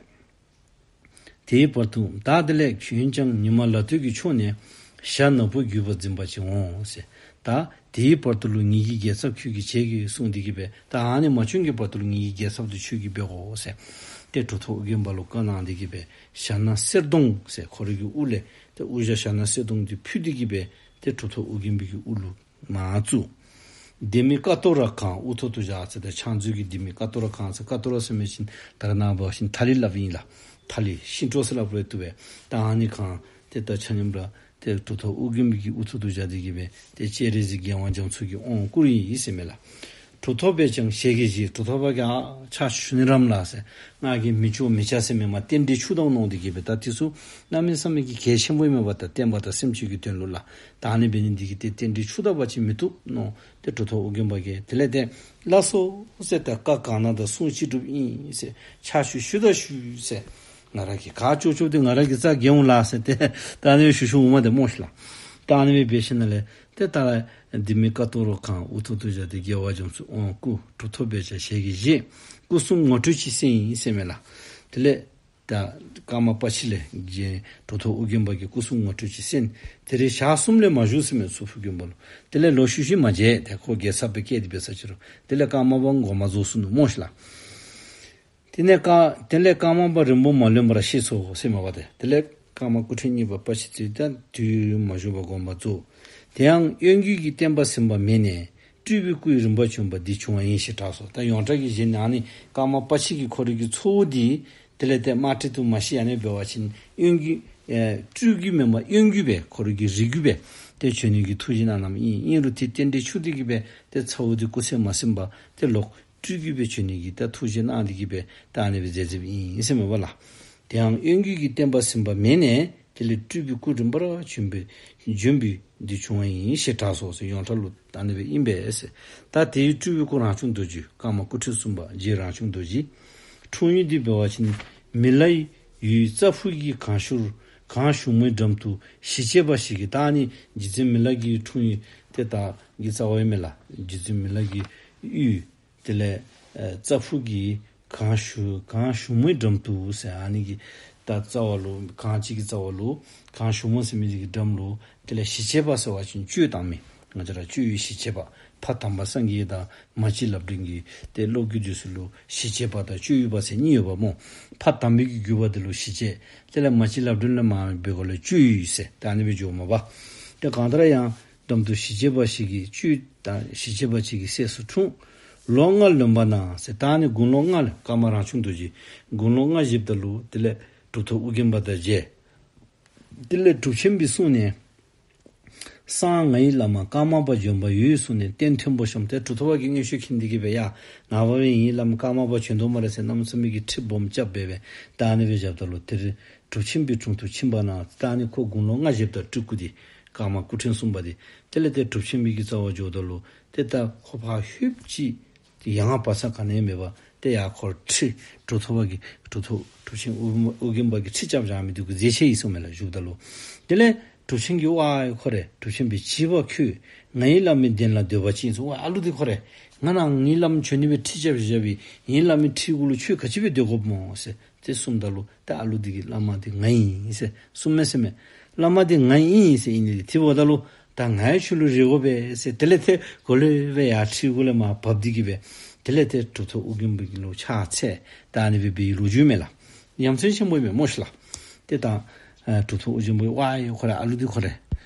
དེའི་བར་དུ་ད་དེ་ལས་འོན་ཀྱང་ཉི་མ་ལ་སྟོད་ཀྱི་ཕྱོགས་ནས་ཞྭ་ནག་པོ་རྒྱུ་བ་འཛིན་པ་ཅིག་འོང་ཟེར། ད་དེའི་བར་དུ་ལུ་ངེ་གི་རྒྱལ་ཚབ་ཁྱོད་ཀྱིས་བྱེད་ཀྱི་གསུངས་འདི་གིས་སྦེ་ད་ཨ་ནི་མ་བྱོན་གྱི་བར་དུ་ལུ་ངེ་གི་རྒྱལ་ཚབ་འདི་ཁྱོད་ཀྱིས་འབད་དགོ་ཟེར། ཏེ་གྲུབ་ཐོབ་ཨོ་རྒྱན་པ་ལུ་བཀའ་གནང་འདི་གིས་སྦེ་ཞྭ་སྣ་གསེར་གདུང་ཟེར་ཁོ་རའི་གི་དབུ་ལས་ཏེ་དབུ་ཞྭ་ཞྭ་སྣ་གསེར་གདུང་འདི་ཕུལ་འདི་གིས་སྦེ་ཏེ་གྲུབ་ཐོབ་ཨོ་རྒྱན་པའི་གི་དབུ་ལུ་མར་བཙུགས། ལྡེ་མིག་ཀ་ཏོ་ར་གང་དབུ་ཐོག་ཏུ་བཞག་ཟེར། ཏེ་ཕྱག་མཛོད་ཀྱི་ལྡེ་མིག་ཀ་ཏོ་ར་གང་ཟེར། ཀ་ཏོ་ར་ཟེར་མི་ཅིག་ད་རེས་ནངས་པ་བཞིན་ཐ་ལི་སླབ་ཨིན་ལགས། ཐ་ལི་ཤིང་ཏོག་ཟེར་སླབ་རུང་བཏུབ་པས། ད་ཨ་ནི་གང་ཏེ་ད་ཆ་མཉམ་ར་ཏེ་གྲུབ་ཐོབ་ཨོ་རྒྱན་པའི་གི་དབུ་ཐོག་ཏུ་བཞག་འདི་གིས་སྦེ་ཏེ་སྤྱན་རས་གཟིགས་རྒྱལ་དབང་རྒྱ་མཚོ་གིས་དབང་བསྐུར་ཡི་ཟེར་མས་ལགས། གྲུབ་ཐོབ་པས་ཀྱང་ཞལ་གྱིས་བཞེས། གྲུབ་ཐོབ་པ་གིས་ཨ་ཕྱག་ཞུ་ནི་རམ་ལགས་ཟེར། ང་གིས་མི་ཆོག་མི་བྱ་ཟེར་མེན་པར་རྟེན་འབྲེལ་འཆུགས་བཏང་མནོ་འདི་གིས་སྦེ་ད་འདི་ཚུ་གནམ་མེད་ས་མེད་ཀྱི་གལ་ཆེན་པོ་ཨིན་མས་པ། ད་བསྟན་པ་དང་སེམས་ཅན་གྱི་དོན་ལུ་ལགས། ད་ཨ་ནི་འབད་ནི་འདི་གིས་ཏེ་རྟེན་འབྲེལ་འཆུགས་ད་པ་ཅིན་མི་བཏུབ་མནོ། ཏེ་གྲུབ་ཐོབ་ཨོ་རྒྱན་པ་གིས་དེ་ལས་ཏེ་ལགས་སོ་ཟེར། ད་བཀའ་གང་གནང་དང་གསུང་ཅི་སྒྲུབ་ཨིན་ཟེར། ཕྱག་ཞུ་ཞུ་ད་ཞུ་ཟེར། ང་ར་གིས་ག་ཅོག་ཅོག་འདི་ང་ར་གིས་རྩ་འགེངས་འོང་ལགས་ཟེར། ཏེ་ད་ཨ་ནི་ཞུ་ཞུཝ་མས་ཏེ་སྨོ་ཤི་ལགས། ད་ཨ་ནི་སྦེ་འབད་ཞིནམ་ལས་ཏེ་ད་ལྡེ་མིག་ཀ་ཏོ་ར་གང་དབུ་ཐོག་ཏུ་བཞག་སྟེ་རྒྱལ་བ་རྒྱ་མཚོ་དབང་བསྐུར། གྲུབ་ཐོབ་པས་ཀྱང་ཞལ་གྱིས་བཞེས། སྐུ་གསུམ་ངོ་སྤྲོད་ཅིག་གསན་ཡི་ཟེར་མས་ལགས། དེ་ལས་ད་ཀརྨ་པ་ཕྱི་ལས་རྗེ་གྲུབ་ཐོབ་ཨོ་རྒྱན་པ་གིས་སྐུ་གསུམ་ངོ་སྤྲོད་ཅིག་གསན། དེ་རིང་ཞག་གསུམ་ལས་མ་བཞུགས་ཟེར་མས་གཙུག་ཕུད་དགོན་པ་ལུ། དེ་ལས་ལོག་ཤུལ་ཤུལ་མ་མཇལ། ཏེ་ཁོ་རྒྱལ་ཚབ་སྦེ་བསྐོས་ཏེ་འབད་ས་ཅི་རུང་དེ་ལས་ཀརྨ་པ་འགོ་མ་རྫོགས་ཚུགས་ནུག་སྨོ་ཤི་ལགས། དེ་ནས་ཀ་དེ་ལས་ཀརྨ་པ་རིང་པོ་མ་ལོན་པར་གཤེགས་སོ་ཟེར་མས་པ་ཏེ། དེ་ལས་ཀརྨ་སྐུ་ཕྲེང་གཉིས་པ་པ་ཕྱི་ཚུ་ད་དུས་མ་བཞུགས་པར་དགོངས་པ་རྫོགས། དེ་ཡང་གཡོན་གྱི་གི་བསྟན་པ་ཟིན་པ་མེད་ནས་སྤྲུལ་པའི་སྐུའི་རིམ་པར་བྱོན་པ་འདི་བྱུང་བ་ཡིན་ཞེས་གྲགས་སོ། ད་ཡོངས་གྲགས་ཀྱི་གཞི་ནང་ནི་ཀརྨ་པ་ཕྱི་གི་ཁོ་རའི་གི་ཚ་བོ་འདི་དེ་ལས་ཏེ་དམག་ཁྲིད་དུ་མ་ཤེས། ཨ་ནི་འབད་བ་ཅིན་གཡོན་གྱི་ཨེ་སྤྲུལ་གྱི་མེན་པར་གཡོན་གྱི་སྦེ་ཁོ་རའི་གི་རིགས་ཀྱི་སྦེ་ཏེ་བྱོན་ནི་གི་ཐུགས་བཞེད་གནང་གནངམ་ཨིན། ཨིན་རུང་ཏེ་རྟེན་འབྲེལ་འཆུགས་འདི་གིས་སྦེ་ཏེ་ཚ་བོ་འདི་སྐུ་ཚེ་མ་ཟིན་པར་ཏེ་ལོག་སྤྲུལ་གྱི་སྦེ་བྱོན་ནི་གི་ད་ཐུགས་བཞེད་གནང་འདི་གིས་སྦེ་ད་ཨ་ནི་སྦེ་མཛད་མཛདཔ་ཨིན་ཟེར་མས་པ་ལགས། དེ་ཡང་གཡོན་གྱི་གི་བསྟན་པ་ཟིན་པ་མེད་ནས་དེ་ལས་སྤྲུལ་པའི་སྐུ་རིམ་པར་བྱོན་པའི་བྱོན་པའི་འདི་བྱུང་བ་ཡིན་ཞེས་གྲགས་སོ་ཟེར། ཡོངས་གྲགས་ལུ་ད་ཨ་ནི་སྦེ་ཨིན་པས་ཟེར། ད་དེའི་སྤྲུལ་པའི་སྐུ་རང་བྱུང་རྡོ་རྗེ་ཀརྨ་སྐུ་ཕྲེང་གསུམ་པ་རྗེ་རང་བྱུང་རྡོ་རྗེ། འཁྲུངས་ཡུལ་འདི་འབད་བ་ཅིན་མི་ལའི་ཡུལ་རྩ་ཕུག་གི་གངས་ཤུར་གངས་ཞུགས་མའི་འགྲམ་དུ་ཞི་བྱེད་པ་ཞིག་གིས། ད་ཨ་ནི་རྗེ་བཙུན་མི་ལ་གི་འཁྲུངས་ཡུལ་ཏེ་ད་གི་རྩ་བ་ཨིན་མས་ལགས། རྗེ་བཙུན་མི་ལ་གི་ཡུལ་དེ་ལས་ཨེ་རྩ་ཕུག་གི་གངས་ཞུགས་གངས་ཞུགས་མའི་འགྲམ་དུ་ཟེར། ཨ་ནི་གི་ད་རྩ་བ་ལུ་གངས་ཅིག་གི་རྩ་བ་ལུ་གངས་ཞུགས་མ་ཟེར་མི་འདི་གི་འགྲམ་ལུ་དེ་ལས་ཞི་བྱེད་པ་ཟེར་བ་ཅིན་གཅོད་བཏང་མི། ང་བཅས་ར་གཅོད་ཡུལ་ཞི་བྱེད་པ། ཕ་དམ་པ་སངས་རྒྱས་དང་མ་གཅིག་ལག་བརྒྱུད་ཀྱི་ཏེ་སློབ་བརྒྱུད་འདི་ཚུ་ལུ་ཞི་བྱེད་པ་དང་གཅོད་ཡུལ་པ་ཟེར་གཉིས་ཡོདཔ་སྨོ། ཕ་དམ་པའི་གི་བརྒྱུད་པ་འདི་ལུ་ཞི་བྱེད། དེ་ལས་མ་གཅིག་ལག་བརྒྱུད་ལས་མར་འབད་དགོཔ་ལུ་གཅོད་ཡུལ་ཟེར། ད་ཨ་ནི་སྦེ་འགྱོཝ་མས་པ། ཏེ་གང་ལྟར་ཡང་འགྲམ་དུ་ཞི་བྱེད་པ་ཞིག་གིས་གཅོད་དང་ཞི་བྱེད་པ་ཅིག་གི་སྲས་སུ་འཁྲུངས། ལོ་ལྔ་ལོན་པ་ན་ཟེར། ད་ཨ་ནི་དགུང་ལོ་ལྔ་ལོན་ཀརྨ་རང་བྱུང་རྡོ་རྗེ་དགུང་ལོ་ལྔ་བཞེསཔ་ད་ལུ་དེ་ལས་གྲུབ་ཐོབ་ཨོ་རྒྱན་པ་དང་མཇལ། དེ་ལས་གྲུབ་ཆེན་པའི་གསུང་ནས་སང་ངའི་བླ་མ་ཀརྨ་པ་བྱོན་པ་ཡོད་གསུངས་ནས་སྟན་མཐོན་པོ་བཤམས་ཏེ་གྲུབ་ཐོབ་པ་གིས་མངོན་ཤེས་མཁྱེན་འདི་གིས་སྦེ་ཡ་ནངས་པ་སྦེ་ངེའི་བླ་མ་ཀརྨ་པ་བྱོན་དོ་སྨ་རེ་ཟེར་གནམ་མེད་ས་མེད་ཀྱི་ཁྲི་སྦོམ་རྐྱབ་སྦེ་སྦེ་ད་ཨ་ནི་སྦེ་བཞགཔ་ད་ལུ་དེར་གྲུབ་ཆེན་པའི་དྲུང་དུ་ཕྱིན་པ་ན་ད་ཨ་ནི་ཁོ་དགུང་ལོ་ལྔ་བཞེསཔ་ད་སྤྲུལ་སྐུ་འདི་ཀརྨ་སྐུ་ཕྲེང་གསུམ་པ་འདི་དེ་ལས་ཏེ་གྲུབ་ཆེན་པའི་གི་རྩ་བར་འགྱོཝ་ད་ལུ་ཏེ་ད་ཁོ་ཕར་ལྷོདཔ་ཅིག་ཡང་བ་ས་ག་ནི་མེད་པར་ཏེ་ཡར་ཁོ་ཁྲི་གྲུབ་ཐོབ་པ་གིས་གྲུབ་ཐོབ་གྲུབ་ཆེན་ཨོ་ཨོ་རྒྱན་པ་གིས་ཁྲི་རྐྱབ་བཞག་མི་འདི་གུ་མཛེས་ཆེ་ཡི་གསུངམ་མས་ལགས། བཞུགསཔ་ད་ལུ་དེ་ལས་གྲུབ་ཆེན་གྱིས་ཝའི་ཁོ་རེ་གྲུབ་ཆེན་པའི་བྱིས་པ་ཁྱོད་ངའི་བླ་མའི་གདན་ལ་སྡོད་པ་ཅིན་ཟེར། ཝའི་ཨ་ལུ་འདི་ཁོ་རེ་ང་ནཱ་ངེའི་བླ་མ་བྱོན་ནི་སྦེ་ཁྲི་རྐྱབ་བཞག་པའི་ངེའི་བླ་མའི་ཁྲི་གུ་ལུ་ཁྱོད་ག་ཅི་སྦེ་སྡོད་དགོཔ་སྨོ་ཟེར། ཏེ་གསུངམ་ད་ལུ་ཏེ་ཨ་ལུ་འདི་གིས་བླ་མ་འདི་ང་ཨིན་ཟེར་གསུངམ་མས་ཟེར་མས། བླ་མ་འདི་ང་ཨིན་ཟེར་ཨིན་ནི་འདི་འབདཝ་ད་ལུ་ད་ང་ཡང་ཁྱོད་ལུ་རེ་དགོ་པས་ཟེར། དེ་ལས་ཏེ་གོ་ལེ་སྦེ་ཡར་ཁྲི་གུ་ལས་མར་བབས་འདི་གིས་སྦེ་དེ་ལས་ཏེ་གྲུབ་ཐོབ་ཨོ་རྒྱན་པ་གི་ལུ་ཕྱག་འཚལ། ད་ཨ་ནི་སྦེ་འབད་བའི་ལོ་རྒྱུས་མས་ལགས། ཡ་མཚན་ཆེན་པོ་ཨིན་མས་སྨོ་ཤི་ལགས། ཏེ་ད་ཨ་གྲུབ་ཐོབ་ཨོ་རྒྱན་པ་ཝའི་ཁོ་རེ་ཨ་ལུ་འདི་ཁོ་རེ་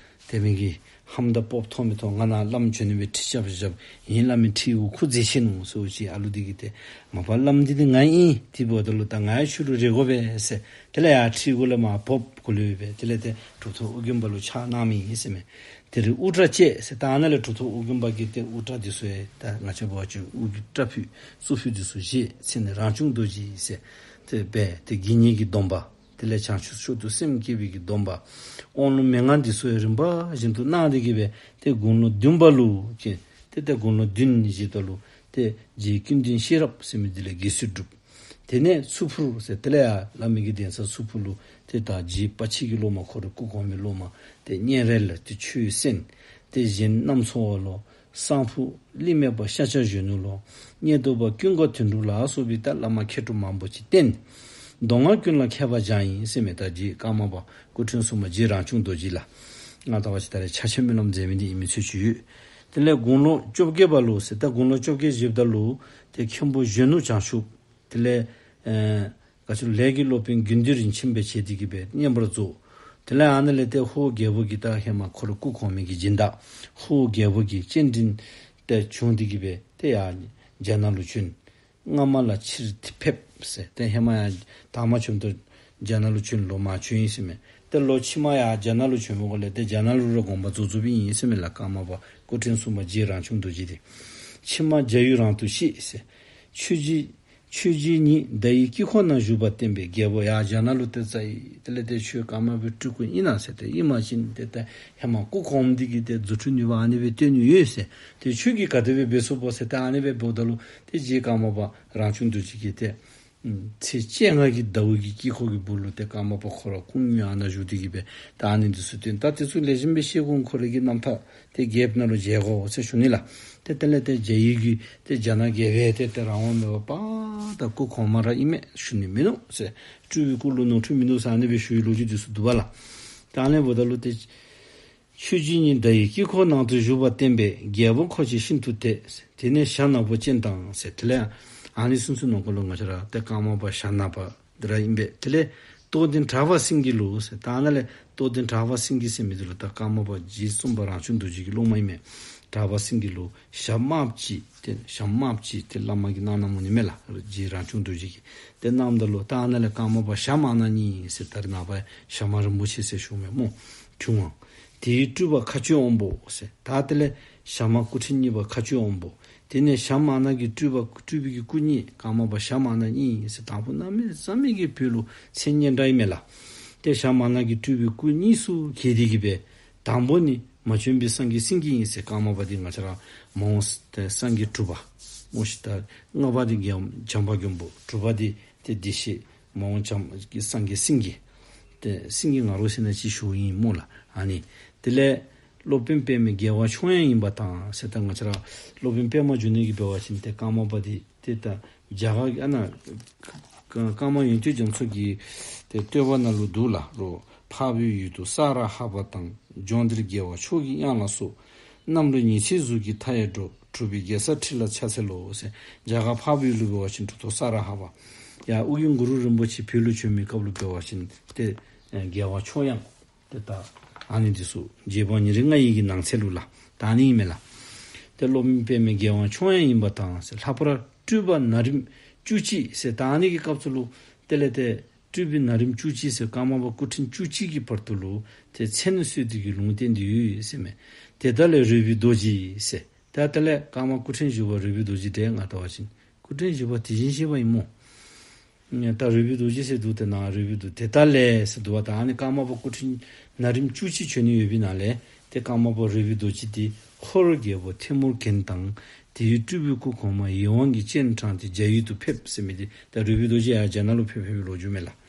དེ་མི་གི་ཧམ་ད་སྤོབས་ཐོགས་མི་ཐོགས། ང་ནཱ་བླམ་བྱོན་ནི་སྦེ་ཁྲི་རྐྱབ་རྐྱབ་ཨིན། བླ་མའི་ཁྲི་གུ་ཁུར་འཛེགས་ཆི་ནུག་ཟེར་བ་ཅིན་ཨ་ལུ་འདི་གིས་ཏེ་མ་པ་བླམ་འདི་ནི་ང་ཨིན། དེ་འབདཝ་ད་ལུ་ད་ང་ཡང་ཁྱོད་ལུ་རེ་དགོ་པས་ཟེར། དེ་ལས་ཡར་ཁྲི་གུ་ལས་མར་བབས་གུ་ལུ་སྦེ་དེ་ལས་ཏེ་གྲུབ་ཐོབ་ཨོ་རྒྱན་པ་ལུ་ཕྱག་གནང་མི་ཨིན་ཟེར་མས། དེ་རིང་དབུ་སྐྲ་བཅད་ཟེར། ད་ཨ་ནཱ་ལས་གྲུབ་ཐོབ་ཨོ་རྒྱན་པ་གིས་ཏེ་དབུ་སྐྲ་འདི་ཚུ་ཡང་ད་ང་བཅས་འབད་བ་ཅིན་དབུ་གི་སྐྲ་ཕུད་གཙུག་ཕུད་འདི་ཚུ་བཞེས་ཟེར་ནི་རང་བྱུང་རྡོ་རྗེ་ཟེར་ཏེ་སྦེ་ཏེ་དགེ་བསྙེན་གྱི་སྡོམ་པ། དེ་ལས་བྱང་ཆུབ་མཆོག་ཏུ་སེམས་བསྐྱེད་པའི་གི་སྡོམ་པ། དབང་ལུང་མན་ངག་འདི་ཚུ་ཡང་རིམ་པ་བཞིན་དུ་གནང་སྟེ་གི་སྦེ་ཏེ་དགུང་ལོ་བདུན་པ་ལུ་ཀྱི་ཏེ་ཏེ་དགུང་ལོ་བདུན་བཞེས་ད་ལུ་ཏེ་རྗེ་ཀུན་ལྡན་ཤེས་རབ་ཟེར་མི་འདི་ལས་དགེ་ཚུལ་བསྒྲུབས། དེ་ནས་ཚུར་ཕུར་ཟེར་དེ་ལས་ཡར་བླ་མའི་གི་གདན་ས་ཚུར་ཕུར་ལུ་ཏེ་ད་རྗེ་དཔའ་ཆེ་གི་སློབ་མ་ཁོ་རའི་སྐུ་གོང་མའི་སློབ་མ་ཏེ་སྙན་རལ་ལ་ཏེ་ཆོས་གསན། ཏེ་གཞན་གནམ་མཚོ་ལུ་གསང་ཕུ་གླིང་སྨད་པ་ཤཱཀྱ་གཞོན་ནུ་ལུ་ཉན་ཐོས་པ་ཀུན་དགའ་དོན་གྲུབ་ལ་སོགས་པའི་ད་བླ་མ་མཁས་གྲུབ་མང་པོ་ཅིག་བསྟེན། མདོ་སྔགས་ཀུན་ལ་མཁས་པ་སྦྱངས་ཡི་ཟེར་མས། ད་རྗེ་ཀརྨ་པ་སྐུ་ཕྲེང་གསུམ་པ་རྗེ་རང་བྱུང་རྡོ་རྗེ་ལགས། ང་བལྟ་བ་ཅིན་ད་རེས་ཕྱག་ཆེན་སྨོན་ལམ་མཛད་མི་འདི་ཨིན་མི་ཚོད་ཅིག་ཡོད། དེ་ལས་དགུང་ལོ་བཅོ་བརྒྱད་པ་ལུ་ཟེར་ད་དགུང་ལོ་བཅོ་བརྒྱད་བཞེསཔ་ད་ལུ་ཏེ་མཁན་པོ་གཞོན་ནུ་བྱང་ཆུབ། དེ་ལས་ཨེ་ག་ཅི་ལས་ཀྱི་སློབ་དཔོན་དགེ་འདུན་རིན་ཆེན་སྦེ་བྱས་ཏེ་གི་སྦེ་བསྙེན་པར་རྫོགས། དེ་ལས་ཨ་ནཱ་ལས་ཏེ་ཧོར་རྒྱལ་པོ་གི་ད་ཧེ་མ་ཁོ་རའི་སྐུ་གོང་མའི་གི་སྦྱིན་བདག་ཧོར་རྒྱལ་པོ་གི་སྤྱན་འདྲེན་ཏེ་བྱུང་སྟེ་གི་སྦེ་ཏེ་ཡར་རྒྱ་ནག་ལུ་བྱོན། སྔ་མ་ལ་ཕྱིར་ཕེབས་ཟེར། ཏེ་ཧེ་མ་ཡང་དང་པ་བྱོནམ་ད་རྒྱ་ནག་ལུ་བྱོན། ལོག་མར་བྱོན་ཡི་ཟེར་མས། ཏེ་ལོག་ཕྱི་མ་ཡང་རྒྱ་ནག་ལུ་བྱོནམ་གུ་ལས་ཏེ་རྒྱ་ནག་ལུ་ར་དགོངས་པ་རྫོགས་རྫོགསཔ་ཨིན་ཟེར་མས་ལགས། ཀརྨ་པ་སྐུ་ཕྲེང་གསུམ་པ་རྗེ་རང་བྱུང་རྡོ་རྗེ་འདི། ཕྱི་མ་རྒྱ་ཡུལ་རང་དུ་གཤེགས་ཟེར། ཆོས་རྗེ་ཆོས་རྗེ་ཉིད་ཟླ་འོད་དཀྱིལ་འཁོར་ན་བཞུགས་པར་བསྟན་པས། རྒྱལ་པོ་ཡར་རྒྱ་ནག་ལུ་ཏེ་བཙལ་ཡི། དེ་ལས་ཏེ་ཁྱོད་ཀརྨ་པའི་སྤྲུལ་སྐུ་ཨིན་ན་ཟེར། ཏེ་ཨིན་མ་ཅིན་ཏེ་ད་ཧེ་མ་སྐུ་གོངམ་འདི་གིས་ཏེ་རྫུ་འཕྲུལ་ནུས་པ་ཨ་ནི་སྦེ་སྟོན་ནི་ཡོད་ཟེར། ཏེ་ཁྱོད་ཀྱིས་ག་དེ་སྦེ་འབད་ཚུགས་པ་ཟེར། ཏེ་ཨ་ནི་སྦེ་འབདཝ་ད་ལུ་ཏེ་རྗེ་ཀརྨ་པ་རང་བྱུང་རྡོ་རྗེ་གིས་ཏེ་ཚེས་བཅོ་ལྔ་གི་ཟླ་འོད་ཀྱི་དཀྱིལ་འཁོར་གྱི་སྦུག་ལུ་ཏེ་ཀརྨ་པ་ཁོ་ར་སྐུ་དངོས་ཨ་ནཱ་བཞུགས་ཏེ་གི་སྦེ་ད་ཨ་ནི་འདི་ཚུ་སྟོན། ད་དེ་ཚུ་ལེགས་ཤོམ་སྦེ་ཤེས་དགོ། ཁོ་རའི་གི་རྣམ་ཐར་ཏེ་རྒྱལཔོ་ནང་ལུ་མཇལ་དགོ་ཟེར་ཞུ་ནི་ལགས། ཏེ་དེ་ལས་ཏེ་རྒྱ་ཡུལ་གྱི་ཏེ་རྒྱ་ནག་རྒྱལ་པོ་ཏེ་ཏེ་རང་དབང་མེད་པར་པ་ད་སྐུ་གོང་མ་ར་ཨིན་མས་ཞུ་ནི་མིན་ནུག་ཟེར། སྤྲུལ་པའི་སྐུ་ལུ་ནོར་འཁྲུལ་མིན་ནུག་ཟེར་ཨ་ནི་སྦེ་ཞུ་བའི་ལོ་རྒྱུས་འདི་ཚུ་འདུག་པ་ལགས། ད་ཨ་ནི་འབདཝ་ད་ལུ་ཏེ་ཆོས་རྗེ་ཉིད་ཟླ་འོད་དཀྱིལ་འཁོར་ནང་དུ་བཞུགས་པར་བསྟན་པས། རྒྱལ་པོ་འཁོར་བཅས་ཤིན་ཏུ་དད། དེ་ནས་ཞྭ་ནག་པོ་ཅན་དང་ཟེར། དེ་ལས་ཨ་ནི་ཚུན་ཚོད་ནང་འཁོད་ལུ་ང་བཅས་ར་ཏེ་ཀརྨ་པ་ཞྭ་ནག་པ་འདི་ར་ཨིན་པས། དེ་ལས་རྟོགས་ལྡན་གྲགས་པ་སེང་གེ་ལུ་ཟེར། ད་ཨ་ནཱ་ལས་རྟོགས་ལྡན་གྲགས་པ་སེང་གེ་ཟེར་མི་འདི་ལུ་ད་ཀརྨ་པ་རྗེ་གསུམ་པ་རང་བྱུང་རྡོ་རྗེ་གི་སློབ་མ་ཨིན་མས། གྲགས་པ་སེང་གེ་ལུ་ཞྭ་དམརཔོ་ཅིག་ཏེ་ཞྭ་དམརཔོ་ཅིག་ཏེ་བླ་མ་གིས་གནང་གནངམ་འོང་ནི་མས་ལགས། རྗེ་རང་བྱུང་རྡོ་རྗེ་གིས། ཏེ་གནངམ་ད་ལུ་ད་ཨ་ནཱ་ལས་ཀརྨ་པ་ཞྭ་དམར་ནག་གཉིས་ཟེར། ད་རེས་ནངས་པ་ཞྭ་དམར་རིན་པོ་ཆེ་ཟེར་ཞུཝ་མས་སྨོ། བྱུང་བ། དེའི་སྤྲུལ་པ་མཁའ་སྤྱོད་དབང་པོ་ཟེར། ད་དེ་ལས་ཞྭ་དམར་སྐུ་ཕྲེང་གཉིས་པ་མཁའ་སྤྱོད་དབང་པོ། དེ་ནས་ཞྭ་དམར་ནག་གི་སྤྲུལ་པ་སྤྲུལ་པའི་གི་སྐུ་གཉིས་ཀརྨ་པ་ཞྭ་དམར་ནག་གཉིས་ཟེར། དང་ཕུ་གནམ་མེད་ས་མེད་ཀྱི་བོད་ལུ་མཚན་སྙན་གྲགས་ཨིན་མས་ལགས། ཏེ་ཞྭ་དམར་ནག་གི་སྤྲུལ་པའི་སྐུ་གཉིས་སུ་གྱེས་ཏེ་གི་སྦེ་དང་པོ་ནི་མ་བྱོན་པའི་སངས་རྒྱས་སེང་གེ་ཨིན་ཟེར། ཀརྨ་པ་འདི་ང་བཅས་ར་མ་འོངས་ཏེ་སངས་རྒྱས་དྲུག་པ་སྨོ་ཤིག། ད་ལྔ་པ་འདི་རྒྱལ་བྱམས་པ་མགོན་པོ། དྲུག་པ་འདི་ཏེ་བདེ་གཤེགས་མ་འོངས་བྱམས་ཀྱི་སངས་རྒྱས་སེང་གེ། ཏེ་སེང་གེ་ང་རོ་ཟེར་ན་ཅིག་ཞུཝ་ཨིན་སྨོ་ལགས། ཨ་ནི་དེ་ལས་སློབ་དཔོན་པདྨའི་རྒྱལ་བ་མཆོག་དབྱངས་ཡིན་པ་དང་ཟེར། ད་ང་བཅས་ར་སློབ་དཔོན་པདྨ་འབྱུང་གནས་ཀྱིས་འབད་བ་ཅིན་ཏེ་ཀརྨ་པ་འདི་ཏེ་ད་རྒྱ་གར་གྱི་ཨ་ནཱ་ཀ་ཀརྨ་ཡོན་ཏན་རྒྱ་མཚོ་གི་ཏེ་བསྟོད་པ་ནང་ལུ་འདུག་ལགས། རོ། འཕགས་པའི་ཡུལ་དུ་ས་ར་ཧ་པ་དང་། ལྗོངས་འདིར་རྒྱལ་བ་མཆོག་གི་དབྱངས་ལ་སོགས། གནམ་ལོ་ཉི་ཚེ་གཟུགས་ཀྱི་མཐའ་ཡས་འགྲོ། གྲུབ་པའི་རྒྱལ་ས་ཁྲི་ལ་ཕྱག་འཚལ་ལོ་ཟེར། རྒྱ་གར་འཕགས་པའི་ཡུལ་ལུ་འབད་བ་ཅིན་གྲུབ་ཐོབ་ས་ར་ཧ་པ། ཡར་ཨོ་རྒྱན་གུ་རུ་རིན་པོ་ཆེ་བོད་ལུ་བྱོན་མི་སྐབས་ལུ་འབད་བ་ཅིན་ཏེ་ཨེ་རྒྱལ་བ་མཆོག་དབྱངས་ཏེ་ད་ཨ་ནི་འདི་ཚུ་རྗེ་འབངས་ཉེར་ལྔ་ཡི་གི་ནང་གསེས་ལུ་ལགས། ད་ཨ་ནི་ཨིན་མས་ལགས། ཏེ་སློབ་དཔོན་པདྨའི་རྒྱལ་བ་མཆོག་དབྱངས་ཡིན་པ་དང་ཟེར། ལྷག་པར་སྤྲུལ་པ་ན་རིམ་བཅུ་གཅིག་ཟེར། ད་ཨ་ནི་གི་སྐབས་སུ་ལུ་དེ་ལས་ཏེ་སྤྲུལ་པའི་ན་རིམ་བཅུ་གཅིག་ཟེར་ཀརྨ་པ་སྐུ་ཕྲེང་བཅུ་གཅིག་གི་བར་དུ་ལུ་ཏེ་མཚན་ནི་གསོལ་ཏེ་གི་ལུང་བསྟན་ཏེ་ཡོད་ཟེར་མས། དེ་དག་ལས་རོལ་པའི་རྡོ་རྗེ་ཟེར། ད་དེ་ལས་ཀརྨ་སྐུ་ཕྲེང་བཞི་པ་རོལ་པའི་རྡོ་རྗེ་འདི་ང་བལྟ་བ་ཅིན་སྐུ་ཕྲེང་བཞི་པ་དེ་བཞིན་གཤེགས་པ་ཨིན་སྨོ། ད་རོལ་པའི་རྡོ་རྗེ་ཟེར་འདུག། ཏེ་ནཱ་རོལ་པའི་རྡོ་དེ་དག་ལས་ཟེར་འདུག་པ། ད་ཨ་ནི་ཀརྨ་པ་སྐུ་ཕྲེང་ན་རིམ་བཅུ་གཅིག་བྱོན་ནི་ཡོད་པའི་ནང་ལས་ཏེ་ཀརྨ་པ་རོལ་པའི་རྡོ་རྗེ་འདི་ཧོར་རྒྱལ་པོ་ཐིམ་ཕུར་གན་དང་དེའི་སྤྲུལ་པའི་སྐུ་གོང་མ་ཡིད་དབང་གིས་སྤྱན་དྲངས་ཏེ་རྒྱ་ཡུལ་དུ་ཕེབས་ཟེར་མི་འདི། ད་རོལ་པའི་རྡོ་རྗེ་ཡར་རྒྱ་ནག་ལུ་ཕེབས་ཕེབས་པའི་ལོ་རྒྱུས་མས་ལགས།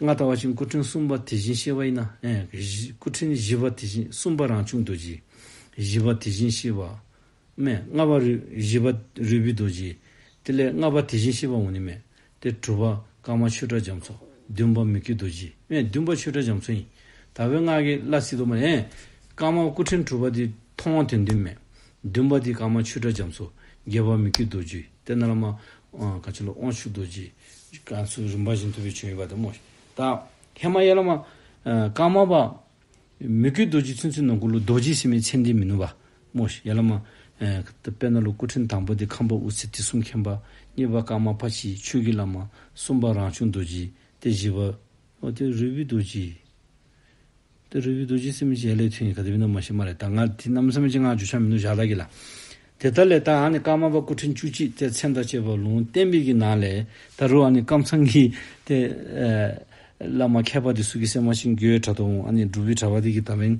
ང་བལྟ་བ་ཅིན་སྐུ་ཕྲེང་གསུམ་པ་དེ་བཞིན་གཤེགས་པ་ཨིན་ན། ཨེ་སྐུ་ཕྲེང་བཞི་པ་དེ་བཞིན་གསུམ་པ་རང་བྱུང་རྡོ་རྗེ། བཞི་པ་དེ་བཞིན་གཤེགས་པ། མས། ལྔ་པ་རོལ་བཞི་པ་རོལ་པའི་རྡོ་རྗེ། དེ་ལས་ལྔ་པ་དེ་བཞིན་གཤེགས་པ་འོང་ནི་མས། ཏེ་དྲུག་པ་ཀརྨ་ཆོས་གྲགས་རྒྱ་མཚོ། བདུན་པ་མི་བསྐྱོད་རྡོ་རྗེ། མས། བདུན་པ་ཆོས་གྲགས་རྒྱ་མཚོ་ཨིན། ད་འབདན་ང་གིས་སླབ་སྟེ་འདུག་མས། ཨེ་ཀརྨ་སྐུ་ཕྲེང་དྲུག་པ་འདི་མཐོང་བ་དོན་ལྡན་མས། བདུན་པ་འདི་ཀརྨ་ཆོས་གྲགས་རྒྱ་མཚོ། བརྒྱད་པ་མི་བསྐྱོད་རྡོ་རྗེ། ཏེ་ནཱ་ལས་མར་ཨ་ག་ཅི་ལོ་དབང་ཕྱུག་རྡོ་རྗེ། ག་ཚུ་རིམ་པ་བཞིན་དུ་སྦེ་བྱོན་ཡོདཔ་འདི་སྨོ། ད་ཧེ་མ་ཡར་ལས་མར་ཨ་ཀརྨ་པ་ མི་བསྐྱོད་རྡོ་རྗེ་ཚུན་ཚོད་ནང་འཁོད་ལུ་རྡོ་རྗེ་ཟེར་མི་མཚན་འདི་མིན་ནུག་པ། སྨོ་ཤིག། ཡ་ལ་མ་ཨེ་དཔེར་ན་ལུ་སྐུ་ཕྲེང་དང་པོ་འདི་ཁམས་པ་དབུ་རྩེ་དུས་གསུམ་མཁྱེན་པ། གཉིས་པ་ཀརྨ་པ་ཅིག་ཆོས་ཀྱི་བླ་མ། གསུམ་པ་རང་བྱུང་རྡོ་རྗེ། ཏེ་བཞི་པ་འོ་ཏེ་རོལ་པའི་རྡོ་རྗེ། ཏེ་རོལ་པའི་རྡོ་རྗེ་ཟེར་མི་ཅིག་ཡར་ལས་ཐོན་ཡི། ག་དེ་སྦེ་ཨིན་ན་མ་ཤེས་སྨ་རེ། ད་ང་འདི་གནམ་མེད་ས་མེད་ཅིག་ང་རྒྱུས་ཆ་མིན་ནུག་བཞག་ད་གེ་ལགས། དེ་ལྟར་ལས་ད་ཨ་ནི་ཀརྨ་པ་སྐུ་ཕྲེང་བཅུ་གཅིག་ཏེ་མཚན་དང་བཅས་པ་ལུང་བསྟན་པའི་གི་ནང་ལས་ད་རུང་ཨ་ནི་ཀམ་ཚང་གི་ཏེ་ཨེ་བླ་མ་མཁས་པ་འདི་ཚུ་གིས་ཟེར་མ་ཤེས་གི་ཡོད་དྲག་དོ། ཨ་ནི་འབྲུག་པའི་གྲྭ་པ་འདི་གིས་ད་བན་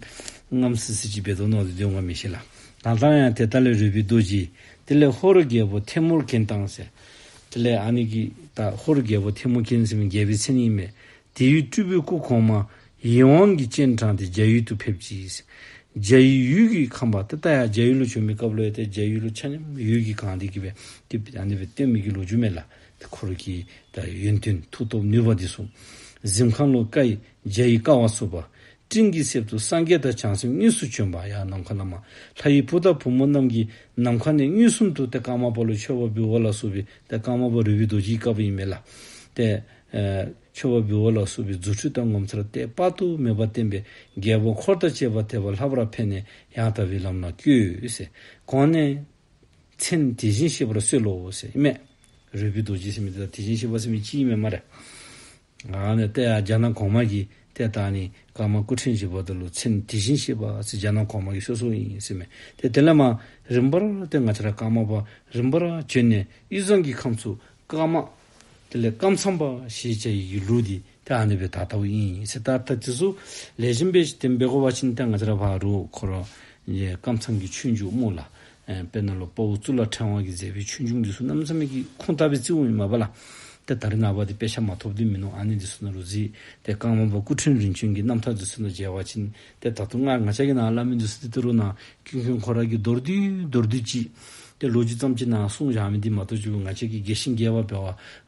ངམ་སི་སི་ཅིག་འབད་དོ་ནོ་འདི་དེ་འོང་མི་ཤེས་ལགས། ད་ལྟ་ཡང་དེ་ལྟར་ལས་རོལ་པའི་རྡོ་རྗེ། དེ་ལས་ཧོར་རྒྱལ་པོ་ཐལ་མོ་སྒྲེང་དང་ཟེར། དེ་ལས་ཨ་ནི་གི་ད་ཧོར་རྒྱལ་པོ་ཐལ་མོ་སྒྲེང་ཟེར་མི་རྒྱལ་པོའི་མཚན་ཨིན་མས། དེ་ཡི་སྤྲུལ་པའི་སྐུ་གོང་མ་ཡིད་འོང་གི་སྤྱན་དྲངས་ཏེ་རྒྱ་ཡུལ་དུ་ཕེབས་ཀྱིས། རྒྱ་ཡི་ཡུལ་གྱི་ཁམས་པ་ཏེ་ད་ཡར་རྒྱ་ཡུལ་ལུ་བྱོན་པའི་སྐབས་ལུ་ཡང་ཏེ་རྒྱ་ཡུལ་ལུ་ཆ་མཉམ་ཡུལ་གྱིས་གང་སྟེ་གི་སྦེ་ཏེ་ཨ་ནི་སྦེ་བསྟེན་མི་གི་ལོ་རྒྱུས་མས་ལགས། ཏེ་ཁོ་ར་གི་ད་ཡོན་ཏན་མཐུ་སྟོབས་ནུས་པ་འདི་ཚུ། གཟིམ་ཁང་ལུ་བཀའ་ཡི་རྒྱ་ཡི་བཀའ་བ་སོགས་པ། སྤྲིན་གྱི་གསེབ་ཏུ་སངས་རྒྱས་དང་བྱང་སེམས་དངོས་སུ་བྱོན་པ། ཡར་ནམ་མཁའ་ལས་མར་ལྷ་ཡི་བུ་དང་བུ་མོ་རྣམས་ཀྱིས་ནམ་མཁའ་ནས་མངོན་སུམ་དུ་ཏེ་ཀརྨ་པ་ལུ་མཆོད་པ་འབུལ་བ་ལ་སོགས་པའི་ཏེ་ཀརྨ་པ་རོལ་པའི་རྡོ་རྗེའི་བཀའ་བབས་ཨིན་མས་ལགས། ཏེ་ཨེ་མཆོད་པ་འབུལ་བ་ལ་སོགས་པའི་རྫུ་འཕྲུལ་དང་ངོ་མཚར་ཏེ་དཔག་ཏུ་མེད་པ་བསྟན་པས་རྒྱལ་པོ་འཁོར་དང་བཅས་པ་དད་པ་ལྷག་པར་འཕེལ་ནས་ཡང་དག་པའི་ལམ་ལ་བཀོད་ཟེར། གོང་ནས་མཚན་དེ་བཞིན་གཤེགས་པར་གསོལ་ལོ་ཟེར་ཨིན་མས། རོལ་པའི་རྡོ་རྗེ་ཟེར་མི་འདི་དང་དེ་བཞིན་གཤེགས་པ་ཟེར་མི་གཅིག་ཨིན་མས་སྨ་རེ། ཨ་ནི་ཏེ་ཡར་རྒྱ་ནག་གོང་མ་གིས་ཏེ་ད་ཨ་ནི་ཀརྨ་སྐུ་ཕྲེང་བཞི་པ་འདི་ལུ་མཚན་དེ་བཞིན་གཤེགས་པ་ཟེར་རྒྱ་ནག་གོང་མ་གིས་གསོལ་གསོལཝ་ཨིན་ཟེར་མས། ཏེ་དེ་ལས་མར་རིམ་པར་ཏེ་ང་བཅས་ར་ཀརྨ་པ་རིམ་པར་བྱོན་ནས་དབུས་གཙང་གི་ཁམས་སུ་ཀརྨ་དེ་ལས་ཀམ་ཚང་པ་ཞེས་བྱ་ཡི་གི་ལུགས་འདི་ཏེ་ཨ་ནི་སྦེ་དར་དརཝ་ཨིན་ཟེར། ད་ད་འདི་ཚུ་ལེགས་ཤོམ་སྦེ་དེ་སྦེ་གོ་བ་ཅིན་ཏེ་ང་བཅས་ར་ཕར་ཁོ་ར་ཡ་ཀམ་ཚང་གི་ཆོས་འབྱུང་སྨོ་ལགས། ཨེ་དཔེར་ན་ལུ་དཔའ་བོ་གཙུག་ལག་ཕྲེང་བ་གིས་མཛད་པའི་ཆོས་འབྱུང་འདི་ཚུ་གནམ་མེད་ས་མེད་ཀྱི་ཁུངས་དག་པའི་རྩིཝ་ཨིན་མས་པ་ལགས། ཏེ་ད་རེས་ནངས་པ་འདི་དཔེ་ཆ་མ་ཐོབ་འདི་མིན་ནུག། ཨ་ནི་འདི་ཚུ་ནང་ལུ་གཟིགས་ཏེ་ཀརྨ་པ་སྐུ་ཕྲེང་རིམ་བྱོན་གྱི་རྣམ་ཐར་འདི་ཚུ་ནང་མཇལ་བ་ཅིན་ཏེ་ད་ལྟོ་ང་ང་བཅས་ཀྱིས་ནཱ་སླབ་མི་འདི་ཚུ་འདི་ད་རུང་ནཱ་ཀུན་མཁྱེན་ཁོ་ར་གིས་མདོར་བསྡུས་མདོར་བསྡུས་ཅིག་ཏེ་ལོ་རྒྱུས་ཙམ་ཅིག་ནཱ་གསུངས་བཞག་མི་འདི་མ་གཏོགས་ཅིག་ང་བཅས་ཀྱིས་རྒྱས་ཤིང་རྒྱས་པ་འབད་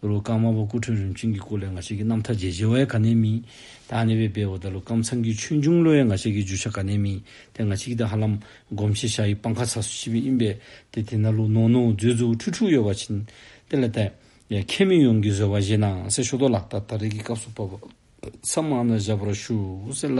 བ་རུང་ཀརྨ་པ་སྐུ་ཕྲེང་རིམ་བྱོན་གྱི་སྐོར་ལས་ང་བཅས་ཀྱིས་རྣམ་ཐར་མཇལ་མཇལ་བ་ཡང་ག་ནི་ཡང་མེད། ད་ཨ་ནི་སྦེ་འབདཝ་ད་ལུ་ཀམ་ཚང་གི་ཆོས་འབྱུང་ལུ་ཡང་ང་བཅས་ཀྱིས་རྒྱུས་ཆ་ག་ནི་ཡང་མེད། ཏེ་ང་བཅས་ཀྱིས་ད་ཧ་ལམ་སྒོམ་ཆེན་ཞྭ་ཡི་སྤང་ཁ་ཚ་སུ་ཅིག་སྦེ་ཨིན་པས། ཏེ་དེ་ནང་ལུ་ནོར་ནོར་འཛོལ་འཛོལཝ་འཁྲུལ་འཁྲུལཝ་ཡོད་པ་ཅིན་དེ་ལས་ཏེ་ཡ་མཁས་མི་ཡོངས་ཀྱིས་བཟོད་པ་བཞེས་གནང་ཟེར་ཞུ་དོ་ལགས། ད་ད་རེས་ཀྱི་སྐབས་སུ་བབ་པ་ཚང་མ་ནཱ་བཞག་པར་ཞུ་ཟེར་ལགས།